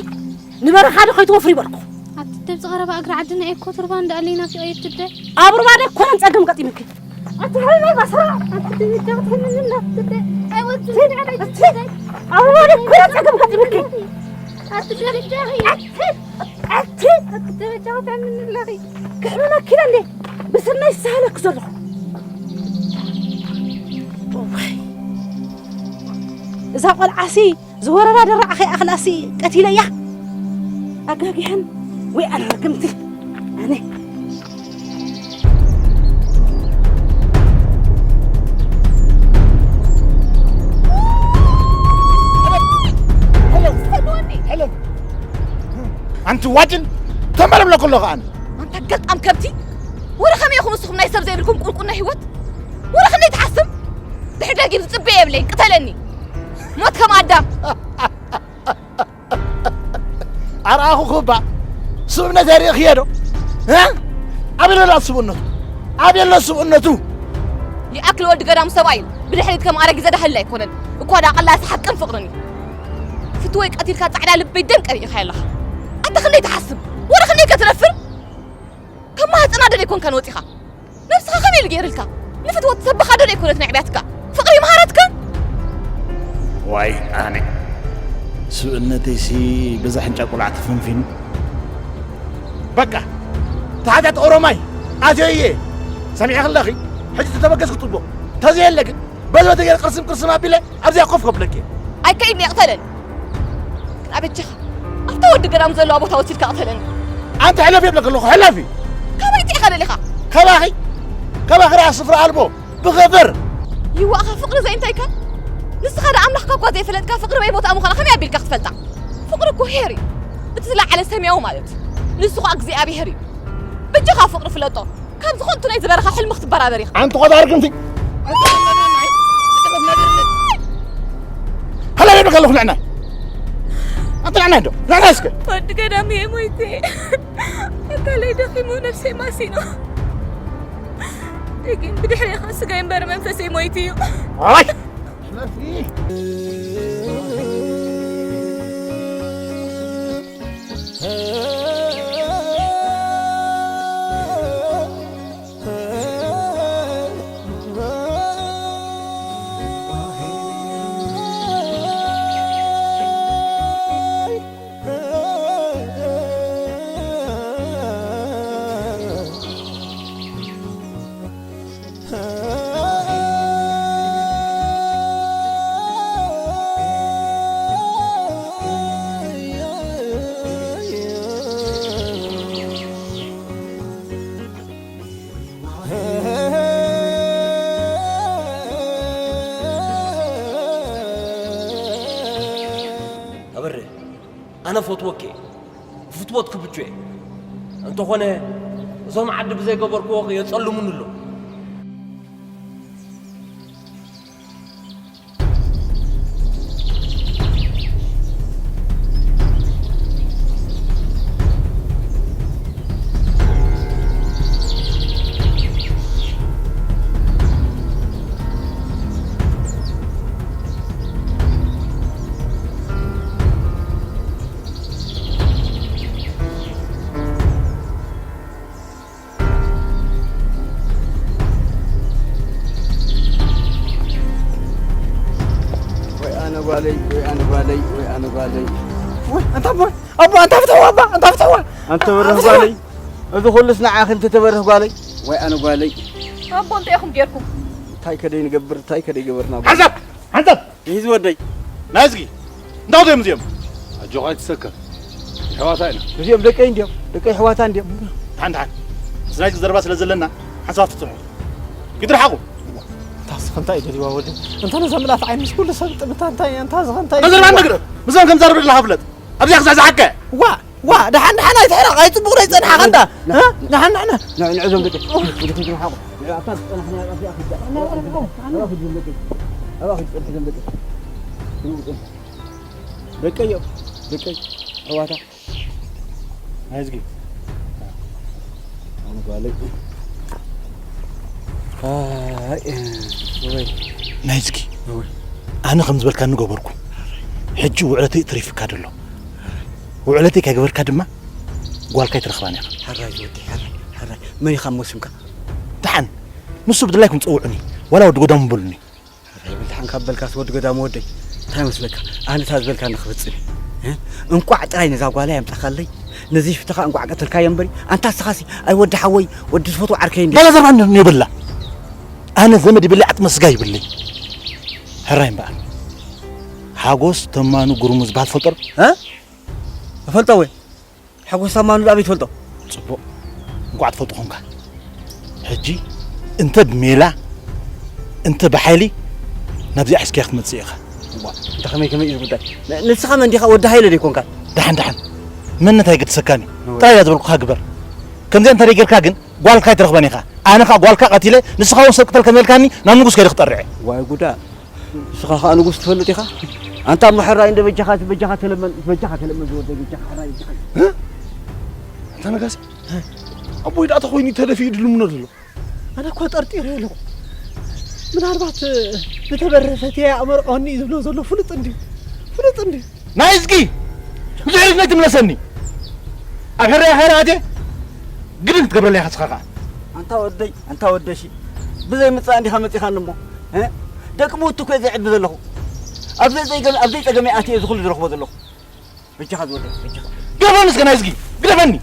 ንበረኻ ዶ ከይትወፍሪ በልኩ። ኣቲ ደብፂ ቀረባ እግሪ ዓድና እየ እኮ፣ ቱርባ እንዳኣለይ ናፊቐ እየ ትደ። ኣብ ሩባ ዶ ኮነ ጸገም ገጢምኪ? ኣቲ ሃይማኖት ባሰራ፣ ኣቲ ደብጃ ትህንንና ትደ። ኣይወፅን እቲ፣ እቲ ኣብ ሩባ ዶ ኮነ ጸገም ገጢምኪ? ኣቲ ደብጃ፣ ኣቲ፣ ኣቲ፣ ኣቲ ደብጃ ትህንንለኺ። ክሕምመኪ ኢለ እንዴ ብስናይ ዝሰሃለኪ ዘለኹ። እዋይ፣ እዛ ቆልዓሲ ዝወረዳ ደራዕ ከይኣኽላሲ ቀቲለያ። ኣጋጊሐን ወይ ኣነ ርግምቲ። ኣነ። ሕለፍ! ሕለፍ! ኣንቲ ዋጭን ተመለምለ ከሎ ከኣ ኣነ። ኣንታ ገጣም ከብቲ፣ ወረ ከመይ ኢኹም ንስኹም ናይ ሰብ ዘይብልኩም ቁንቁና ህይወት? ወረ ክንደይ ትሓስም? ድሕሪ ደጊም ዝጽበ የብለይን፣ ቅተለኒ። ሞት ከም ኣዳም። ኣርኣኹ ክባ ስብእነተይ ርኢኽዮ ዶ? እ? ኣበይ ኣሎ ስብእነቱ? ኣበይ ኣሎ ስብእነቱ? ይኣክል ወዲ ገዳም ሰብኣይ እዩ። ብድሕሪት ከም ኣረጊት ዘዳህል ኣይኮነን። እኳ ደኣ ቀላሲ ሓቅን ፍቕርን እዩ። ፍትወይ ቀቲልካ ጻዕዳ ልበይ ደም ቀቢእኻዮ ኣለኻ። ኣታ ክንደይ ትሓስብ? ወረ ክንደይ ከትነፍር? ካብ ማህጸና ዶ ዘይኮንካን ወጺኻ? ነብስኻ ከመይ ኢሉ ገይርልካ? ንፍትወት ሰብኻ ዶ ዘይኮነት ነዕብያትካ? ፍቕሪ መሃረትካ? ዋይ ኣነ። ስብእነተይሲ በዛ ሕንጫ ቆልዓ ተፈንፊኑ። በቃ፣ ተሓታት ኦሮማይ ኣትዮ እየ። ሰሚዕኺ ኣለኺ? ሕጂ ተተበገስኩ ጽቡቕ። ተዘየለ ግን፣ በዚ በቲ ገይረ ቅርስም ቅርስም ኣቢለ ኣብዚኣ ኮፍ ከብለኪ። ኣይከይድን እየ፣ ቅተለኒ። ግን ኣበጃኻ፣ ኣብታ ወዲ ገዳም ዘለዋ ቦታ ወሲድካ ቅተለኒ። ኣንቲ ሕለፊ እብለኪ ኣለኹ፣ ሕለፊ። ካበይ ጥዒኻ ደሊኻ? ካባኺ፣ ካባኺ ርኣ ስፍራ ኣልቦ፣ ብኽብር። ይዋእኻ ፍቕሪ ዘይንታይካ? ንስኻ ደኣ ኣምላኽካ እኳ ዘይፈለጥካ ፍቕሪ በይ ቦታኣ ምዃና ከመይ ኣቢልካ ክትፈልጣ? ፍቕሪ እኮ ሄር እዩ። እቲ ዝለዓለ ሰማያዊ ማለት እዩ። ንሱ ኸኣ እግዚኣብሄር እዩ። በጃኻ ፍቕሪ ፍለጦ። ካብ ዝኾንቱ ናይ ዝበረኻ ሕልሚ ክትበራበር ኢኻ። ኣንቲ ቆጣሪ ክንፊ። ሃላ ይብለካ ኣለኹ ንዕናይ። ኣንቲ ንዕናይ ዶ? ንዕናይ እስከ። ወዲ ገዳም እየ ሞይተ። ኣካለይ ደኺሙ ነፍሰይ ማሲኖ። ግን ብድሕሪኻ ስጋይ እምበር መንፈሰይ ሞይቱ እዩ። ኣበረ፣ ኣነ ፈትወኪ፣ ፍትወት ክብቹ እየ። እንተኾነ፣ እዞም ዓዲ ብዘይገበርክዎ የጸልሙኒ ኣለዉ። ወይ ኣነ ጓለይ፣ ወይ ኣነ ጓለይ፣ ወይ ኣነ ጓለይ። ወይ ኣንታ ኣቦ፣ ኣቦ ኣንታ ፍትሕዋ፣ ኣባ ኣንታ ፍትሕዋ። ኣንተ በርህ ጓለይ፣ እዚ ኩሉስ ንዓኺ እንተ ተበርህ ጓለይ። ወይ ኣነ ጓለይ። ኣቦ እንታይ ኢኹም ጌርኩም? እንታይ ከደይ ንገብር፣ እንታይ ከደይ ገበርና ጓለይ። ሓንሳብ፣ ሓንሳብ። ይሂዝ ወደይ። ናይዝጊ፣ እንታይ እዮም እዚኦም? ኣጆኻ ኣይትሰከፍ። ኣሕዋታ ኢና። እዚኦም ደቀይ እንዲዮም፣ ደቀይ ኣሕዋታ እንዲዮም። ሓንቲ ሓንቲ። ምስ ናይዝጊ ዘረባ ስለ ዘለና፣ ሓንሳብ ትጽንሑ። ይድርሓቑ። እንታ ስኽ እንታይ ደሊዋ ወደይ? እንታ ነዛ ምልኣት ዓይኒ ምስ ኩሉ ሰብ ጥምታ እንታይ፣ እንታ ስኽ እንታይ ኣነ ዘረባ ደሊዋ? እነግርህ። ምስኦም ከም ዛረብ ደለኻ ፍለጥ። ኣብዚኣ ክዛዛሓካ። ዋ፣ ዋ፣ ደሓን፣ ደሓን ኣይትሕረቕ፣ ኣይጽቡቕ ዶ ይጸንሓኻ እንዳ? ና፣ እ? ደሓን፣ ደሓን። ና፣ ንዕዞም ደቂ። ወደ ፊት ዝሓቑ። ኣብታ ዝጸናሕና ኣብዚኣ ክዳ። ኣባኺ ዝብል ደቂ። ኣባኺ ዝጸንሕ ዘም ደቂ። ደቀዮ፣ ደቀይ፣ ኣሕዋታ። ናይዝጊ። ኣነ ጓለይ። ኣይ፣ ወይ። ናይዝጊ። ወይ። ኣነ ከም ዝበልካኒ ገበርኩ። ሕጂ ውዕለተይ ተሪፍካ ደሎ። ውዕለተይ ከይገበርካ ድማ ጓልካ ኣይትረኽባን ኢኻ። ሕራይ ዝወዲ፣ ሕራይ፣ ሕራይ። መን ኢኻ እሞ ስምካ? ደሓን፣ ንሱ ብድላይኩም ጸውዑኒ፣ ዋላ ወዲ ጎዳሙ በሉኒ። ሕራይ በል ደሓን ካብ በልካስ ወዲ ጎዳሙ ወደይ፣ እንታይ መስለካ? ኣነ እታ ዝበልካኒ ክፍጽም እየ። እ? እንቋዕ ጥራይ ነዛ ጓለይ ኣምጻኻለይ፣ ነዚ ሽፍታኻ እንቋዕ ቀተልካዮ እምበሪ፣ ኣንታ እስኻሲ፣ ኣይ ወዲ ሓወይ፣ ወዲ ዝፈትዎ ዓርከይ እንዲ። ባላ ዘርባ እንዲ የብላ። ኣነ ዘመድ ይብለይ፣ ዓጥመ ስጋ ይብለይ። ሕራይ እምበኣር። ሓጎስ ተማኑ ጉርሙ ዝበሃል ትፈልጦ ዶ? እ? እፈልጦ ወይ? ሓጎስ ተማኑ ኣበይ ትፈልጦ? ጽቡቕ። እንቋዕ ትፈልጦ ኾንካ። ሕጂ እንተ ብሜላ፣ እንተ ብሓይሊ ናብዚኣ ሒዝካያ ክትመጽእ ኢኻ። እዋ፣ እንተ ከመይ ከመይ እዩ ጉዳይ? ን-፣ ንስኻ መን ዲኻ? ወዲ ሃይለ ዶ ኣይኮንካን? ደሓን፣ ደሓን። መንነት ኣይገድሰካን እዩ። እወ። ጥራይ እያ ዝበልኩኻ ግበር። ከምዚኣ እንተ ደይ ጌርካ ግን ጓልካ ኣይትረኽባን ኢኻ። ኣነ ኸኣ ጓልካ ቀቲለ፣ ንስኻ እውን ሰብ ቅተል ከመልካኒ ናብ ንጉስ ከይደ ክጠርዕ እየ። ዋይ ጉዳ። ንስኻ ኸኣ ንጉስ ትፈልጥ ኢኻ? ኣንታ እሞ ሕራይ እንደ በጃኻ፣ በጃኻ ተለመን፣ በጃኻ ተለመን ዝወደይ፣ በጃኻ ሕራይ፣ በጃኻ። እ? ኣንታ ነጋሲ፣ ኣቦይ ደኣ ተኾይኑ ተደፊኡ ድልምኖ ዘሎ። ኣነ እኳ ጠርጢረ ኣለኹ። ምናልባት፣ እ፣ ዝተበረሰት እያ ኣመርዖኒ እዩ ዝብሎ ዘሎ ፍሉጥ እንድዩ። ፍሉጥ እንድዩ። ናይዝጊ! ንድሕሪት ናይ ትምለሰኒ። ኣብ ሕራይ ኸይረ ኣትየ ግድን ክትገብረለይ ኢኻ ንስኻ ኸኣ። ኣንታ ወደይ፣ ኣንታ ወደሺ፣ ብዘይ ምጽእ እንዲኻ መጺኻኒ እሞ፣ እ? ደቂ ምውት እኮ እየ ዘዕቢ ዘለኹ። ኣብ ዘይጸገም-፣ ኣብ ዘይጸገመይ ኣትየ እዚ ኩሉ ዝረኽቦ ዘለኹ። በጃኻ ዝወደይ፣ በጃኻ። ግደፈኒ እስከ ናይዝጊ፣ ግደፈኒ።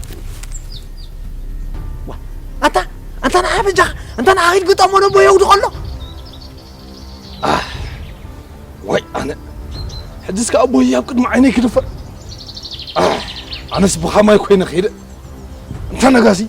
ዋ፣ ኣንታ፣ ኣንታ ንዓ በጃኻ፣ ኣንታ ንዓ ኺድ ግጠሞ ነቦ የውድቖ ኣሎ። ኣህ፣ ዋይ ኣነ። ሕጂስ ከኣ ኣቦይ ኣብ ቅድሚ ዓይነይ ክድፈር። ኣህ፣ ኣነስ ብኸማይ ኮይነ ኸይደ። እንታ ነጋሲ፣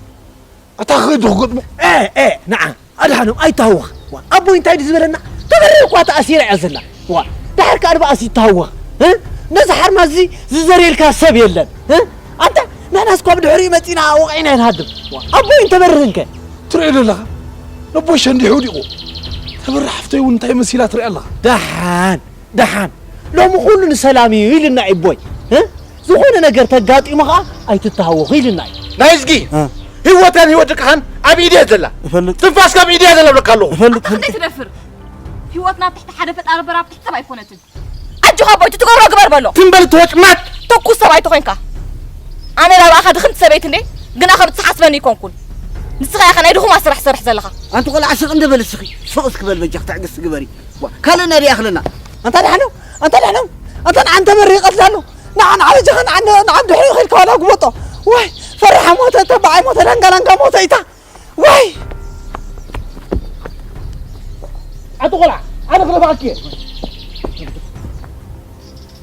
ኣታ ኸይዱ ክገጥሞ። ኤ፣ ኤ፣ ንዓ፣ ኣድሓኖም፣ ኣይተሃወኽ። ዋ፣ ኣቦይ እንታይ ድዩ ዝበለና? ተበርህ እኳ ተኣሲራ እያ ዘላ። ዋ፣ ድሓር ከኣ ድበኣስ ይተሃወኽ። እ? ነዚ ሓርማዝ እዚ ዝዘርየልካ ሰብ የለን። እ? ኣንታ፣ ንሕናስ እኳ ብድሕሪኡ መጺና ወቒዕና ኣይንሃድም። ዋ፣ ኣቦይ እንተበርህ እንከ? ትርእዮ ዶ ኣለኻ? ነቦይ ሸንዲሑ ወዲቑ። ተበርህ ሓፍተይ እውን እንታይ መሲላ ትርእያ ኣለኻ? ደሓን፣ ደሓን። ሎሚ ኩሉ ንሰላም እዩ ኢልና እዩ ኣቦይ። እ? ዝኾነ ነገር ተጋጢሙ ኸኣ ኣይትተሃወኹ ኢልና እዩ። ናይዝጊ፣ እ። ህይወተን ህይወት ደቅኻን ኣብ ኢድያ ዘላ። እፈልጥ። ትንፋስካ ኣብ ኢድያ ዘላ ብለካ ኣለኹ። እፈልጥ፣ እፈልጥ። እንታይ ትደፍር? ህይወትና ኣብ ትሕቲ ሓደ ፈጣሪ እምበር ኣብ ትሕቲ ሰብ ኣይኮነትን። ኣጆኻ ኣቦይ፣ እቲ ትገብሮ ግበር በሎ። ትም በል ተወጭማት። ተኩስ ሰብ ኣይተኾይንካ። ኣነ ናብኣኻ ድኽምቲ ሰበይቲ እንዴ፣ ግና ከም እትሓስበኒ ኣይኮንኩን። ንስኻ ኢኻ ናይ ድኹማት ስራሕ ትሰርሕ ዘለኻ። ኣንቲ ቆልዓ ስቕ እንደ በል እስኺ። ስቕ እስኪ በል በጃኽ ትዕግስቲ ግበሪ። ዋ፣ ካልእ ናይ ሪኣ ክለና። ኣንታ ዳሕነው፣ ኣንታ ዳሕነው፣ ኣንታ ንዓን ተመሪ ይቐትላ ኣሎ። ንዓን ዓበጃኻ፣ ንዓን፣ ንዓን ድሕሪኡ ኸይድካ ዋላ ግቦጦ። ዋይ፣ ፈሪሓ ሞተ፣ ተባዓይ ሞተ፣ ዳንጋ ዳንጋ ሞተ ኢታ። ዋይ! ኣቲ ቆልዓ፣ ኣነ ክረብኣኪ እየ።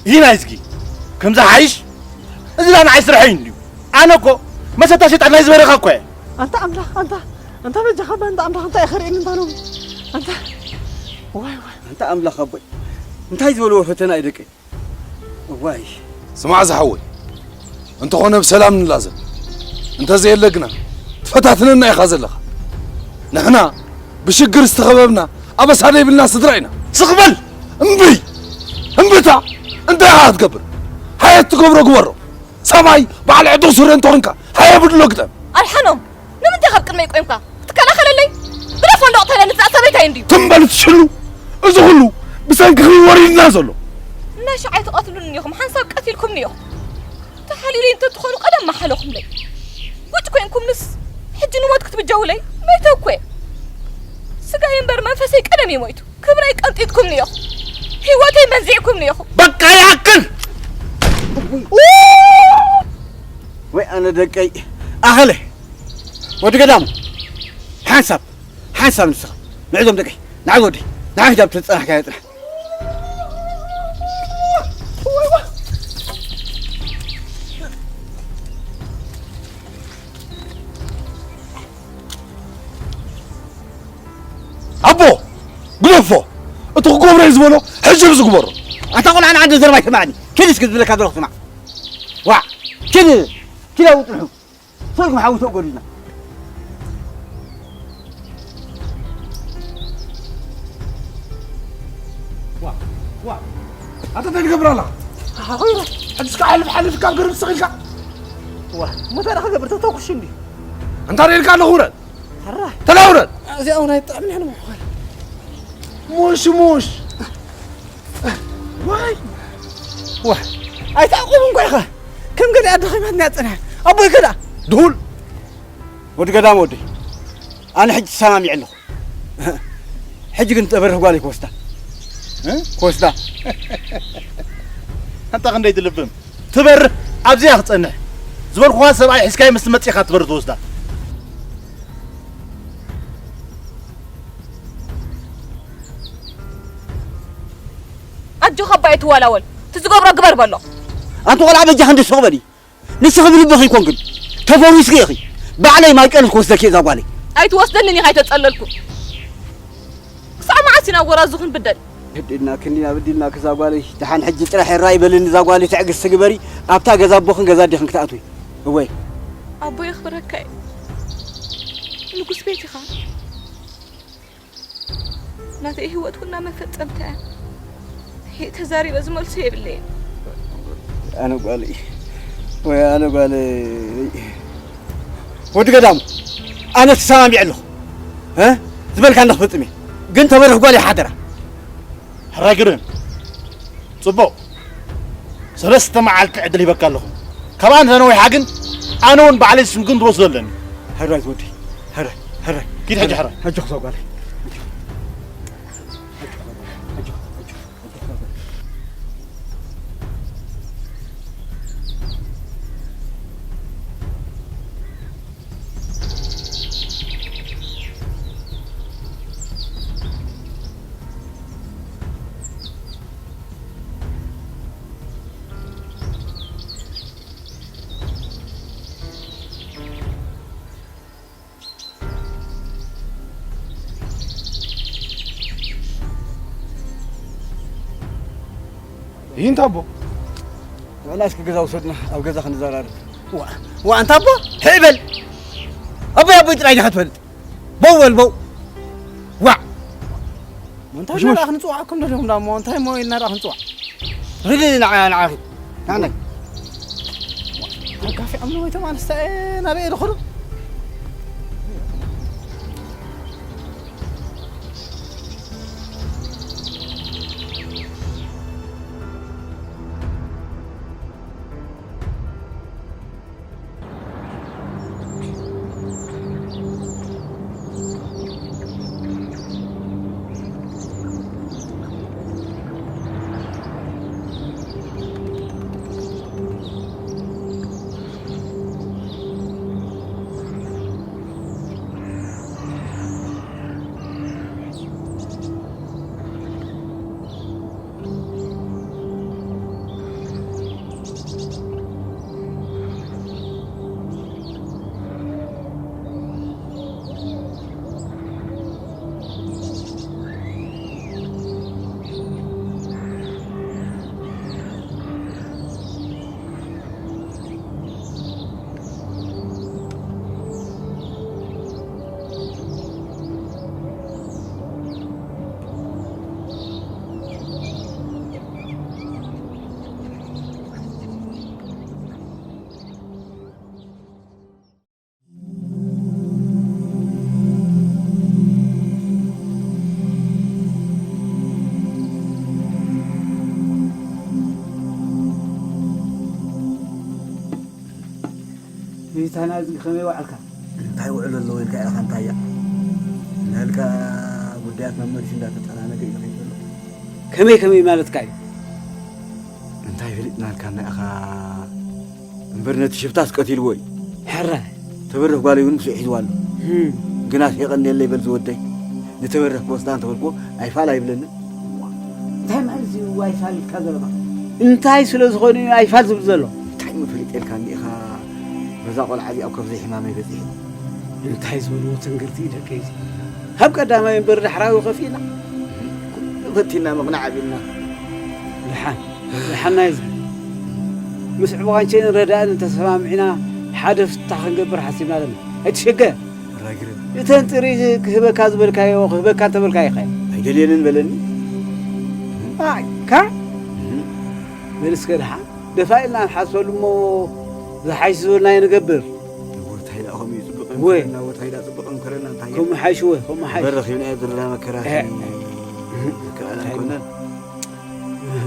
ይህን ኣይዝጊ፣ ከምዚ ሓይሽ፣ እዚ ዳ ንዓይ ስርሐይ እንድዩ። ኣነ እኮ መሰታ ሸጣን ናይ ዝበረኻ እኮ እየ። ኣንታ ኣምላኽ፣ ኣንታ፣ ኣንታ በጃኻ፣ ኣንታ ኣምላኽ፣ እንታይ ኢኻ ርእየኒ፣ እንታ ነው? ኣንታ፣ ዋይ፣ ዋይ። ኣንታ ኣምላኽ ኣቦይ፣ እንታይ ዝበልዎ ፈተና እዩ ደቀይ? እዋይ። ስማዕ ዝሓወይ፣ እንተኾነ ብሰላም ንላዘብ፣ እንተዘየለ ግና ትፈታትነና ኢኻ ዘለኻ። ንሕና ብሽግር ዝተኸበብና ኣበሳ ዘይብልና ስድራ ኢና። ስቕ በል! እምቢ! እምብታ! እንታይ ኢኻ ክትገብር? ሓየት ትገብሮ ግበሮ። ሰብኣይ በዓል ዕጡቕ ስረ እንተኾንካ፣ ሃየ ብድሎ ግጠም። ኣድሓኖም፣ ንምንታይ ካብ ቅድመይ ቆምካ? ክትከላኸለለይ? ግደፎ እንዶ ቅተለኒ፣ እዛ ሰበይታይ እንድዩ። ትም በል ትሽሉ። እዚ ኩሉ ብሰንክኺ ወሪድና ዘሎ። እናሻዕ ኣይትቐትሉኒ ኢኹም፣ ሓንሳብ ቀቲልኩምኒ ኢኹም። ተሓልዩለይ እንተትኾኑ ቀደም ምሓለኹምለይ። ጉጭ ኮይንኩምንስ፣ ሕጂ ንሞት ክትብጀውለይ? መይተ እኮ እየ። ስጋይ እምበር መንፈሰይ ቀደም እዩ ሞይቱ። ክብረይ ቀንጢጥኩምኒ ኢኹም። ህይወተይ መንዚዕኩምኒ ኢኹም። በቃ ይኣክል! ወይ ኣነ ደቀይ። ኣኸለ፣ ወዲ ገዳሙ፣ ሓንሳብ፣ ሓንሳብ ንስኻ። ንዕዞም ደቀይ፣ ንዓይ ወዲ፣ ንዓይ ሂጃብ ተጸናሕካ ይጥራሕ። ኣቦ፣ ግደፎ። እቲ ክገብሮ እዩ ዝበሎ፣ ሕጂ ብዝግበሮ። ኣታ ቆልዓ ንዓዲ ዘረባ ይስማዕኒ። ኪድ እስኪ ዝብለካ ዘለኹ ስማዕ። ዋዕ፣ ኪድ፣ ኪድ ኣብኡ ጽንሑ። ሰልኩም ሓዊ ተጎዲና። ዋ፣ ዋ። ኣታ እንታይ ትገብር ኣላ? ሓዊ። ሕጅስ ከ ሓልፍ ሓልፍ ካብ ገርብ ስቕ ኢልካ። ዋ፣ እሞ እንታይ ደኣ ክገብር? ተተኩሽ እንዲ። እንታይ ደኣ ኢልካ ኣለኹ ውረድ። ሕራይ። ተላ ውረድ። እዚኣ እውን ኣይጥዕምን ሕነ ምዃን። ሙሽ፣ ሙሽ። ዋይ። ዋ፣ ኣይተዕቁብ እንኳ ኢኻ። ከም ገለ ኣደኺማትና ጸንሐ። ኣቦይ ከዳ። ድሁል። ወዲ ገዳም ወዲ። ኣነ ሕጂ ተሰማሚዐ ኣለኹ። ሕጂ ግን ተበርህ ጓለይ ክወስዳ። እ? ክወስዳ። ኣንታ ክንደይ ትልብም። ትበርህ ኣብዚኣ ክጸንሕ። ዝበልኩኻ ሰብኣይ ሒዝካዮ ምስ ትመጽእ ኢኻ ትበርህ ትወስዳ። ኣጆኻ ኣባ ኣይትዋላወል። እቲ ዝገብሮ ግበር በሎ። ኣንቲ ቆልዓ በጃኺ እንዲ ስቕ በሊ። ንስኺ ብልብኺ ይኮንክን ተፈዊስኪ ኢኺ። ባዕለይ ማይ ቀንስ ክወስደኪ እዛ ጓለይ። ኣይትወስደንን ኢኻ ኣይተጸለልኩ። ክሳዕ መዓስ ኢና ወራዙ ክንብደል? በዲልና ክንዲና በዲልና ክዛ ጓለይ። ደሓን ሕጂ ጥራሕ ይራይ በልኒ እዛ ጓለይ ትዕግስቲ ግበሪ። ኣብታ ገዛ ኣቦኽን ገዛ ኣዴኽን ክትኣትዊ። እወይ። ኣቦ የኽብረካ እዩ። ንጉስ ቤት ኢኻ። ናተይ ህይወት ኩና መፈጸምታ እያ። ይሄ ተዛሪበ ዝመልሶ የብለይን። ኣነ ጓለይ፣ ወይ ኣነ ጓለይ። ወዲ ገዳሙ፣ ኣነ ተሰማሚዐ ኣለኹ። እ? ዝበልካ እንዳ ክፍጽም እየ። ግን ተበርህ ጓለይ ሓደራ። ሕራይ ግርም። ጽቡቕ። ሰለስተ መዓልቲ ዕድል ሂበካ ኣለኹ። ካብኣ እንተነዊሓ ግን ኣነ እውን ባዕለይ ስም ግን ዝወስዶ ኣለኒ። ሕራይ ወዲ፣ ሕራይ፣ ሕራይ። ኪድ ሕጂ ሕራይ። ሕጂ ክሰብ ጓለይ። ይንታ ኣቦ። ዋላ እስኪ ገዛ ውሰድና፣ ኣብ ገዛ ክንዘራረብ። ዋ፣ ዋ፣ ኣንታ ኣቦ፣ ሕዕ በል። ኣቦይ፣ ኣቦይ ጥራይ ዲኻ ትፈልጥ? በው በል፣ በው። ዋ። እንታይ ምሽ፣ ምሽ። ናዳ ክንጽዋዕ፣ ከም ደለኹም ዳሞ፣ እንታይ እሞ ኢልና ዳ ክንጽዋዕ? ሪሊ ንዓ፣ ንዓ ሪሊ። ንዓናይ። ኣጋፊዖም ንወይቶም ኣንስታይ ናበይ ይድኽሉ? ሪታና እዚ ከመይ ዋዕልካ? እንታይ ውዕሎ ኣለዎ ኢልካ ኢኻ? እንታይ እያ? ናልካ ጉዳያት መመልሲ እንዳተጨናነቀ እዩ ዝኸይድ ዘሎ። ከመይ ከመይ ማለትካ እዩ? እንታይ ፈሊጥናልካ እና ኢኻ? እምበር ነቲ ሽፍታስ ቀቲልዎ እዩ። ሕረ። ተበርህ ጓለይ እውን ምስኡ ሒዝዋ ኣሎ። ህም። ግናስ የቐንየለይ በል ዝወደይ። ንተበርህ ክወስዳ እንተበልኩዎ ኣይፋል ኣይብለንን። እንታይ ማለት እዩ ኣይፋል ኢልካ ዘለኻ? እንታይ ስለ ዝኾነ እዩ ኣይፋል ዝብል ዘሎ? እንታይ መፈሊጥ ኢልካ እንዲኢኻ? በዛ ቆልዓ እዚኣ ኣብ ከብዚ ሕማመይ በፂሑ። እንታይ ዝበልዎ ትንግርቲ እዩ ደቀይ እዚ? ካብ ቀዳማይ እምበር ዳሕራዊ ከፊእና። ኩሉ ፈቲና ምቕናዕ ኣቢልና። ደሓን፣ ደሓን ናይ እዚ። ምስ ዕቡቓንቸይን ረዳእን እንተሰማሚዕና ሓደ ፍታ ክንገብር ሓሲብና ኣለና። ኣይትሸገር። ራግረን። እተን ጥሪ ክህበካ ዝበልካዮ ክህበካ እንተበልካዮ ኢኻ። ኣይደልየንን በለኒ። ኣይ፣ ካ? እህ። በል እስከ ደሓን ደፋ ኢልና ንሓስበሉ እሞ ዝሓይሽ ዝበልናዮ ንገብር። ወታይ ደኣ ከምኡ እዩ ጽቡቕ ወይ። ምከረና፣ ወታይ ደኣ ጽቡቕ ምከረና፣ እንታይ እዩ? ከምኡ ሓይሽ ወይ፣ ከምኡ ሓይሽ። እምበር ረኺብናዮ ዘለና መከራ እ። ሲ-፣ ዝከኣል እንታይ ኣይኮነን። እህ።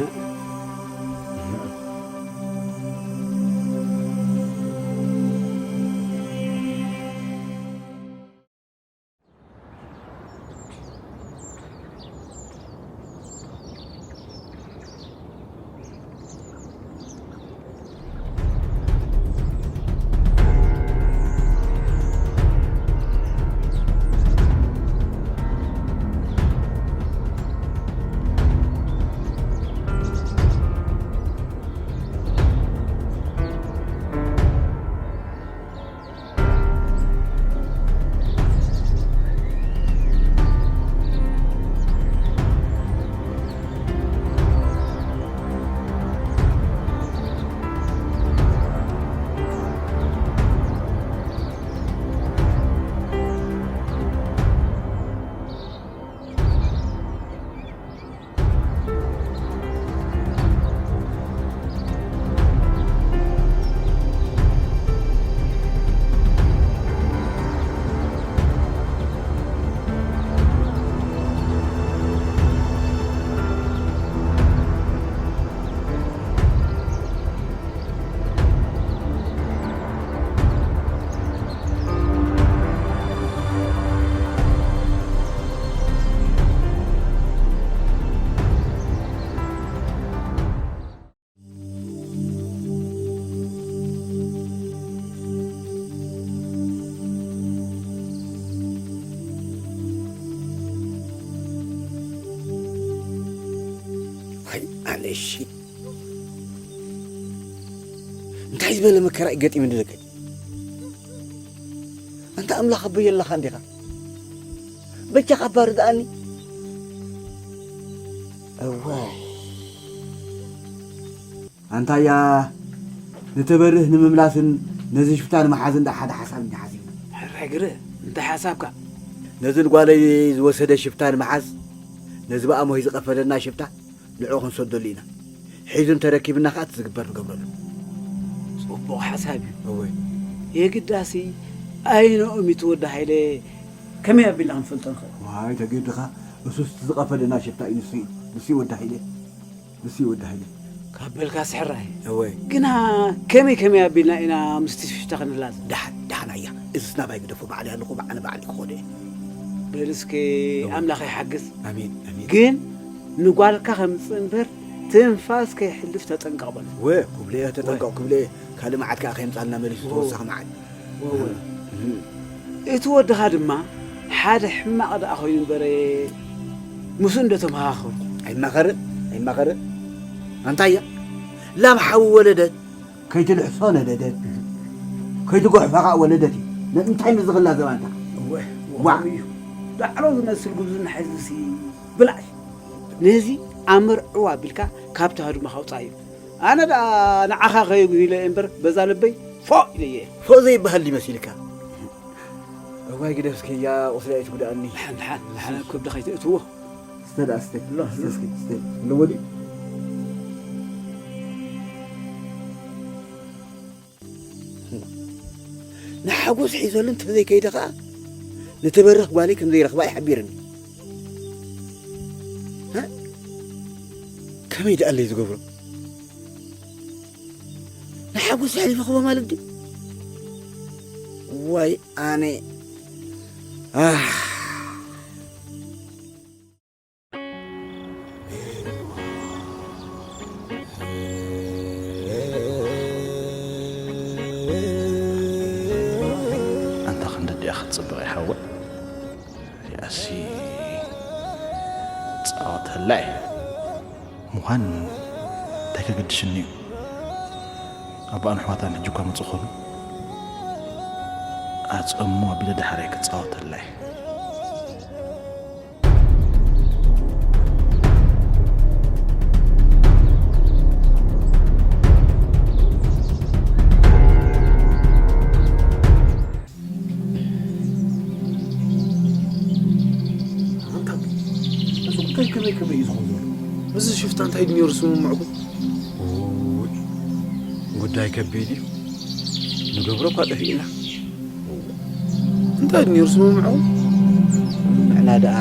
ዋይ ኣነ እሺ፣ እንታይ ዝበለ መከራ እዩ ገጢሙኒ ደቀይ። ኣንታ ኣምላኽ ኣቦይ የለኻ እንዲኻ? በጃኻ ኣባርድኣኒ። እዋይ። ኣንታያ፣ ንተበርህ ንምምላስን ነዚ ሽፍታ ንምሓዝን ደኣ ሓደ ሓሳብ ኢና ሓሲብና። ሕራይ ግረ፣ እንታይ ሓሳብካ? ነዚ ንጓለይ ዝወሰደ ሽፍታ ንምሓዝ፣ ነዚ ብኣሞይ ዝቐፈደና ሽፍታ ንዕኡ ክንሰደሉ ኢና። ሒዙ እንተረኪብና ከኣ እቲ ዝግበር ንገብረሉ። ጽቡቕ ሓሳብ እዩ። እወ። የግዳሲ ኣይንኦም እዩ እቲ ወዲ ሃይለ ከመይ ኣቢልና ክንፈልጦ ንኽእል? ዋይ፣ ተገድኻ። እሱስ እቲ ዝቐፈደና ሽፍታ እዩ፣ ንሱ እዩ። ንሱ እዩ ወዲ ሃይለ። ንሱ እዩ ወዲ ሃይለ። ካብ በልካ ስሕራይ። እወ። ግና ከመይ ከመይ ኣቢልና ኢና ምስቲ ሽፍታ ክንላዘብ? ደሓን፣ ደሓን ኣያ። እዝስ ናባይ ግደፎ፣ ባዕለይ ኣለኹ፣ ኣነ ባዕለይ ክኸዶ እየ። በል እስከ እወ። ኣምላኽ ይሓግዝ። ኣሜን፣ ኣሜን። ግን ንጓልካ ከምጽእ እምበር ትንፋስ ከይሕልፍ ተጠንቀቕ በሎ። ወ፣ ክብሎ እየ፣ ተጠንቀቕ ወ። ክብሎ እየ። ካልእ መዓት ከኣ ከየምጻልና መሊሱ ወ። ተወሳኺ መዓት። ወ፣ ወ። እህ። እቲ ወድኻ ድማ ሓደ ሕማቕ ደኣ ኮይኑ እምበረ ምስኡ እንደ ተመኻኸሩ። ኣይማኸርን፣ ኣይማኸርን። ኣንታ እያ ላም ሓዊ ወለደት። ከይትልሕሶ ነደደት፣ ከይትጎሕፋ ከኣ ወለደት እዩ። ነ-፣ እንታይ ምስ ዝኽላ ዘባንታ? እወ፣ ዋ። ወኸም እዩ። ዳዕሮ ዝመስል ጉብዝና ሕዝሲ ብላሽ። ነዚ ኣመርዕዋ ኣቢልካ ካብቲ ሃዱማ ካውጻእ እዩ። ኣነ ደኣ ንዓኻ ከየጉሂለ እየ እምበር፣ በዛ ልበይ ፎእ ኢለየ። ፎእ ዘይበሃል ድዩ መሲልካ? እዋይ ግደፍ እስከ፣ እያ ቁስለይ ኣይትጉድኣኒ። ደሓን፣ ደሓን፣ ደሓን ኣብ ከብዲ ከይተእትዎ። ስተ ደኣ ስተ። ኣሎ፣ ስተ እስኪ፣ ስተ። ኣለዎ ድዩ? ንሓጎስ ሒዘሉ እንተዘይከይደ ኸኣ፣ ንትበርኽ ጓለይ ከም ዘይረኽባ እዩ ሓቢርኒ። እ? ከመይ ደኣለይ ዝገብሮ? ንሓጎስ ኣሕሊፈ ክህቦ ማለት ድዩ? ወይ ኣነ። ኣህ። ኣንታ ክንዲ ድኣ ክትጽብቕ ይሓወይ። ያሲ ጻወተላ እየ። ምዃን እንታይ ከገድሽኒ እዩ? ኣቦኣን ኣሕዋታን ሕጂ እኳ መጹ ኾኑ። ኣጸሞ ኣቢለ ደሓራይ ክጻወተላ እየ። ኣንታ እዚ ጉዳይ ከመይ ከመይ እዩ ዝኸውን ዘሎ? ምስዚ ሽፍታ እንታይ ድዩ ነይሩ ስምምዕኩም? ውይ፣ ጉዳይ ከቢድ እዩ። ንገብሮ እኳ ጠፊእና። እንታይ ድዩ ነይሩ ስምምዕኹም? ንሕና ደኣ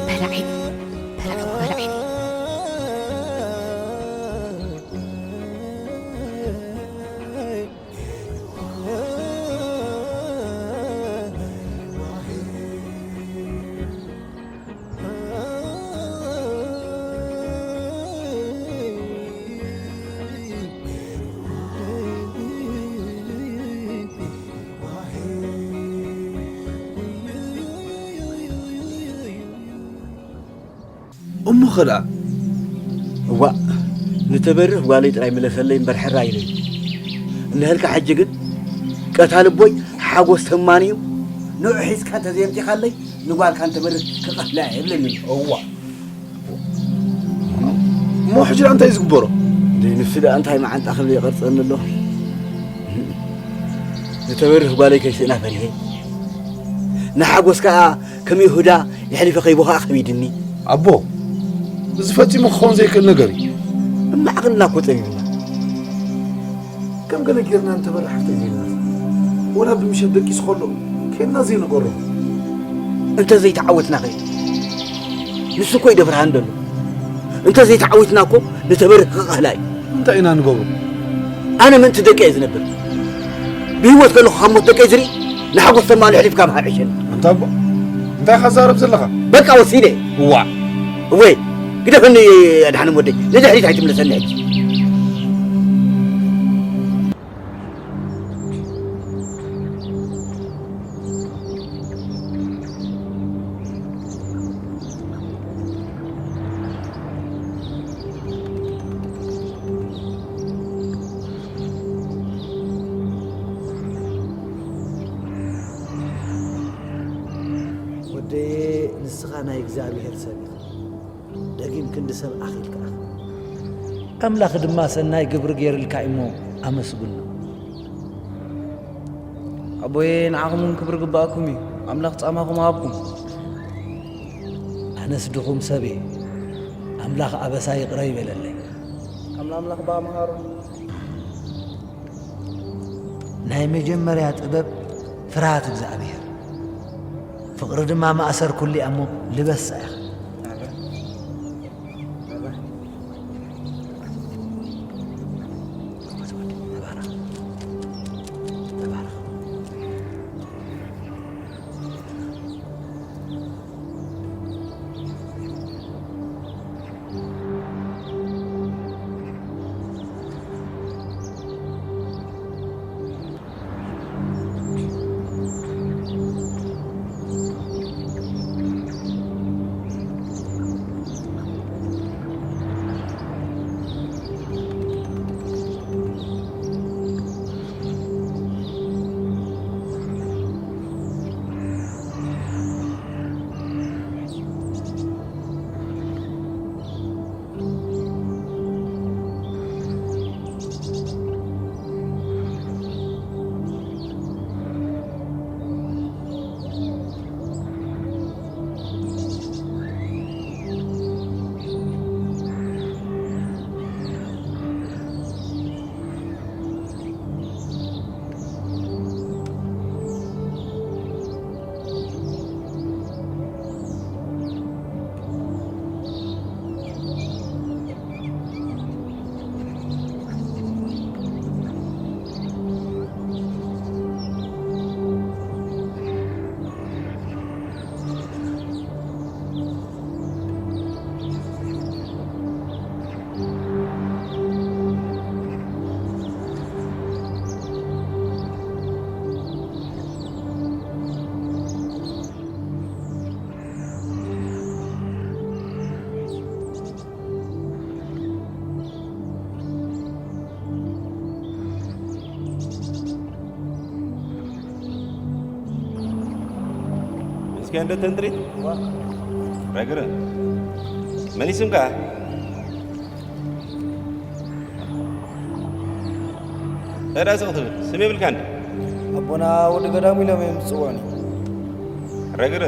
በላዒ በላዒ በላዒ እሞ ኸ ደኣ? እዋእ፣ ንተበርህ ጓለይ ጥራይ ምለሰለይ እምበር ሕራይ ኢለይ። እንሀልካ ሕጂ ግን ቀታሊ ኣቦይ ሓጎስ ተማንዩ ንዑ ሒዝካ እንተዘየምጺኻለይ ንጓልካ ንተበርህ ክቐትላ እየ ይብለኒ ኣሎ። እዋእ። እሞ ሕጂ ደኣ እንታይ እዩ ዝግበሮ? ደይ ንሱ ደኣ እንታይ መዓንጣ ክብል ይቐርጸኒ ኣሎ። ንተበርህ ጓለይ ከይስእና ፈሪሄ። ንሓጎስ ከኣ ከም ይሁዳ የሕሊፈ ከይቦ ከኣ ከቢድኒ። ኣቦ፣ እዚ ፈጺሙ ክኸውን ዘይክእል ነገር እዩ። እማዕቕልና እኮ ጸቢብና። ከም ገለ ጌርና ንተበርህ ሓፍተይ ዘይንነሳ። ወላ ብምሸት ደቂሱ ከሎ ኬድና ዘይንገሮ። እንተ ዘይተዓወትና ኸ? ንሱ እኮ እዩ ደብርሃን ዘሎ። እንተ ዘይተዓዊትና እኮ ንተበርህ ክቐህላ እዩ። እንታይ ኢና ንገብሮ? ኣነ ምእንቲ ደቀይ እየ ዝነብር። ብህይወት ከለኹ ካብ ሞት ደቀይ ዝርኢ ንሓጎስ ተማን ኣሕሊፍካ ምሃብ ዕሸል። ኣንታ ኣቦ፣ እንታይ ኢኻ ትዛረብ ዘለኻ? በቃ ወሲነ። እዋእ። እወ፣ ግደፈኒ ኣድሓኖም ወደይ። ንድሕሪት ኣይትምለሰኒ ሕጂ። ወደየ፣ ንስኻ ናይ እግዚኣብሔር ሰብ ኢኻ። ደጊም ክንዲ ሰብ ኣኺልካ ኢኻ። ኣምላኽ ድማ ሰናይ ግብሪ ገይርልካ እሞ ኣመስግኖ። ኣቦየ፣ ንዓኹም እውን ክብሪ ግባኣኩም እዩ። ኣምላኽ ጻማኹም ኣብኩም። ኣነስ ድኹም ሰብ እየ። ኣምላኽ ኣበሳ ይቕረ ይበለለይ። ኣምላኽ ብኣምሃሩ። ናይ መጀመርያ ጥበብ ፍርሃት እግዚኣብሔር፣ ፍቕሪ ድማ ማእሰር ኩሉ እያ እሞ ልበሳ ኢኻ። እንደ ተንትሪት ረግረ መሊስም ከ ተዳ ስቕ ትብል ስም የብልካ እንዲ ኣቦና ወዲ ገዳሙ ኢሎም እዮም ዝፅውዑኒ። ረግረ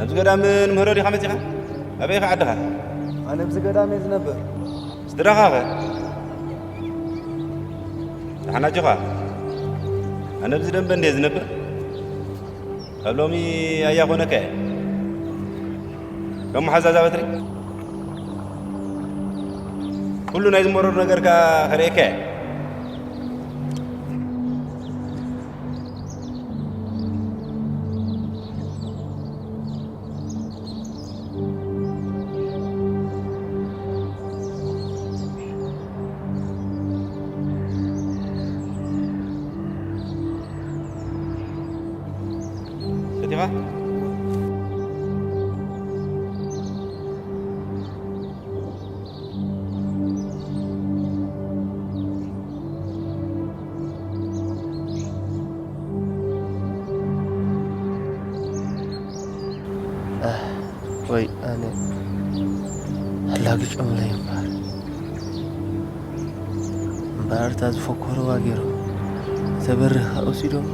ኣብዚ ገዳም ንምህሮ ዲኻ መፂኻ? ኣበይ ኢኻ ዓድኻ? ኣነ ኣብዚ ገዳም እየ ዝነብር። ስድራኻ ኸ? ደሓን ኣጆኻ። ኣነ ኣብዚ ደንበ እንድየ ዝነብር። ካብ ሎሚ ኣያ ኮነካ እየ። ከም መሓዛ እዛ በትሪ ኩሉ ናይ ዝመረሩ ነገርካ ከርእየካ እየ። ሰቲኻ? ኣህ፣ ወይ ኣነ ኣላግጮምለይ እምበኣር። እምበኣር እታ ዝፈኮርዋ ገይሮም፣ ዘበርህ ከኣ ወሲዶም።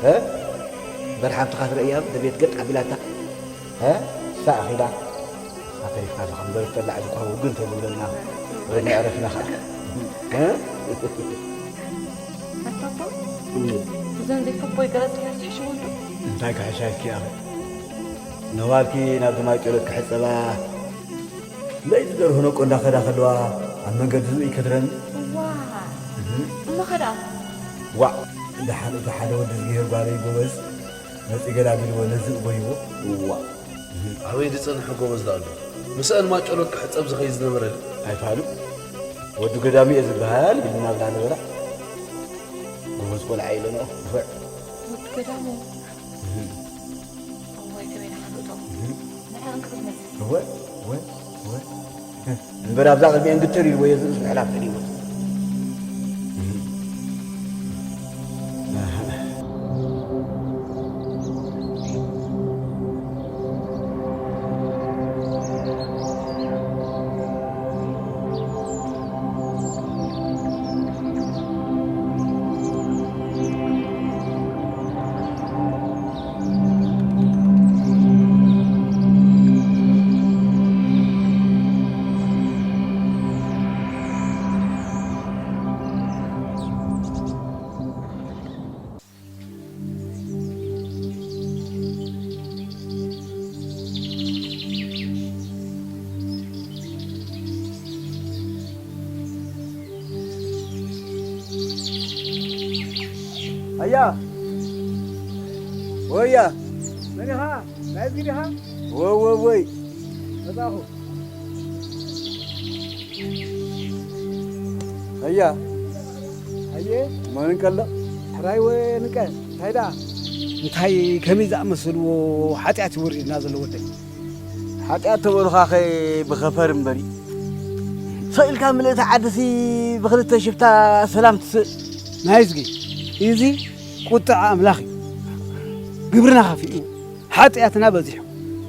እ? እምበር ሓብትኻ ትርእያ፣ እቲ ቤት ገጥ ኣቢላታ። እ? እሳ ኣኺላ። ኣተሪፍካ ዝኸምበር ዝጠላዕ ዝኳ ውግን ተዝብለና፣ ወይ ናይ ዕረፍና ኸዓ። እ? ኣታቦ፣ እዘን ዘይፈቦይ ገረጽ ሕሽ ይወዱ። እንታይ ክሕሻይኪ ኣኸ? ነዋልኪ ናብዚ ማይ ጨሎት ክሕጸባ፣ ለይቲ ደርሆ ነቆ እንዳኸዳ ከለዋ ኣብ መንገዲ ዝብኢ ከድረን። ዋ፣ እህ። እሞ ኸዳ? ዋእ፣ ደሓን እቲ ሓደ ወዲ ዝግሄር ጓለይ ጎበዝ መጺ ገላጊልዎ ነዚ እጎይዎ። ዋእ። ኣበይ ዝጸንሐ ጎበዝ ደኣ ኣሎ? ምስአን ማጨሎት ክሕጸብ ዝኸይድ ዝነበረ ድዩ? ኣይፋሉ። ወዲ ገዳሙ እየ ዝበሃል ኢልና ብላ ነበራ። ጎበዝ ቆልዓ ኢለንኦ። ንኽዕ። ወዲ ገዳሙ? እህ። እዋይ፣ ተበይና ሓንኡቶም። እህ። ንዕን ክብል መጽእ። እወ፣ እወ፣ እወ። እምበር ኣብዛ ቅድሚኤን ግትር ኢልዎ እየ ዝእዝኑ ሕላፍ ፈሊዎ። ያ ወያ መን ኢኻ? ናይዚ ዲኻ? ወወወይ መጻኹ። ኣያ ኣየ መን እንቀሎ? ሕራይ ወንቀ እንታይ ደኣ? እንታይ ከመይ ዝኣመሰልዎ ሓጢኣት ይወርድና ዘሎ ወደይ? ሓጢኣት ተበሉኻኸ ብኸፈር እምበሪ ሰኢልካ ምልእቲ ዓድሲ ብኽልተ ሽፍታ ሰላም ትስእ። ናይዝጊ እዚ ቁጥዓ ኣምላኽ እዩ። ግብርና ኸፊኡ ሓጢኣትና በዚሑ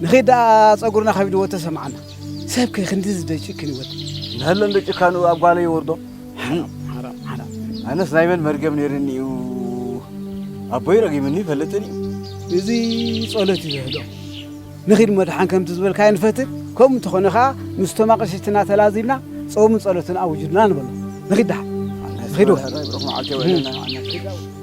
ንኸይድ ደኣ ጸጉርና ከቢድዎ ተሰምዓና። ሰብከ ክንድዚ ደጭክን ይወድ? ንህለ እንዶ ጭካኑ ኣብ ጓለይ ይወርዶ። ሓራም ሓራም ሓራም። ኣነስ ናይ መን መርገም ነይርኒ እዩ? ኣቦይ ረጊምኒ ይፈልጥን እዩ። እዚ ጸሎት እዩ ዘህዶ። ንኺድ መድሓን ከምቲ ዝበልካዮ ንፈትን ከምኡ እንተኾነ ኸዓ ምስቶም ኣቕሽሽትና ተላዚብና ጾምን ጸሎትን ኣውጅልና ንበሎ። ንኺድ ደሓን። ንኺድ ወ- መዓልቲ የውዕለና።